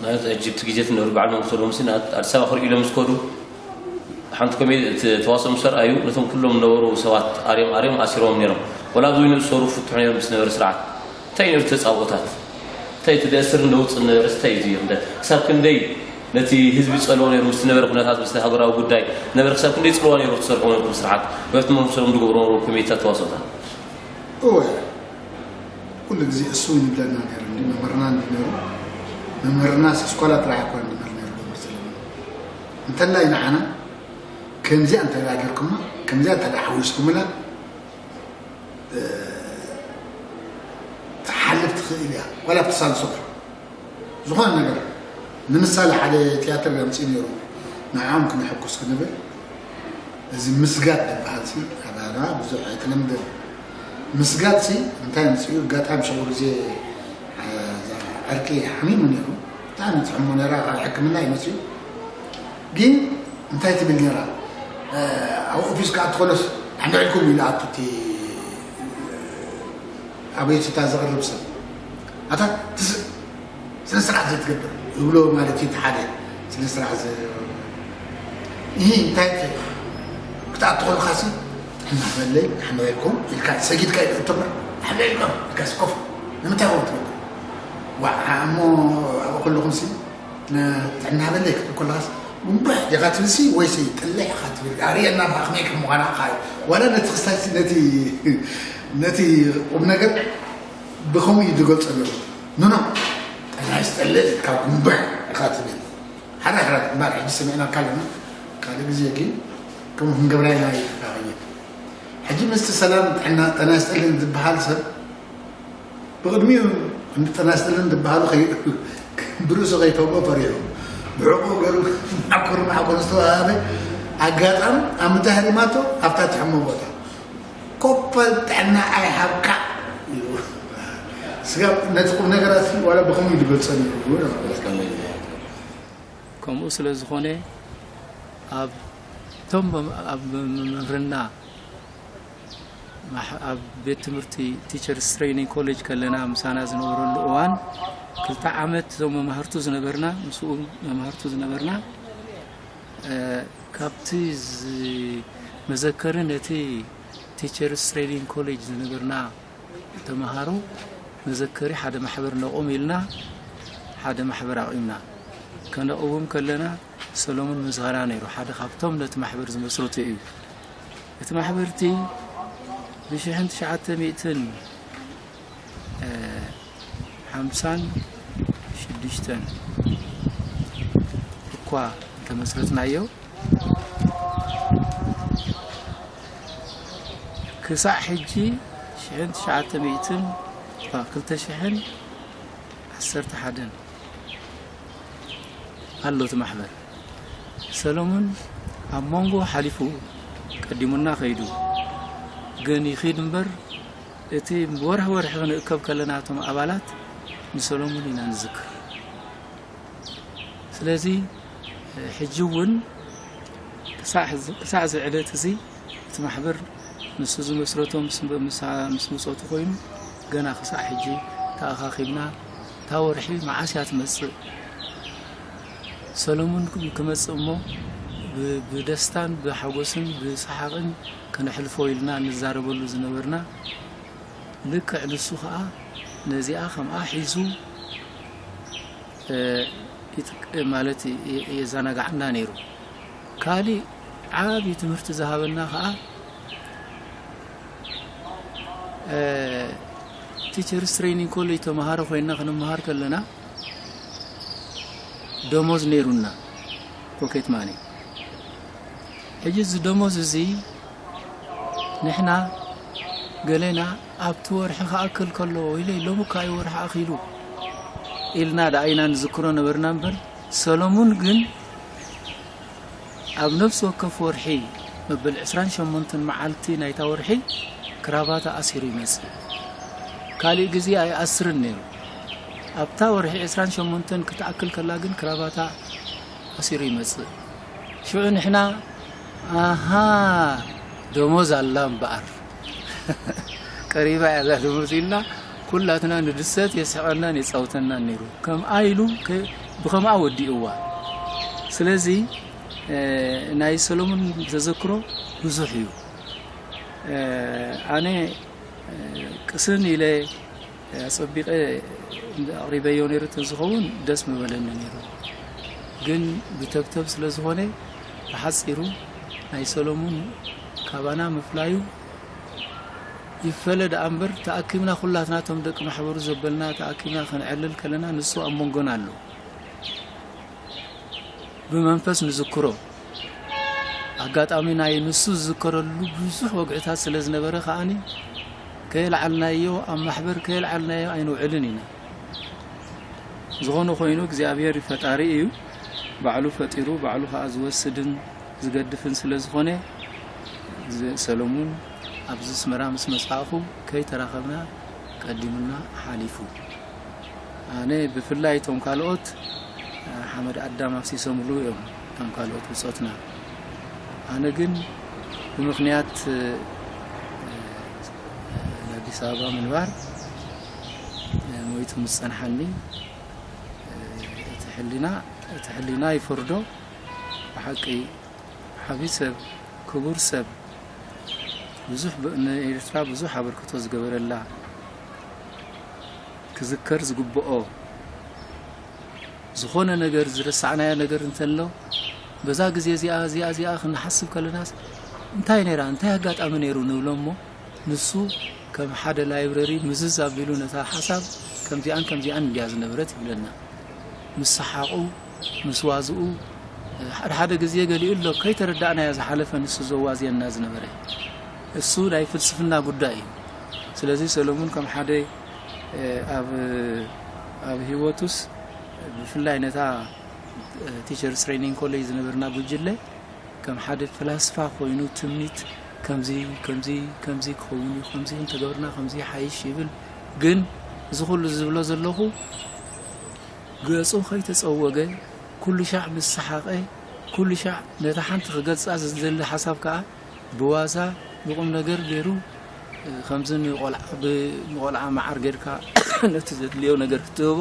ማለት ሕጂ ኣብቲ ግዜ ትነብሩ በዓል መምህር ሰሎሙን ሲ ንኣድ-፣ ኣዲስ ኣበባ ክርእዩ ኢሎም ምስ ከዱ፣ ሓንቲ ኮሜዲ እቲ ተዋስኦ ምስ ኣርኣዩ፣ ነቶም ኩሎም ዝነበሩ ሰባት ኣርዮም ኣርዮም ኣሲሮም ነይሮም። ወላ ኣብዚ ኮይኑ ዝሰሩ ፍቱሕ ነይሮም ምስ ነበረ ስርዓት። እንታይ ነይሩ ተጻብኦታት? እንታይ እቲ ደእስርን ለውጥን ነበረስ እንታይ እዩ ዝኽደት? ክሳብ ክንደይ ነቲ ህዝቢ ይጸልዎ ነይሩ? ምስቲ ነበረ ኩነታት፣ ምስቲ ሃገራዊ ጉዳይ ነበረ ክሳብ ክንደይ ይጽልዋ ነይሩ? ትሰርሑ ነበርኩም ስርሓት? ወይ ኣብቲ መምህር ሰለሙን ዝገብሮ ነበሩ ኮሜዲታት፣ ተዋስኦታት? እወ፣ ኩሉ ግዜ እሱ ይብለና ነይሩ። እንዲ መምህርና እንዲ ነይሩ። መምህርና ኣስኳላ ጥራሕ እኳ እንዲ መምህር ነይሩ መምህር ሰለሙን። እንተላይ ንዓና ከምዚኣ እንተ ደኣ ጌርኩማ፣ ከምዚኣ እንተ ደኣ ሓዊስኩምላ፣ እ፣ ትሓልፍ ትኽእል እያ። ዋላ ብትሳልሶ ዝኾነ ነገር፣ ንምሳሌ፣ ሓደ ቲያትር ኣምጺኡ ነይሩ፣ ንዕኦም ክነሐጉስ ክንብል፣ እዚ ምስጋድ ዝበሃል ሲ፣ ኣባና ብዙሕ ኣይተለምደን። ምስጋድ ሲ፣ እንታይ ኣምጺኡ፣ ኣጋጣሚ ሽዑ ግዜ፣ እ፣ እዛ ዕርቂ ሓሚሙ ነይሩ፣ ብጣዕሚ ትሕሞ ነይራ፣ ካብ ሕክምና እዩ መጺኡ። ግን እንታይ ትብል ነይራ? እ፣ ኣብ ኦፊስ ክኣቱ ከሎስ፣ "ኣንድዕልኩም" ኢሉ ኣቱ እቲ፣ እ፣ ኣቤቱታ ዘቕርብ ሰብ ኣታ ትስ-፣ ስነ ስርዓት ዘይትገብር ይብሎ ማለት እዩ። እቲ ሓደ ስነ ስርዓት ዘ-፣ ይህ እንታይ ክትኣቱ ከለኻሲ፣ "ጥዕና በለይ፣ ሓመበልኩም" ኢልካ ሰጊድካ ይትእትምር፣ "ሓመበልኩም" ኢልካ ስኮፍ ንምንታይ ኸውን ትብል? ዋ፣ እሞ ኣብኡ ከለኹም ሲ "ጥዕና በለይ" ክትብል ከለኻስ፣ "ጉንባሕ" ኢኻ ትብልሲ ወይሲ "ጥልሕ" ኢኻ ትብል? ኣርእየና ብኣኽመይ ከም ምዃና ኢኻ። ዋላ ነቲ ክስታይሲ ነቲ፣ ነቲ ቁም ነገር ብኸምኡ እዩ ዝገልጾ ነይሩ። "ኖ፣ ኖ፣ ጥዕና ይስጠልል" ካብ "ጉንባሕ" ኢኻ ትብል። ሓደ ሓደ እምበር ሕጂ ሰሚዕናካ ኣለና። ካልእ ግዜ ግን ከምኡ ክንገብራ ኢና ኢልካ ኸይድ። ሕጂ ምስቲ ሰላም ጥዕና፣ ጥዕና ይስጠልን ዝበሃል ሰብ ብቕድሚኡ እንዲ ጥዕና ይስጠልን ዝበሃሉ ኸይ-፣ ብርእሱ ከይፈግኦ ፈሪሑ ብሕቑኡ ገይሩ ማዕኮር ማዕኮር ዝተዋሃበ ኣጋጣሚ ኣብ ምንታይ ሃሪማቶ ኣብታ ትሕሞ ቦታ ኮፐል ጥዕና ኣይሃብካ ኢሉ። ስጋብ ነቲ ቁም ነገራት ዋላ ብኸምኡ ይድገልጸሉ እዩ። ከምኡ ስለ ዝኾነ ኣብ ቶም መም-፣ ኣብ መ-፣ መምህርና ማሕ-፣ ኣብ ቤት ትምህርቲ ቲቸርስ ትሬኒንግ ኮሌጅ ከለና ምሳና ዝነበረሉ እዋን ክልተ ዓመት እዞም መማህርቱ ዝነበርና፣ ምስኡ መማህርቱ ዝነበርና፣ እ፣ ካብቲ ዝ-፣ መዘከሪ ነቲ ቲቸርስ ትሬኒንግ ኮሌጅ ዝነበርና ተምሃሮ መዘከሪ ሓደ ማሕበር ነቑም ኢልና ሓደ ማሕበር ኣቑምና። ከነቕውም ከለና ሰሎሙን ምሳና ነይሩ፣ ሓደ ካብቶም ነቲ ማሕበር ዝመስረቱ እዩ። እቲ ማሕበር እቲ ብሽሕን ትሽዓተ ሚእትን ሓምሳን ሽዱሽተን እኳ እንተመስረትናዮ፣ ክሳዕ ሕጂ ሽሕን ትሽዓተ ሚእትን፣ ክልተ ሽሕን ዓሰርተ ሓደን ኣሎ እቲ ማሕበር። ሰሎሙን ኣብ መንጎ ሓሊፉ ቀዲሙና ከይዱ። ግን ይኺድ እምበር፣ እቲ ወርሒ ወርሒ ክንእከብ ከለና እቶም ኣባላት ንሰሎሙን ኢና ንዝክር። ስለዚ፣ ሕጂ እውን ክሳዕ ሕዚ፣ ክሳዕ እዚ ዕለት እዚ እቲ ማሕበር ንሱ ዝመስረቶ ምስ፣ ምስ፣ ምስ ብጾቱ ኮይኑ ገና ክሳዕ ሕጂ ተኣኻኺብና እታ ወርሒ መዓስ እያ ትመጽእ? ሰሎሙን ክመጽእ እሞ ብ-፣ ብደስታን ብሓጎስን ብሰሓቕን ከነሕልፎ ኢልና እንዛረበሉ ዝነበርና፣ ልክዕ ንሱ ኸኣ ነዚኣ ከምኣ ሒዙ፣ እ፣ ይጥቅ-፣ ማለት የ-፣ የዘናግዓና ነይሩ። ካሊእ ዓቢ ትምህርቲ ዝሃበና ኸኣ፣ እ፣ ቲቸርስ ትሬኒንግ ኮሌጅ ተምሃሮ ኮይንና ክንምሃር ከለና ደሞዝ ነይሩና፣ ፖኬት ማኒ። ሕጂ እዚ ደሞዝ እዚ ንሕና ገሌና ኣብቲ ወርሒ ክኣክል ከሎ፣ "ወይለይ፣ ሎሚ እኳ እዩ ወርሒ ኣኺሉ" ኢልና ደኣ ኢና ንዝክሮ ነበርና እምበር፣ ሰሎሙን ግን ኣብ ነፍሲ ወከፍ ወርሒ መበል ዕስራን ሸሞንተን መዓልቲ ናይታ ወርሒ ክራባታ ኣሲሩ ይመጽእ። ካልእ ግዜ ኣይኣስርን ነይሩ። ኣብታ ወርሒ ዕስራን ሸሞንተን ክትኣክል ከላ ግን ክራባታ ኣሲሩ ይመጽእ። ሽዑ ንሕና፣ "ኣሃ፣ ደሞዝ ኣላ እምበኣር፣ ቀሪባ እያ እዛ ደሞዝ" ኢልና ኩላትና ንድሰት፣ የስሕቐናን የጻውተናን ነይሩ። ከምኣ ኢሉ ከ-፣ ብኸምኣ ወዲእዋ። ስለዚ፣ እ፣ ናይ ሰሎሙን ተዘክሮ ብዙሕ እዩ። እ፣ ኣነ፣ እ፣ ቅስን ኢለ ኣጸቢቐ ኣቕሪበዮ ነይሩ እንተዝኸውን ደስ ምበለኒ ነይሩ። ግን ብተብተብ ስለ ዝኾነ ብሓጺሩ ናይ ሰሎሙን ካባና ምፍላዩ ይፈለ ደኣ እምበር፣ ተኣኪብና ኩላትና እቶም ደቂ ማሕበሩ ዘበልና ተኣኪብና ከነዕልል ከለና ንሱ ኣብ መንጎና ኣሎ። ብመንፈስ ንዝክሮ። ኣጋጣሚ ናይ ንሱ ዝዝከረሉ ብዙሕ ወግዕታት ስለ ዝነበረ ከኣኒ፣ ከየልዓልናዮ ኣብ ማሕበር ከየልዓልናዮ ኣይንውዕልን ኢና። ዝኾነ ኮይኑ እግዚኣብሔር ፈጣሪ እዩ። ባዕሉ ፈጢሩ፣ ባዕሉ ከኣ ዝወስድን ዝገድፍን ስለ ዝኾነ፣ ዝ-፣ ሰሎሙን ኣብዚ ኣስመራ ምስ መጻእኹ ከይተራኸብና ቀዲሙና ሓሊፉ። ኣነ ብፍላይ እቶም ካልኦት፣ ሓመድ ኣዳም ኣፍሲሶምሉ እዮም፣ እቶም ካልኦት ብጾትና። ኣነ ግን ብምኽንያት፣ እ፣ ኣዲስ ኣበባ ምንባር፣ ምስ ጸንሓኒ፣ እቲ ሕሊና፣ እቲ ሕሊና ይፈርዶ። ብሓቂ ዓቢ ሰብ፣ ክቡር ሰብ፣ ብዙሕ ብ-፣ ንኤርትራ ብዙሕ ኣበርክቶ ዝገበረላ፣ ክዝከር ዝግብኦ ዝኾነ ነገር ዝረሳዕናዮ ነገር እንተሎ፣ በዛ ግዜ እዚኣ፣ እዚኣ፣ እዚኣ ክንሓስብ ከለናስ፣ እንታይ ነይራ፣ እንታይ ኣጋጣሚ ነይሩ ንብሎ እሞ፣ ንሱ ከም ሓደ ላይብረሪ ምዝዝ ኣቢሉ ነታ ሓሳብ ከምዚኣን ከምዚኣን እንድያ ዝነበረት ይብለና። ምስ ሰሓቑ፣ ምስ ዋዝኡ፣ ሓደ ሓደ ግዜ ገሊኡ ኣሎ ከይተረዳእናዮ ዝሓለፈ ንሱ ዘዋዝየና ዝነበረ። እሱ ናይ ፍልስፍና ጉዳይ እዩ። ስለዚ ሰለሙን ከም ሓደ፣ እ፣ ኣብ፣ ኣብ ህይወቱስ ብፍላይ ነታ፣ እ፣ ቲቸርስ ትሬኒንግ ኮሌጅ ዝነበርና ጉጅለ ከም ሓደ ፈላስፋ ኮይኑ ትምኒት ከምዚ፣ ከምዚ፣ ከምዚ ክኸውን እዩ፣ ከምዚ እንተገበርና ከምዚ ይሓይሽ ይብል። ግን እዚ ኩሉ ዝብሎ ዘለኹ ገጹ ከይተጸወገ፣ ኩሉ ሻዕ ምስ ሰሓቐ፣ ኩሉ ሻዕ ነታ ሓንቲ ክገልጻ ዝደሊ ሓሳብ ከኣ ብዋዛ ብቁም ነገር ገይሩ፣ ከምዚ ንቆልዓ፣ ብ-፣ ንቆልዓ መዓር ጌርካ ነቲ ዘድልዮ ነገር ክትህቦ፣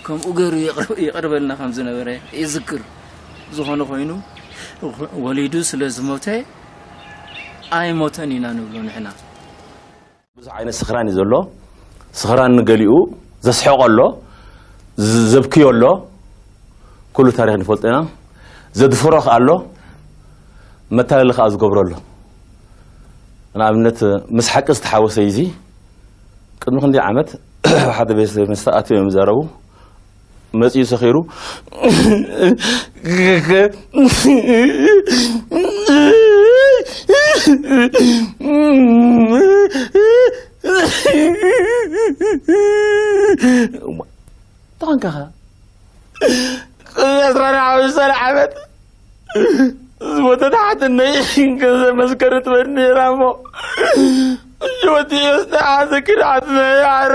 ከምኡ ገይሩ የቕርብ-፣ የቕርበልና ከም ዝነበረ ይዝክር። ዝኾነ ኮይኑ፣ ወሊዱ ስለ ዝሞተ ኣይሞተን ኢና ንብሎ ንሕና። ብዙሕ ዓይነት ስኽራን እዩ ዘሎ። ስኽራን ንገሊኡ ዘስሕቆ ኣሎ፣ ዝ-፣ ዘብክዮ ኣሎ። ኩሉ ታሪኽ ንፈልጦ ኢና። ዘድፍሮ ከኣ ኣሎ፣ መታለሊ ከኣ ዝገብሮ ኣሎ። ንኣብነት፣ ምስ ሓቂ ዝተሓወሰ እዩ እዚ። ቅድሚ ክንደይ ዓመት ሓደ ቤት መስተ ኣትዮም እዮም ይዛረቡ። መጺኡ ሰኺሩ፣ እንታይ ኾንካ ኸ? ቅድሚ ዕስራን ሓሙሽተን ዓመት ዝሞተት ሓትነይ ከዘመስከር ትበኒ ነይራ እሞ፣ ሕጂ ወዲኤ ዝተሓዘ ኪድ ሓትነይ ኣረ።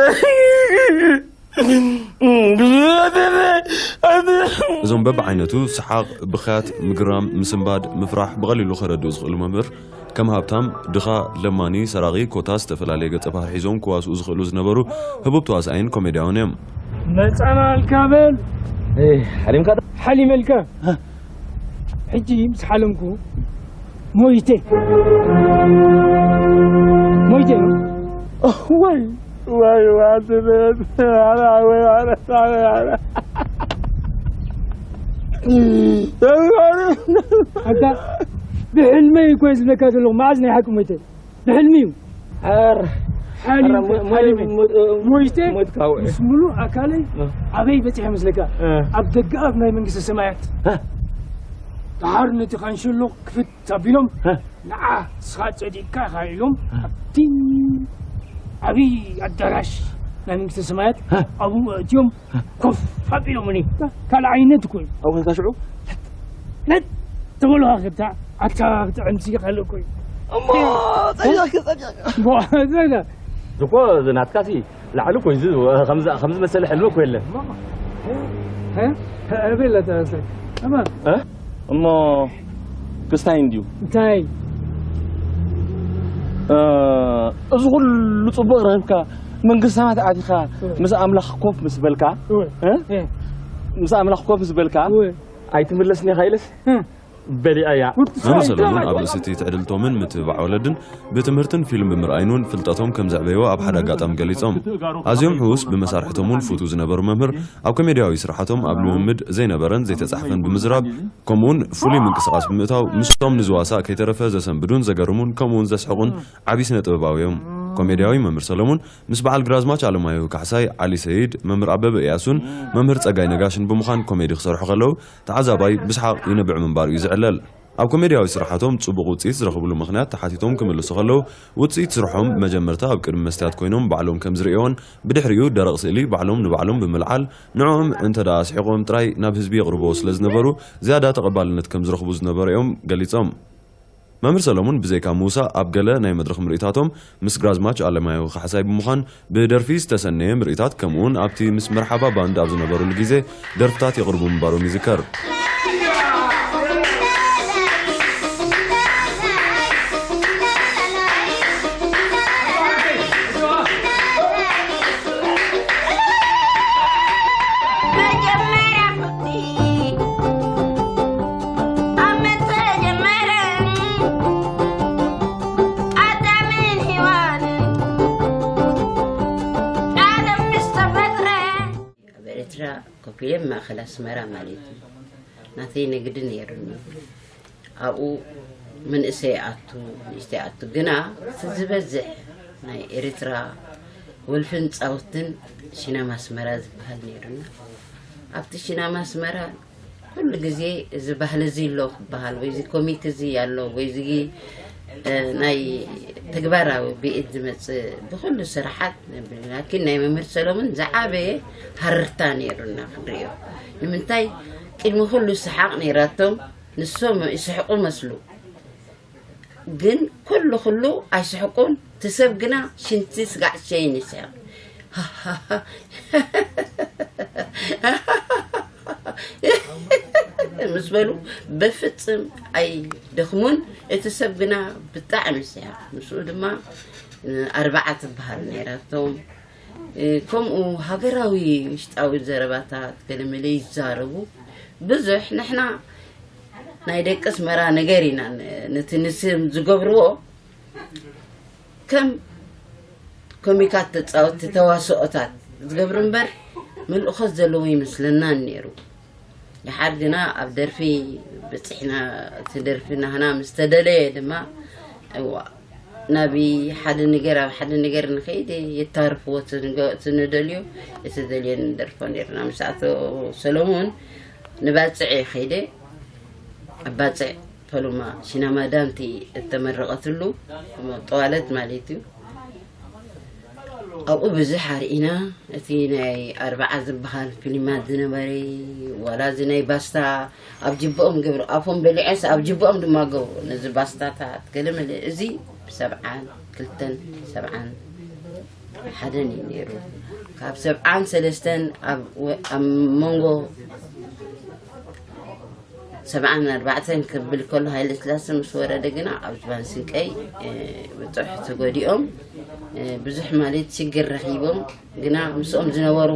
እዞም በብዓይነቱ ሰሓቕ፣ ብኽያት፣ ምግራም፣ ምስንባድ፣ ምፍራሕ ብቐሊሉ ከረድኡ ዝኽእሉ መምህር፣ ከም ሃብታም፣ ድኻ፣ ለማኒ፣ ሰራቒ፣ ኮታስ ዝተፈላለየ ገጸ ባህሪ ሒዞም ክዋስኡ ዝኽእሉ ዝነበሩ ህቡብ ተዋሳኣይን ኮሜድያውን እዮም። መጻናልካ በል። ኤ፣ ሓሊምካ ዶ? ሓሊመልካ። ሕጂ ምስ ሓለምኩ ሞይተ። ሞይተ። ወይ፣ ወይ፣ ወይ፣ ኣንተ፣ ኣረ፣ ወይ፣ ኣረ፣ ኣረ፣ ኣረ። ኣታ፣ ብሕልመይ እኮ እየ ዝብለካ ዘለኹ፣ መዓዝ ናይ ሓቂ ሞይተ? ብሕልሚ እዩ። ሓር፣ ሓሊም፣ ኣረ፣ ሞ-፣ ሞ-፣ ሓሊም። ሞ-፣ ሞይተ ሞትካ ውዒ። ምስ ምሉእ ኣካለይ እ። ኣበይ በጺሐ መስለካ? እ። ኣብ ደገኣፍ ናይ መንግስተ ሰማያት። እ። ደሓር ነቲ ካንሸሎ ክፍት ኣቢሎም፣ እ። ንዓ ንስኻ ጸዲቕካ ኢኻ ኢሎም፣ እ። ኣብቲ ዓብዪ ኣዳራሽ ናይ መንግስተ ሰማያት እ። ኣብኡ ኣእትዮም ኮፍ ኣቢሎምኒ። ካልእ ዓይነት እኮ እዩ። ኣብኡ ከይንካ ሽዑ ለጥ ተበሉኻ ክታ ኣታ ክትዕምሲ ካልእ እኮ እዩ። እሞ ጸቢቕካ፣ ጸቢቕካ። እሞ ጸቢቕካ። እኮ እዚ ናትካሲ ላዕሊ እኮ እዩ። እዚ ከምዚ፣ ከምዚ መሰለ ሕልሚ እኮ የለን። እ? እ? ኣበይ ኣላ እታ፣ እማ? እ? እሞ ክስታይ እንድዩ። እንታይ? እ፣ እዚ ኩሉ ጽቡቕ ረኺብካ፣ መንግስቲ ሰማያት ኣቲኻ፣ እወ። ምስ ኣምላኽ ኮፍ ምስ በልካ፣ እወ። እ? እ። ምስ ኣምላኽ ኮፍ ምስ በልካ፣ እወ። ኣይትምለስን ኢኻ ኢለስ? እ። በሊዐያ። መምህር ሰለሙን ኣብ ርእሲ እቲ ትዕድልቶምን ምትብባዕ ወለድን ብትምህርትን ፊልም ብምርኣይን እውን ፍልጠቶም ከም ዘዕበይዎ ኣብ ሓደ ኣጋጣሚ ገሊጾም። ኣዝዮም ሕዉስ ብመሳርሕቶም እውን ፍቱው ዝነበሩ መምህር፣ ኣብ ኮሜድያዊ ስራሓቶም ኣብ ልምምድ ዘይነበረን ዘይተጻሕፈን ብምዝራብ፣ ከምኡውን ፍሉይ ምንቅስቓስ ብምእታው፣ ምስቶም ንዝዋሳእ ከይተረፈ ዘሰንብዱን ዘገርሙን ከምኡውን ዘስሕቑን ዓቢ ስነ ጥበባዊ እዮም። ኮሜድያዊ መምህር ሰለሙን ምስ በዓል ግራዝማች ኣለማየሁ ካሕሳይ፣ ዓሊ ሰይድ፣ መምህር ኣበበ እያሱን መምህር ጸጋይ ነጋሽን ብምዃን ኮሜዲ ክሰርሑ ከለዉ፣ ተዓዛባይ ብሰሓቕ ይነብዕ ምንባሩ እዩ ዝዕለል። ኣብ ኮሜድያዊ ስራሓቶም ጽቡቕ ውጽኢት ዝረኽብሉ ምኽንያት ተሓቲቶም ክምልሱ ከለዉ፣ ውጽኢት ስርሖም መጀመርታ ኣብ ቅድሚ መስትያት ኮይኖም ባዕሎም ከም ዝርእይዎን፣ ብድሕሪኡ ደረቕ ስእሊ ባዕሎም ንባዕሎም ብምልዓል፣ ንዕኦም እንተ ደኣ ኣስሒቖም ጥራይ ናብ ህዝቢ የቕርብዎ ስለ ዝነበሩ፣ ዝያዳ ተቐባልነት ከም ዝረኽቡ ዝነበሩ እዮም ገሊጾም። መምህር ሰለሙን ብዘይካ ምውሳእ ኣብ ገለ ናይ መድረኽ ምርኢታቶም ምስ ግራዝማች ኣለማየሁ ካሕሳይ ብምዃን ብደርፊ ዝተሰነየ ምርኢታት ከምኡውን ኣብቲ ምስ መርሓባ ባንድ ኣብ ዝነበሩሉ ግዜ ደርፍታት የቕርቡ ምንባሮም ይዝከር። እየ ማእኸል ኣስመራ ማለት እዩ። ናተይ ንግዲ ነይሩኒ። ኣብኡ መንእሰይ ኣቱ ንእሽተይ ኣቱ ግና እቲ ዝበዝሕ ናይ ኤርትራ ወልፍን ጻውትን ሽናማ ኣስመራ ዝበሃል ነይሩና። ኣብቲ ሽናማ ኣስመራ ኩሉ ግዜ እዚ ባህሊ እዚ ኣሎ ክበሃል ወይ እዚ ኮሚቴ እዚ ኣሎ ወይ እዚ ናይ ተግባራዊ ብኢድ ዝመፅእ ብኩሉ ስራሓት ነብል ላኪን ናይ መምህር ሰሎሙን ዝዓበየ ሃርታ ነይሩና ክንሪኦ። ንምንታይ ቅድሚ ኩሉ ሰሓቕ ነይራቶም። ንሶም ይስሕቁ መስሉ ግን ኩሉ ኩሉ ኣይስሕቁን። እቲ ሰብ ግና ሽንቲ ስጋዕ ሸይን ይስሕቕ። ምስ በሉ በፍጽም ኣይደኽሙን። እቲ ሰብ ግና ብጣዕሚ ይስሕቕ። ምስኡ ድማ ኣርባዓ ትበሃል ነይራቶም። ከምኡ ሃገራዊ ውሽጣዊ ዘረባታት ገለመለ ይዛረቡ። ብዙሕ ንሕና ናይ ደቂ ኣስመራ ነገር ኢና ነቲ ንስም ዝገብርዎ ከም ኮሚካት ተጻወቲ ተዋስኦታት ዝገብሩ እምበር ምልእኾት ዘለዎ ይመስለናን ነይሩ። ደሓር ግና ኣብ ደርፊ በጺሕና እቲ ደርፊ ናህና ምስ ተደለየ ድማ እዋ ናብ ሓደ ነገር ኣብ ሓደ ነገር ንኸይድ የታርፍዎ እቲ ንደልዮ እቲ ደልዮ ንደርፎ ነርና ምስ ኣቶ ሰሎሙን ንባጽዕ ከይደ ኣብ ባጽዕ ፈሉማ ሽና ማዳምቲ እተመረቐትሉ ጠዋለት ማለት እዩ። ኣብኡ ብዙሕ ኣርኢና። እቲ ናይ ኣርባዓ ዝበሃል ፊልማት ዝነበረ ዋላ እዚ ናይ ባስታ ኣብ ጅብኦም ገብሩ ኣፎም በሊዐስ ኣብ ጅብኦም ድማ ገብሩ ነዚ ባስታታት ገለመለ እዚ ብሰብዓን ክልተን ሰብዓን ሓደን እዩ ነይሩ። ካብ ሰብዓን ሰለስተን ኣብ መንጎ ሰብዓን ኣርባዕተን ክብል ከሎ ሃይለ ስላሰ ምስ ወረደ ግና ኣብ ዝባን ስንቀይ ብጡሕ ተጎዲኦም ብዙሕ ማለት ሽግር ረኺቦም ግና ምስኦም ዝነበሩ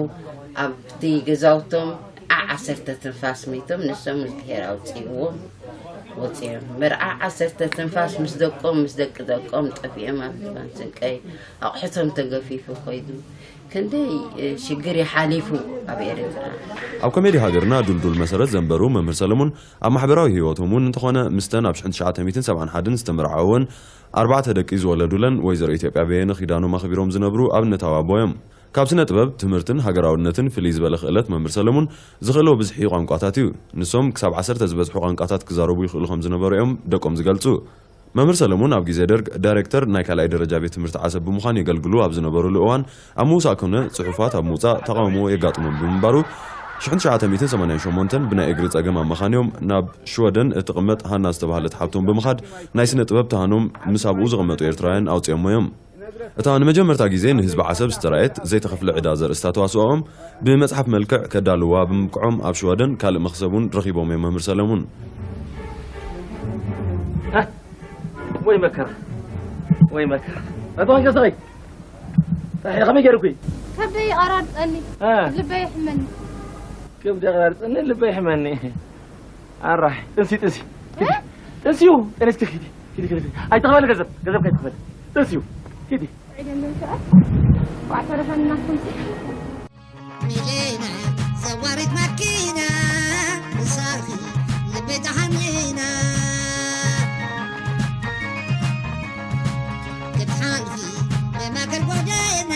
ኣብቲ ገዛውቶም ዓ ዓሰርተ ትንፋስ ሚቶም ንሶም እግዚኣብሔር ኣውፅእዎም ወፅኦም እምበር ዓ ዓሰርተ ትንፋስ ምስ ደቆም ምስ ደቂ ደቆም ጠፊኦም ኣብ ዝባን ስንቀይ ኣቑሑቶም ተገፊፉ ኮይዱ ክንደይ ሽግር ይሓሊፉ ኣብ ኤርትራ። ኣብ ኮሜዲ ሃገርና ዱልዱል መሰረት ዘንበሩ መምህር ሰለሙን ኣብ ማሕበራዊ ህይወቶም እውን እንተኾነ ምስተን ኣብ ሽሕን ትሽዓተ ሚእትን ሰብዓን ሓደን ዝተመርዓወን ኣርባዕተ ደቂ ዝወለዱለን ወይዘሮ ኢትዮጵያ በየነ ኪዳኖም ኣኽቢሮም ዝነብሩ ኣብነታዊ ኣቦ እዮም። ካብ ስነ ጥበብ ትምህርትን ሃገራውነትን ፍልይ ዝበለ ክእለት መምህር ሰለሙን ዝኽእሎ ብዝሒ ቋንቋታት እዩ። ንሶም ክሳብ ዓሰርተ ዝበዝሑ ቋንቋታት ክዛረቡ ይኽእሉ ከም ዝነበሩ እዮም ደቆም ዝገልጹ። መምህር ሰለሙን ኣብ ግዜ ደርግ ዳይሬክተር ናይ ካልኣይ ደረጃ ቤት ትምህርቲ ዓሰብ ብምዃን የገልግሉ ኣብ ዝነበሩሉ እዋን ኣብ ምውሳእ ኮነ ጽሑፋት ኣብ ምውጻእ ተቓውሞ የጋጥሞም ብምንባሩ ሽሕን ትሽዓተ ሚእትን ሰማንያን ሸሞንተን ብናይ እግሪ ጸገም ኣመኻንዮም ናብ ሽወደን እትቕመጥ ሃና ዝተባህለት ሓብቶም ብምኻድ ናይ ስነ ጥበብ ተሃኖም ምስ ኣብኡ ዝቕመጡ ኤርትራውያን ኣውጺኦሞ እዮም። እታ ንመጀመርታ ግዜ ንህዝቢ ዓሰብ ዝተራእየት ዘይተኸፍለ ዕዳ ዘርእስታ ተዋስኦኦም ብመጽሓፍ መልክዕ ከዳልዋ ብምብቅዖም ኣብ ሽወደን ካልእ መኽሰብ እውን ረኺቦም እዮም መምህር ሰለሙን። ወይ መከራ ወይ መከራ ኣቶ መንገሰኸይ ከመይ ገይርኩ ከብደይ ኣራርፀኒ እ። ልበይ ይሕመኒ ከብደይ ኣራርፀኒ ልበይ ይሕመኒ ኣራሕ ጥንሲ ጥንሲ ጥንሲዩ ጥንስቲ ኪዲ ኪዲ ኪዲ ኣይተኸበለ ገንዘብ ገንዘብ ከይተኸበለ ጥንሲዩ ኪዲ ሚሊና ዘዋሪት መኪና ምሳኺ ልበይ ተሓሚና ክትሓልፊ ብማእከል ጎደና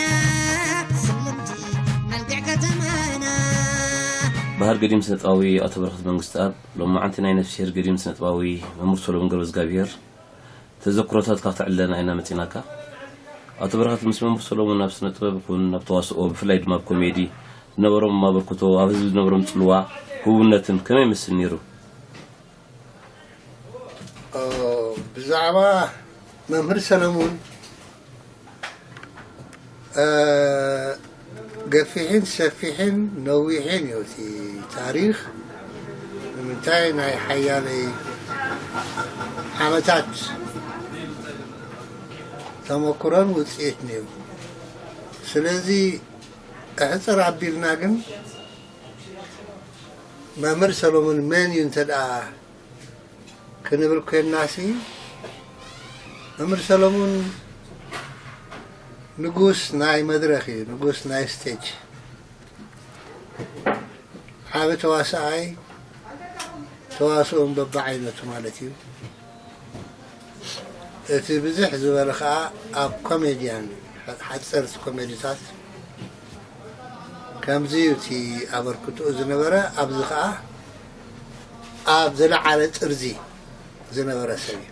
ስልምቲ መልክዕ ከተማና ባህር ገዲም ስነጥባዊ ኣቶ በረኸት መንግስትኣብ ሎማዓንቲ ናይ ነፍስሄር ገዲም ስነጥባዊ መምህር ሰሎሞን ገብረዝጋብሄር ተዘክሮታትካ ክተዕልለና ኢና መፂናካ። ኣቶ በረኸት ምስ መምህር ሰሎሙን ናብ ስነ ጥበብ ይኹን ናብ ተዋስኦ ብፍላይ ድማ ኣብ ኮሜዲ ዝነበሮም ኣበርክቶ፣ ኣብ ህዝቢ ዝነበሮም ፅልዋ፣ ህቡብነትን ከመይ ይመስል ነይሩ? ብዛዕባ መምህር ሰለሙን ገፊሕን ሰፊሕን ነዊሕን እዩ እቲ ታሪኽ። ንምንታይ ናይ ሓያለይ ዓመታት ተመክሮን ውፅኢትን እዩ። ስለዚ እሕፅር ኣቢልና ግን መምህር ሰሎሞን መን እዩ እንተ ደኣ ክንብል ኮይንናሲ መምህር ሰለሙን ንጉስ ናይ መድረኽ እዩ፣ ንጉስ ናይ ስቴጅ። ዓቢ ተዋስኣይ፣ ተዋስኦን በብዓይነቱ ማለት እዩ። እቲ ብዝሕ ዝበለ ኸኣ ኣብ ኮሜድያን፣ ሓ-፣ ሓጸርቲ ኮሜድታት ከምዚ እዩ እቲ ኣበርክትኡ ዝነበረ። ኣብዚ ኸኣ ኣብ ዝለዓለ ጥርዚ ዝነበረ ሰብ እዩ።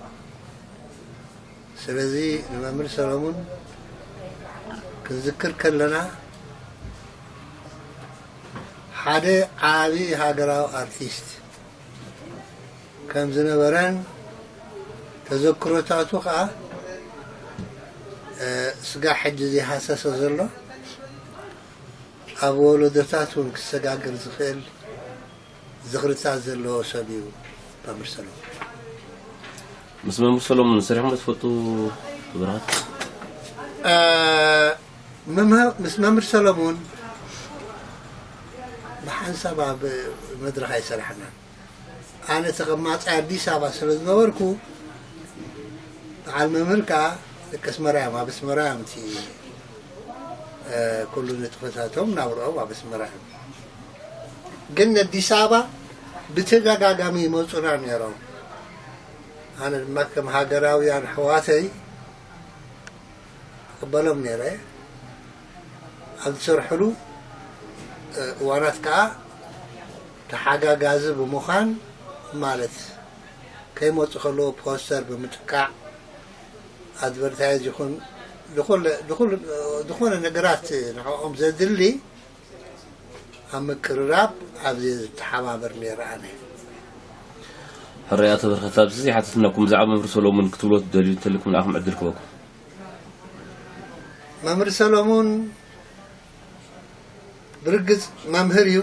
ስለዚ ንመምህር ሰለሙን ክንዝክር ከለና፣ ሓደ ዓቢ ሃገራዊ ኣርቲስት ከም ዝነበረን፣ ተዘክሮታቱ ኸኣ፣ እ፣ ስጋብ ሕጂ ዘይሃሰሰ ዘሎ፣ ኣብ ወለዶታት እውን ክሰጋገር ዝኽእል ዝኽርታት ዘለዎ ሰብ እዩ መምህር ሰለሙን። ምስ መምህር ሰለሙን ሰሪሕኩም ዶ ትፈልጡ ብርሃን? እ፣ መምሃ-፣ ምስ መምህር ሰለሙን ብሓንሳብ ኣብ መድረኽ ኣይሰራሕናን። ኣነ ተቐማጣይ ኣዲስ ኣበባ ስለ ዝነበርኩ፣ በዓል መምህር ከኣ ደቂ ኣስመራ እዮም። ኣብ ኣስመራ እዮም እቲ፣ እ፣ ኩሉ ንጥፈታቶም ናብርኦም ኣብ ኣስመራ እዮም። ግን ኣዲስ ኣበባ ብተደጋጋሚ ይመጹና ነይሮም። ኣነ ድማ ከም ሃገራውያን ኣሕዋተይ እቕበሎም ነይረ። ኣብ ዝሰርሕሉ፣ እ፣ እዋናት ከኣ ተሓጋጋዚ ብምዃን፣ ማለት ከይመጹ ከለዉ ፖስተር ብምጥቃዕ፣ ኣድቨርታይዝ ይኹን ዝኹለ-፣ ዝኹል-፣ ዝኾነ ነገራት ንዕኦም ዘድሊ ኣብ ምቅርራብ ኣብዚ ዝተሓባበር ነይረ ኣነ። ሕራይ ኣቶ በረኸት፣ ኣብዚ ዘይሓተትናኩም ብዛዕባ መምህር ሰሎሞን ክትብሎ ትደልዩ እንተልኩም ንዓኹም ዕድል ክበኩም። መምህር ሰሎሞን ብርግጽ መምህር እዩ።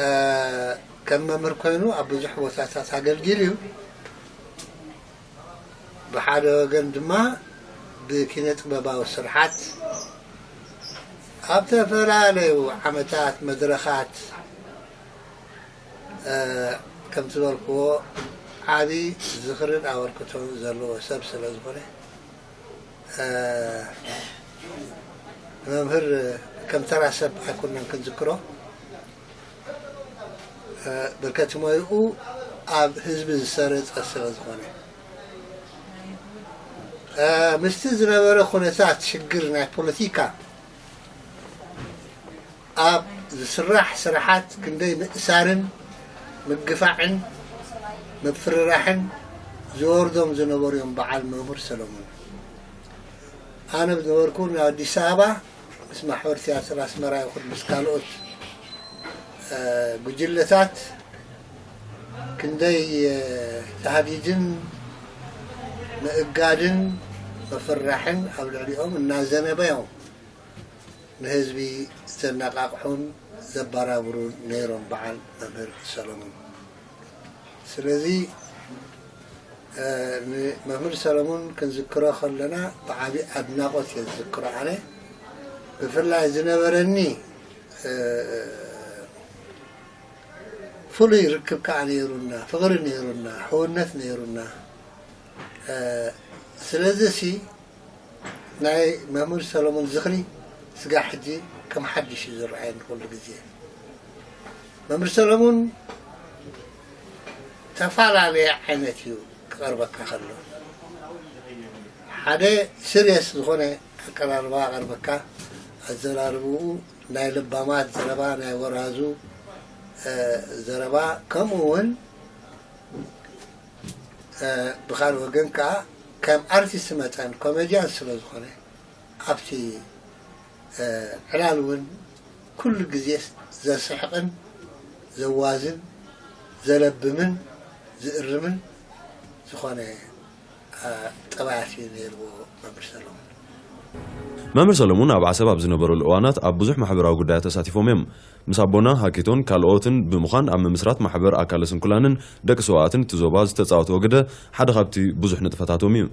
እ፣ ከም መምህር ኮይኑ ኣብ ብዙሕ ቦታታት ኣገልጊሉ እዩ። ብሓደ ወገን ድማ ብኪነ ጥበባዊ ስርሓት ኣብ ዝተፈላለዩ ዓመታት መድረኻት፣ እ፣ ከም ዝበልክዎ ዓቢ ዝኽርን ኣበርክቶን ዘለዎ ሰብ ስለ ዝኾነ፣ እ፣ ንመምህር ከም ተራ ሰብ ኣይኮንናን ክንዝክሮ። እ፣ ብርከት ሞይኡ ኣብ ህዝቢ ዝሰረጸ ስለ ዝኾነ፣ እ፣ ምስቲ ዝነበረ ኩነታት ሽግር ናይ ፖለቲካ ኣብ ዝስራሕ ስራሓት ክንደይ ምእሳርን ምግፋዕን ምፍርራሕን ዝወርዶም ዝነበሩ እዮም በዓል መምህር ሰለሙን። ኣነ ዝነበርኩ ናብ ኣዲስ ኣበባ ምስ ማሕበር ትያትር ኣስመራ ይኹን ምስ ካልኦት፣ እ፣ ጉጅለታት ክንደይ፣ እ፣ ተሃዲድን ምእጋድን ምፍርራሕን ኣብ ልዕሊኦም እናዘነበ እዮም ንህዝቢ ዘነቓቕሑን ዘበራብሩን ነይሮም በዓል መምህር ሰሎሞን። ስለዚ፣ እ፣ ንመምህር ሰለሙን ክንዝክሮ ከለና ብዓቢ ኣድናቖት እየ ዝዝክሮ ኣነ። ብፍላይ ዝነበረኒ፣ እ፣ ፍሉይ ርክብ ከኣ ነይሩና፣ ፍቕሪ ነይሩና፣ ሕውነት ነይሩና። እ፣ ስለዚሲ ናይ መምህር ሰሎሞን ዝኽሪ ስጋዕ ሕጂ ከም ሓድሽ እዩ ዝረኣየኒ ኩሉ ግዜ። መምህር ሰሎሞን ተፈላለየ ዓይነት እዩ ክቐርበካ ከሎ። ሓደ ሲርየስ ዝኾነ ኣቀራርባ ኣቐርበካ፣ ኣዘራርብኡ ናይ ለባማት ዘረባ፣ ናይ ወራዙ፣ እ፣ ዘረባ፣ ከምኡ እውን፣ እ፣ ብኻልእ ወገን ከኣ ከም ኣርቲስት መጠን ኮሜድያን ስለ ዝኾነ ኣብቲ፣ እ፣ ዕላል እውን ኩሉ ግዜ ዘስሕቕን ዘዋዝን ዘለብምን ዝእርምን ዝኾነ፣ እ፣ ጠባያት እዩ ነይርዎ መምህር ሰሎሞን። መምህር ሰለሙን ኣብ ዓሰብ ኣብ ዝነበረሉ እዋናት ኣብ ብዙሕ ማሕበራዊ ጉዳያት ተሳቲፎም እዮም። ምስ ኣቦና ሃኪቶን ካልኦትን ብምዃን ኣብ ምምስራት ማሕበር ኣካለ ስንኩላንን ደቂ ሰውኣትን እቲ ዞባ ዝተጻወትዎ ግደ ሓደ ካብቲ ብዙሕ ንጥፈታቶም እዩ።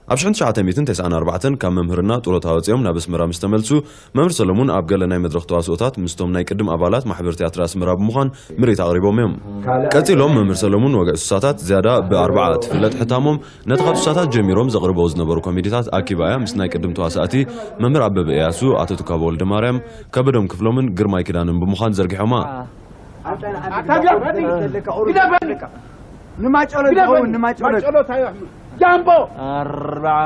ኣብ ሽሕን ትሽዓተ ሚእትን ተስዓን ኣርባዕተን ካብ መምህርና ጡረታ ወፂኦም ናብ ኣስመራ ምስ ተመልሱ፣ መምህር ሰለሙን ኣብ ገለ ናይ መድረኽ ተዋስኦታት ምስቶም ናይ ቅድም ኣባላት ማሕበር ትያትር ኣስመራ ብምዃን ምርኢት ኣቕሪቦም እዮም። ቀፂሎም መምህር ሰለሙን ወግዒ ሱሳታት ዝያዳ ብኣርብዓ ትፍለጥ ሕታሞም፣ ነቲ ካብ ሱሳታት ጀሚሮም ዘቕርበው ዝነበሩ ኮሜዲታት ኣኪባ እያ ምስ ናይ ቅድም ተዋሳእቲ መምህር ኣበበ እያሱ፣ ኣቶ ትካቦ ወልደማርያም፣ ከበዶም ክፍሎምን ግርማይ ኪዳንን ብምዃን ዘርጊሖማ። ግደፈኒ! ግደፈኒ! ንማጨሎ ግደፈኒ! ዝኸውን ንማጨሎ ማጨሎ ታዮ ኣሕመድ? ጃምቦ! ኣርባዓ።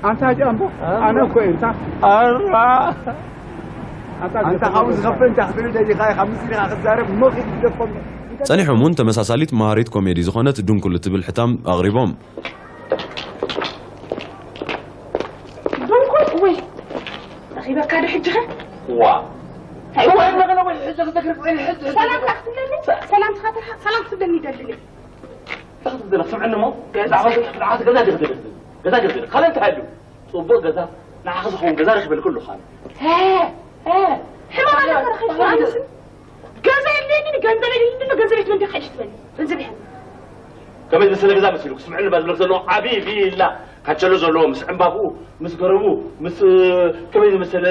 ኣንታ ጃምቦ፣ ኣነ እኮ እየ፣ እንታ ኣርባዓ። ኣንታ ኣንታ ካብኡ ዝኸፍእ እንታይ ክትብል ደሊኻ ኢኻ? ምስ ኢኻ ክትዛረብ እሞ ኺድ ግደፎም። ጸኒሖም እውን ተመሳሳሊት መሃሪት ኮሜዲ ዝኾነት ድንኩል እትብል ሕታም ኣቕሪቦም። ድንኩል ወይ ረኺበካ ዶ ሕጂ ኸ? ዋ ሕዋይ መገለ ወይ ሕጂ ክዘክር ወይ ሕጂ ሕጂ ሰላም ክትብለኒ ሰላም ትኻትልካ ሰላም ክትብለኒ ይደልኒ ተኽትብደላ ስምዕኒ እሞ ገዛ ዛዕባ ገዛ ገዛ ገዛ ገዛ ገዛ ካልእ እንታይ ኣሉ ጽቡቕ ገዛ ንዓኺ ዝኸውን ገዛ ረኺበልኩ ኣለኹ ኣነ ሕማም ኣለካ ረኺብካ ኣነስ ገዛ የለኒ ገንዘብ የለኒ እንዶ ገንዘብ የትበል ዲኻ ሕጂ ትበል ገንዘብ ይሃብ ከመይ ዝመሰለ ገዛ መሲሉ ክስምዕኒ ባዝለክ ዘለዎ ዓብዪ ቪላ ካቸሎ ዘለዎ ምስ ዕምባብኡ ምስ ገረቡ ምስ ከመይ ዝመሰለ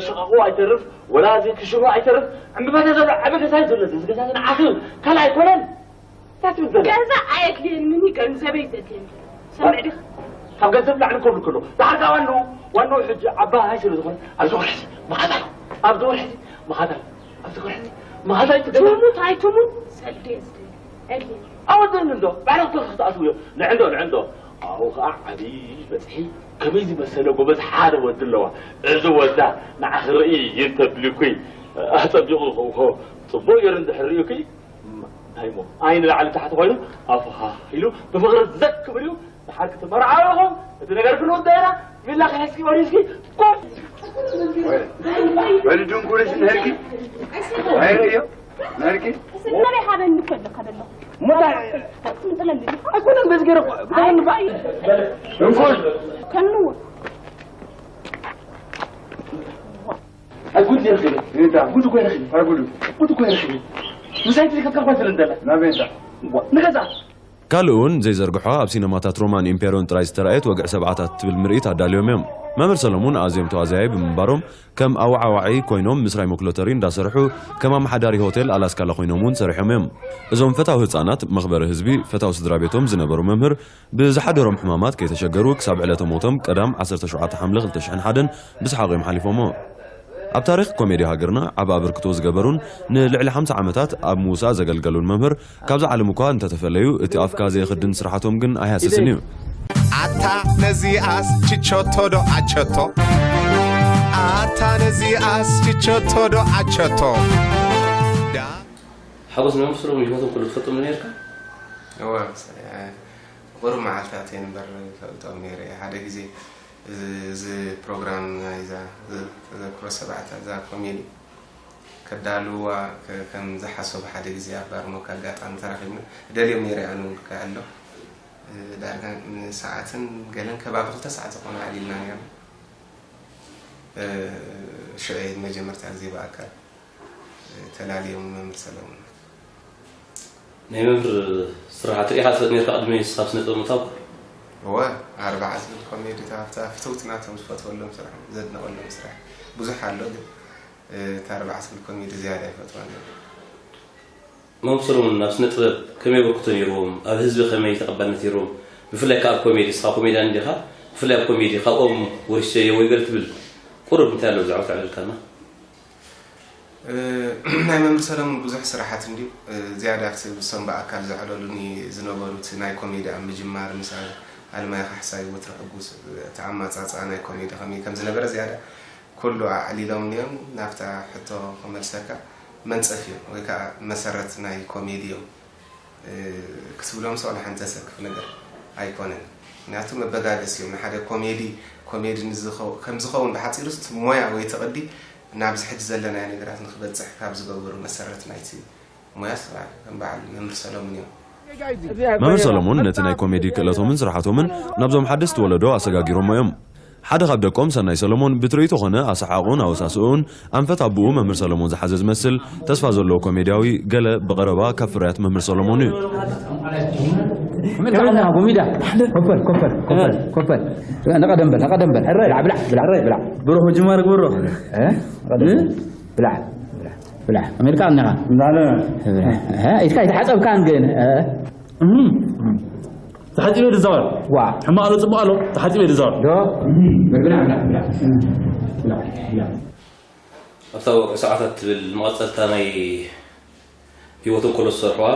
ሽቓቑ ኣይተርፍ ወላ እዚ ክሽኑ ኣይተርፍ ዕምበባታት ዘሎ ዓበ ገዛ እዩ ዘሎ እዚ ገዛ ንዓኺ ካልእ ኣይኮነን እንታይ ትብል ዘላ ገዛ ኣየድልየንን እዩ ገንዘበይ ዘድልየኒ ሰምዕ ዲኻ ካብ ገንዘብ ላዕሊ ክብሉ ከሎ ዳሓር ካብ ዋንኡ ዋንኡ ሕጂ ዓባይ ስለ ዝኾነ ኣብዚ ወርሒ እዚ መኻታ እዩ ኣብዚ ወርሒ እዚ መኻታ እዩ ኣብዚ ወርሒ እዚ መኻታ እዩ ትገዛ ትሙት ኣይትሙት ሰልዲ እየ ዝደሊ ኣየድልየኒ ኣወደኒ እንዶ ባዕልኽ ተኽኽ ትኣትውዮ ንዕንዶ ንዕንዶ ኣብኡ ኸዓ ዓብዪ በፅሒ ከመይ ዝመሰለ ጎበዝ ሓደ ወዲ ኣለዋ እዚ ወዳ ንዓኺ ርእይ ይንተብሊኩይ ኣፀቢቑ ይኸውን ጽቡቕ ገይሩ እንድሕር ርእዩኪ እንታይ እሞ ኣይ ንላዕሊ ታሕቲ ኮይኑ ኣፉ ሃህ ኢሉ ብፍቕሪ ዘክ ክብል እዩ። ደሓር ክትመርዓው ኢኹም እቲ ነገር ክንውዳእ ኢና። ቪላ ክሕዝኪ ወሪስኪ ኮፍ በል ድንኩልሽ ንህርኪ ኣይረዮ ንህርኪ መን ይሃበኒ እኮ ኣለካ ዘለኹ ሙታይ ትምጥለኒ ኣይኮነን በዚ ገይረ ድንኩል ከንዎ ኣይ ጉድ ይረኺበ። እንታይ? ጉድ እኮ ይረኺበ። ኣይ ጉድ። ጉድ እኮ ይረኺበ። ምሳይ ትልከካ እኳ ትብል እንደላ። ናበይ እንዳ? ንገዛ። ካልእ እውን ዘይዘርግሖ ኣብ ሲነማታት ሮማን ኢምፔርዮን ጥራይ ዝተራእየት ወግዒ ሰብዓታት እትብል ምርኢት ኣዳልዮም እዮም። መምህር ሰለሙን ኣዝዮም ተዋዛያይ ብምንባሮም ከም ኣወዓዋዒ ኮይኖም ምስ ራይሞ ክሎተሪ እንዳሰርሑ ከም ኣመሓዳሪ ሆቴል ኣላስካላ ኮይኖም እውን ሰሪሖም እዮም። እዞም ፈታዊ ህፃናት፣ መኽበሪ ህዝቢ፣ ፈታዊ ስድራ ቤቶም ዝነበሩ መምህር ብዝሓደሮም ሕማማት ከይተሸገሩ ክሳብ ዕለተ ሞቶም ቀዳም ዓሰርተ ሸውዓተ ሓምለ ክልተ ሽሕን ሓደን ብሰሓቕ እዮም ሓሊፎሞ። ኣብ ታሪኽ ኮሜዲ ሃገርና ዓቢ ኣበርክቶ ዝገበሩን ንልዕሊ ሓምሳ ዓመታት ኣብ ምውሳእ ዘገልገሉን መምህር ካብዚ ዓለም እኳ እንተተፈለዩ እቲ ኣፍካ ዘየኽድን ስራሓቶም ግን ኣይሃስስን እዩ። ኣታ ነዚኣስ ችቸቶ ዶ ኣቸቶ ኣታ ነዚኣስ ችቸቶ ዶ ኣቸቶ ዳ ሓጎስ ንመምስሎም ይፈትዎም ኩሉ ትፈልጦም ዶ ነርካ? እወ ቁሩብ መዓልታት እየ እምበር ይፈልጦም ነይረ እየ ሓደ ግዜ እዚ ፕሮግራም ናይዛ ተዘክሮ ሰባዕታ እዛ ኮሜዲ ከዳልውዋ ከም ዝሓሰቡ ሓደ ግዜ ኣብ ባርሞክ ኣጋጣሚ ተራኺብና ደልዮም ነይረ ኣነ እውን ክከኣሎ ዳርጋ ንሰዓትን ገለን ከባቢ ክልተ ሰዓት ዝኾነ ዓሊልና ነይርና ሽዑ መጀመርታ ግዜ ብኣካል ተላልዮም መምህር ሰለሙን። ናይ መምህር ስራሓት ርኢኻ ትፈልጥ ነርካ ቅድሚ ንስኻ ኣብ ስነ ጥበብ ምእታውካ? እወ፣ ኣርብዓ ዝብል ኮሜዲታት ኣብታ ፍትውቲ ናቶም ዝፈትወሎም ስራሕ ዘድንቐሎም ስራሕ ብዙሕ ኣሎ፣ ግን እታ ኣርብዓ ዝብል ኮሜዲ ዝያዳ ይፈትዋ ነይረ። መምህር ሰለሙን ኣብ ስነ ጥበብ ከመይ ኣበርክቶ ነይርዎም? ኣብ ህዝቢ ከመይ ተቐባልነት ነይርዎም? ብፍላይ ከኣ ኣብ ኮሜዲ፣ ንስኻ ኮሜድያን እንዲኻ፣ ብፍላይ ኣብ ኮሜዲ ካብኦም ወሪሰዮ ወይ ገለ ትብል ቁሩብ እንታይ ኣሎ ብዛዕባ ተዕልልካና? ናይ መምህር ሰለሙን ብዙሕ ስራሓት እንድዩ ዝያዳ ኣብቲ ብሶም ብኣካል ዘዕለሉኒ ዝነበሩ እቲ ናይ ኮሜዲ ኣብ ምጅማር ምስ ኣለማየ ካሕሳይ ወትሩ ሕጉስ እቲ ኣማፃፅኣ ናይ ኮሜዲ ከመይ ከም ዝነበረ ዝያዳ ኩሉ ኣዕሊሎምኒ እዮም ናብታ ሕቶ ክመልሰካ መንፀፍ እዮም ወይ ከዓ መሰረት ናይ ኮሜዲ እዮም ክትብሎም ሰው ንሓንቲ ዘሰክፍ ነገር ኣይኮነን። ምክንያቱ መበጋገሲ እዮም። ንሓደ ኮሜዲ ኮሜዲ ንዝኸው- ከም ዝኸውን ብሓፂሩ እቲ ሞያ ወይ እቲ ቅዲ ናብዚ ሕጂ ዘለናዮ ነገራት ንክበፅሕ ካብ ዝገበሩ መሰረት ናይቲ ሞያ ስራ ከም በዓል መምህር ሰለሙን እዮም። መምህር ሰለሞን ነቲ ናይ ኮሜዲ ክእለቶምን ስራሓቶምን ናብዞም ሓደስቲ ወለዶ ኣሰጋጊሮሞ እዮም። ሓደ ካብ ደቆም ሰናይ ሰለሞን ብትርኢቱ ኾነ ኣሰሓቑን ኣወሳስኡን ኣንፈት ኣቦኡ መምህር ሰለሞን ዝሓዘ ዝመስል ተስፋ ዘለዎ ኮሜድያዊ ገለ ብቐረባ ካብ ፍርያት መምህር ሰለሞን እዩ። ከመይ ኢልካ ዓለኻ ጎሚዳ? ኮፈል፣ ኮፈል፣ ኮፈል፣ ኮፈል። ንቐደም በል፣ ንቐደም በል። ሕራይ። ብላዕ፣ ብላዕ፣ ብላዕ፣ ብላዕ። ብሩኽ ምጅማር ግበሮ። እ? ንቐደም በል። ብላዕ፣ ብላዕ፣ ብላዕ። ከመይ ኢልካ ዓለኻ? እንዳለ። ብላዕ። እ? ኢድካ ኣይተሓጸብካን ግን። እ? እም። ተሓጺበ ድዛወር። ዋ። ሕማቕ ኣሎ፣ ጽቡቕ ኣሎ። ተሓጺበ ድዛወር። ዶ? ብላዕ፣ ብላዕ፣ ብላዕ። ብላዕ፣ ብላዕ። ኣብታ ወርሒ ሰዓታት ትብል መቐጸልታ ናይ ህይወቶም ከሎ ዝሰርሕዋ፣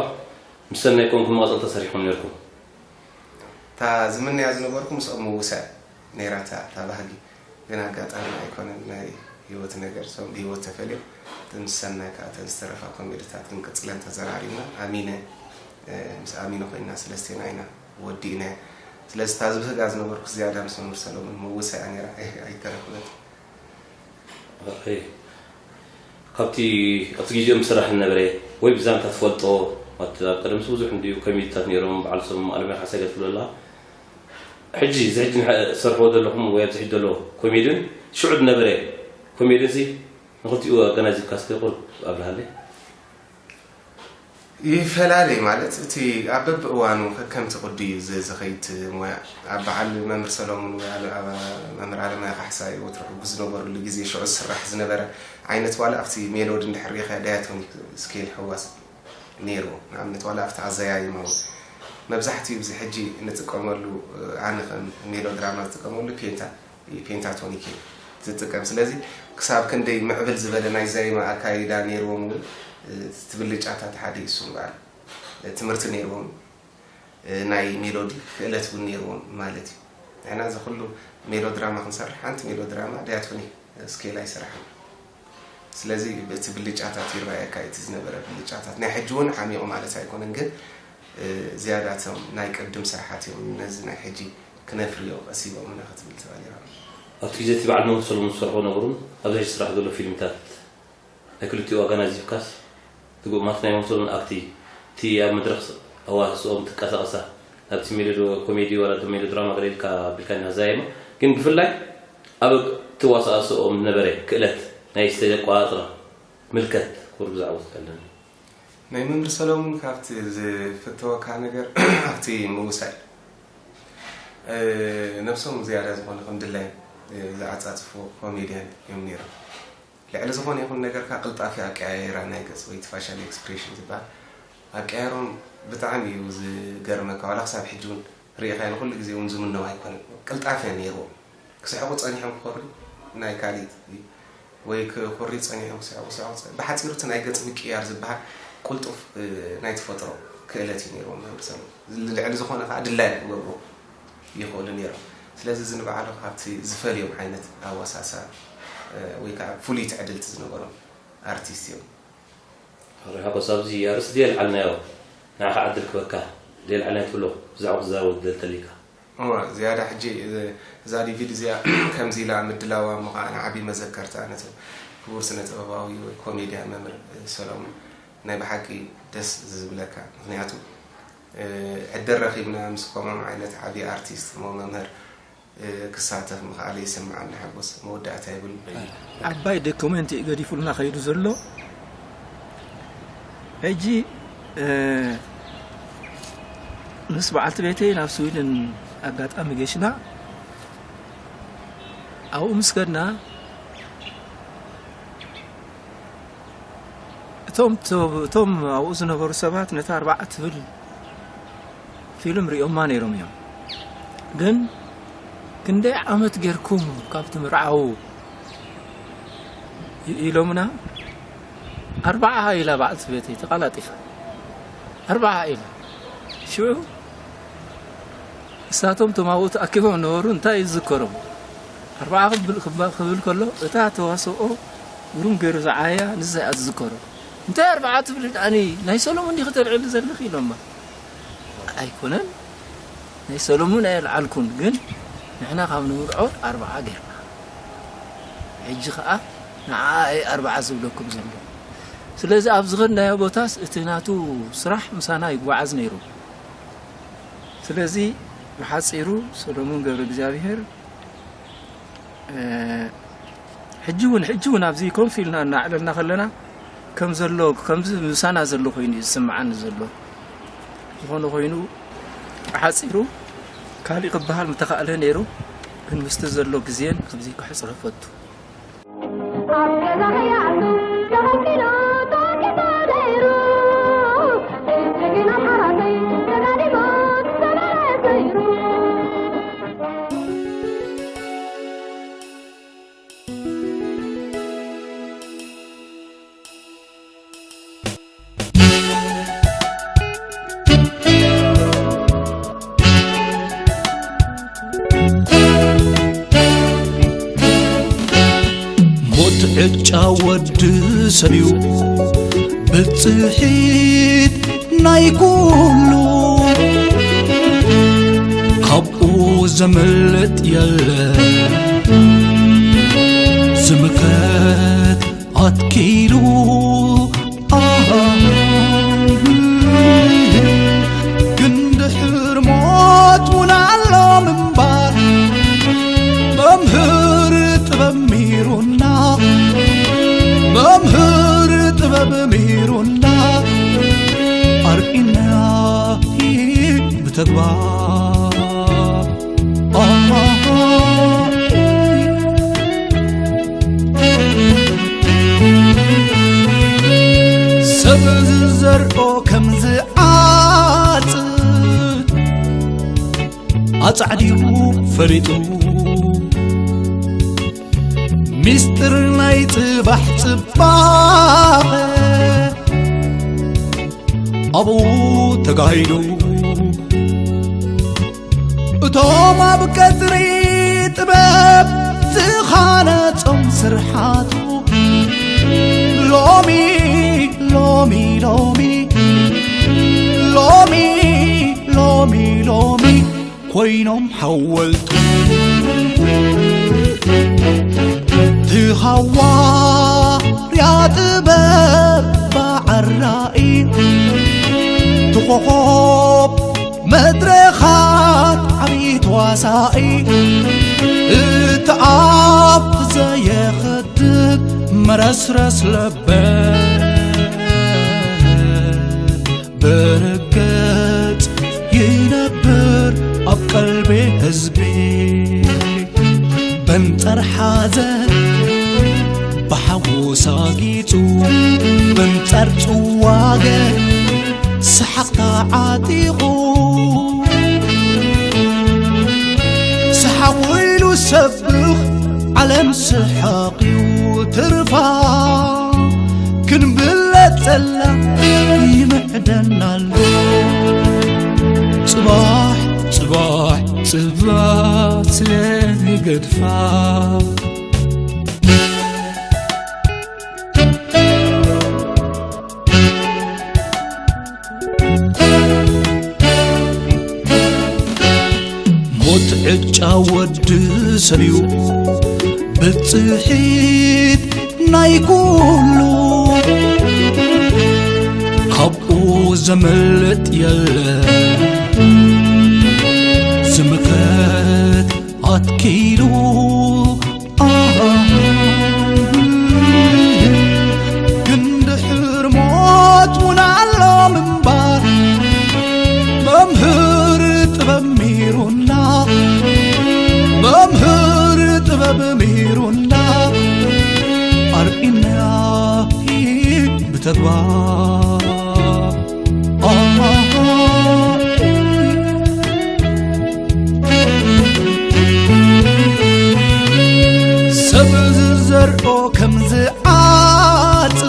ምስ ሰናይ ኮንኩም መቐጸልታ ሰሪሕኩም ነይርኩም። እታ ዝምነያ ዝነበርኩ ምስኦም ምውሳእ ነይራ እታ፣ እታ ባህጊ። ግን ኣጋጣሚ ኣይኮነን፣ ናይ ህይወት ነገር፣ እሶም ብህይወት ተፈልዮም፣ እቲ ምስ ሰናይ ከኣ እተን ዝተረፋ ኮሜድታት ክንቅጽለን ተዘራሪብና። ኣሚነ፣ እ፣ ምስ ኣሚነ ኮይና ሰለስቴና ኢና ወዲእናዮ። ስለዚ እታ ዝብህጋ ዝነበርኩ ዝያዳ ምስ መምህር ሰሎሞን ምውሳያ ነይራ፣ ኣይ-፣ ኣይተረኽበትን። ኦኬ። ካብቲ ኣብቲ ግዜኦም ዝስራሕ ዝነበረ ወይ ብዛንታ ትፈልጦ፣ ማለት ኣብ ቀደምሲ ብዙሕ እንድዩ ኮሜዲታት ነይሮም፣ በዓል ሰሎሞን ኣለምለኽ ሓሳይ ገለ ትብሎ ኣለኻ። ሕጂ፣ እዚ ሕጂ ንሕ-፣ ትሰርሕዎ ዘለኹም ወይ ኣብዚ ሕጂ ዘሎ ኮሜድን ሽዑ ዝነበረ ኮሜድንሲ ንኽልቲኡ ኣገናዚብካ እስከ ቁሩብ ኣብርሃለይ። ይፈላለ ማለት፣ እቲ ኣብ በብእዋኑ ከከምቲ ቅዲ እዩ ዝ-፣ ዝኸይድ ሞያ። ኣብ በዓል መምህር ሰሎሙን ወይ ኣለ-፣ ኣብ መምህር ኣለማየ ካሕሳይ ወትሩ ሕጉስ ዝነበሩሉ ግዜ፣ ሽዑ ዝስራሕ ዝነበረ ዓይነት፣ ዋላ ኣብቲ ሜሎዲ እንድሕር ሪኢኻ ዳያቶኒክ ስኬል ሕዋስ ነይርዎ። ንኣብነት፣ ዋላ ኣብቲ ኣዘያይማ እውን መብዛሕትኡ እዚ ሕጂ ንጥቀመሉ፣ ኣነ ከም ሜሎድራማ ዝጥቀመሉ ፔንታ ፔንታቶኒክ እዩ ዝጥቀም። ስለዚ ክሳብ ክንደይ ምዕብል ዝበለ ናይ ዛይማ ኣካይዳ ነይርዎም እውን፣ እ፣ እቲ ብልጫታት ሓደ እዩ እሱ እምበኣር። እ፣ ትምህርቲ ነይርዎም፣ እ፣ ናይ ሜሎዲ ክእለት እውን ነይርዎም ማለት እዩ። ንሕና እዚ ኩሉ ሜሎድራማ ክንሰርሕ ሓንቲ ሜሎድራማ ዳያቶኒክ ስኬል ኣይሰራሕና። ስለዚ እቲ ብልጫታት ይረኣየካ፣ እቲ ዝነበረ ብልጫታት። ናይ ሕጂ እውን ዓሚቑ ማለት ኣይኮነን፣ ግን፣ እ፣ ዝያዳ እቶም ናይ ቅድም ስራሓት እዮም ነዚ ናይ ሕጂ ክነፍርዮ ቀሲቦምና ክትብል ትኽእል ኢኻ። ኣብቲ ግዜ እቲ በዓል መምህር ሰሎሞን ዝሰርሖ ነበሩን ኣብዚ ሕጂ ዝስራሕ ዘሎ ፊልምታት ናይ ክልቲኡ ኣገናዚብካስ ትግኡ ማለት ናይ መምህር ሰሎሞን ኣክቲ እቲ ኣብ መድረኽ ኣዋስኦም ትቀሳቐሳ ናብቲ ሜሎዲ ኮሜዲ ዋላ ዶ ሜሎድራማ ገለ ኢልካ ኣቢልካና ዛይማ ግን ብፍላይ ኣብ ትዋሳእስኦም ዝነበረ ክእለት ናይ ስቴጅ ኣቋጻጽራ ምልከት ቁሩብ ብዛዕባ ትፈልጠና። ናይ መምህር ሰሎሙን ካብቲ ዝፍተወካ ነገር ኣብቲ ምውሳይ፣ እ፣ ነብሶም ዝያዳ ዝኾነ ከም ድላዮም፣ እ፣ ዝዓጻጽፉ ኮሜድያን እዮም ነይሮም። ልዕሊ ዝኾነ ይኹን ነገርካ ቅልጣፊ ኣቀያይራ ናይ ገጽ ወይ እቲ ፋሻል ኤክስፕሬሽን ዝበሃል ኣቀያይሮም ብጣዕሚ እዩ ዝገርመካ። ዋላ ክሳብ ሕጂ እውን ርኢኻዮ፣ ንኹሉ ግዜ እውን ዝምነው ኣይኮነን። ቅልጣፊ ነይርዎም። ክስሕቑ ጸኒሖም ክኾሪ ናይ ካልእ እዩ። ወይ ክኾሪ ጸኒሖም ክስሕቑ፣ ክስሕቑ ጸ-፣ ብሓጺሩ እቲ ናይ ገጽ ምቅያር ዝበሃል ቅልጡፍ፣ እ፣ ናይ ተፈጥሮ ክእለት እዩ ነይርዎም መምህር ሰሎሞን። ልዕሊ ዝኾነ ከኣ ድላዮም ክገብሩ ይኽእሉ ነይሮም። ስለዚ እዚ ንባዕሉ ካብቲ ዝፈልዮም ዓይነት ኣወሳስኣ፣ እ፣ ወይ ከኣ ፍሉይ ትዕድልቲ ዝነበሮም ኣርቲስት እዮም። ኣረ ሓጎስ፣ ኣብዚ ኣርእስቲ ዘየልዓልናዮ ንዓኻ ዕድል ክበካ፣ ዘየልዓልናዮ ትብሎ ብዛዕባ ክትዛረብ ዝደሊ ተሊካ። እወ፣ ዝያዳ ሕጂ፣ እ፣ እዛ ዲቪድ እዚኣ ከምዚ ኢላ ምድላዋ እሞ ኸዓ ንዓቢ መዘከርታ ነቲ ክቡር ስነ ጥበባዊ ወይ ኮሜድያን መምህር፣ እ፣ ሰሎሙን ናይ ብሓቂ ደስ ዝብለካ። ምኽንያቱ፣ እ፣ ዕድል ረኺብና ምስ ከምኦም ዓይነት ዓቢ ኣርቲስት እሞ መምህር፣ እ፣ ክሳተፍ ምኽኣለ ይስምዓኒ ሓጎስ መወዳእታ የብሉን። ዓባይ ዶኩመንት እዩ ገዲፉልና ከይዱ ዘሎ። ሕጂ፣ እ፣ ምስ በዓልቲ ቤተይ ናብ ስዊድን ኣጋጣሚ ገሽና፣ ኣብኡ ምስ ከድና፣ እቶም፣ እቶም ኣብኡ ዝነበሩ ሰባት ነታ ኣርባዓ ትብል ፊልም ሪኦማ ነይሮም እዮም። ግን ክንደይ ዓመት ጌርኩም ካብ ትምርዓዉ ኢ-፣ ኢሎምና። ኣርባዓ ኢላ በዓልቲ ቤተይ ተቐላጢፋ። ኣርባዓ ኢላ። ሽዑ ንሳቶም እቶም ኣብኡ ተኣኪቦም ነበሩ፣ እንታይ እዩ ዝዝከሮም? ኣርባዓ ክብል፣ ክባ-፣ ክብል ከሎ፣ እታ ተዋስኦ ግሩም ገይሩ ዝዓያ ንሳ እያ ትዝከሮ። እንታይ ኣርባዓ ትብሊ ደኣኒ? ናይ ሰሎሙን ዲኺ ተልዕሊ ዘለኺ? ኢሎማ። ኣይኮነን፣ ናይ ሰሎሙን ኣየልዓልኩን፣ ግን ንሕና ካብ ንምርዖ ኣርባዓ ጌርና። ሕጂ ኸኣ ንዓኣ እየ ኣርባዓ ዝብለኩም ዘሎ። ስለዚ ኣብ ዝኸድናዮ ቦታስ እቲ ናቱ ስራሕ ምሳና ይጓዓዝ ነይሩ። ስለዚ ብሓጺሩ ሰሎሙን ገብረ እግዚኣብሔር፣ እ፣ ሕጂ እውን፣ ሕጂ እውን ኣብዚ ኮፍ ኢልና እናዕለልና ከለና ከም ዘሎ፣ ከምዚ ምሳና ዘሎ ኮይኑ እዩ ዝስምዓኒ ዘሎ። ዝኾነ ኮይኑ ሓጺሩ ካሊእ ክበሃል ምተኻእለ ነይሩ፣ ግን ምስቲ ዘሎ ግዜን ኣብዚ ክሕጽሮ ፈቱ። ሞት ዕጫ ወዲ ሰብዩ ብጽሒት ናይ ኩሉ፣ ካብኡ ዘምልጥ የለ። ዝምከት ኣትኪሉ፣ ኣሃ፣ ግን ድሕር ሞት እውን ኣሎ ምንባር። መምህር ጥበብ ሚሩና፣ መምህር ጥበብ ሚሩና፣ ኣርኢና ብተግባር። ሰብ ዝዘርኦ ከም ዝዓጽድ ኣጻዕዲኡ ፈሊጡ፣ ሚስጥር ናይ ጽባሕ ጽባቐ ኣብኡ ተጋሂዱ። እቶም ኣብ ቀጽሪ ጥበብ ዝኻነጾም ስርሓቱ፣ ሎሚ፣ ሎሚ፣ ሎሚ፣ ሎሚ፣ ሎሚ፣ ሎሚ ኮይኖም ሓወልቱ። ትሃዋርያ ጥበብ በዓል ራእይ፣ ትኾኾብ መድረኻት ዓብዪ ተዋሳኢ፣ እቲ ኣብ ዘየኸድብ መረስረስ ለበ ብርግጽ ይነብር ኣብ ቀልቢ ህዝቢ። በንጻር ሓዘን ብሓጎስ ኣጊጹ፣ በንጻር ጽዋገ ሰሓቕ ተዓጢቑ። ሰሓቕ ኢሉ ሰብኽ ዓለም ሰሓቕ እዩ ትርፋ። ክንብለጸላ ይምዕደና ኣሎ። ጽባሕ፣ ጽባሕ፣ ጽባሕ ስለንገድፋ። ሞት ዕጫ ወዲ ሰብዩ ብጽሒት ናይ ኩሉ፣ ካብኡ ዘምልጥ የለ። ዝምከት ኣትኪሉ፣ ኣሃ፣ ግን ድሕር ሞት እውን ኣሎ ምንባር። መምህር ጥበብ ሚሩና፣ መምህር ጥበብ ሚሩና፣ ኣርኢና ብተግባር። ኣሃ፣ ሰብ ዝዘርኦ ከም ዝዓጽድ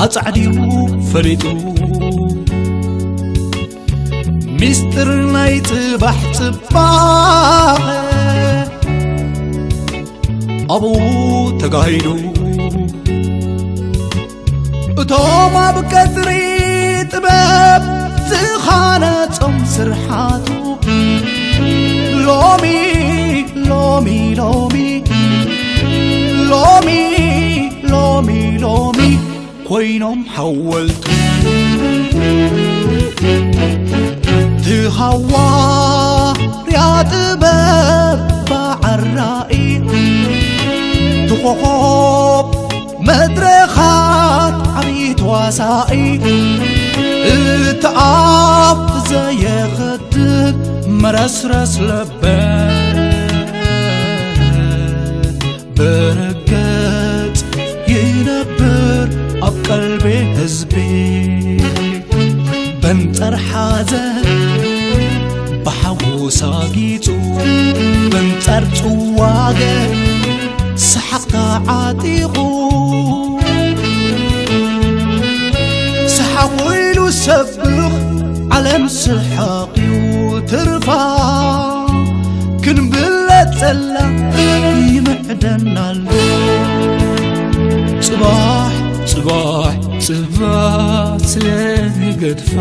ኣጻዕዲኡ ፈሊጡ፣ ሚስጥር ናይ ጽባሕ ጽባቐ ኣብኡ ተጋሂዱ። እቶም ኣብ ቀጽሪ ጥበብ ዝኻነጾም ስርሓቱ፣ ሎሚ፣ ሎሚ፣ ሎሚ፣ ሎሚ፣ ሎሚ፣ ሎሚ ኮይኖም ሓወልቱ። ትሃዋርያ ጥበብ በዓል ራእይ፣ ትኾኾብ መድረኻት ዓብዪ ተዋሳኢ እቲ ኣፍ ዘየኸድን መረስረስ ለበ ብርግጽ ይነብር ኣብ ቀልቢ ህዝቢ። በንጠር ሓዘን ብሓጎስ ኣጊጹ፣ በንጠር ጽዋገ ሰሓቕ ተዓጢቑ፣ ሰሓቕ ኢሉ ሰብኽ ዓለም ሰሓቕ እዩ ትርፋ። ክንብለጸላ ይምዕደናል ጽባሕ ጽባሕ ጽባሕ ስለንገድፋ።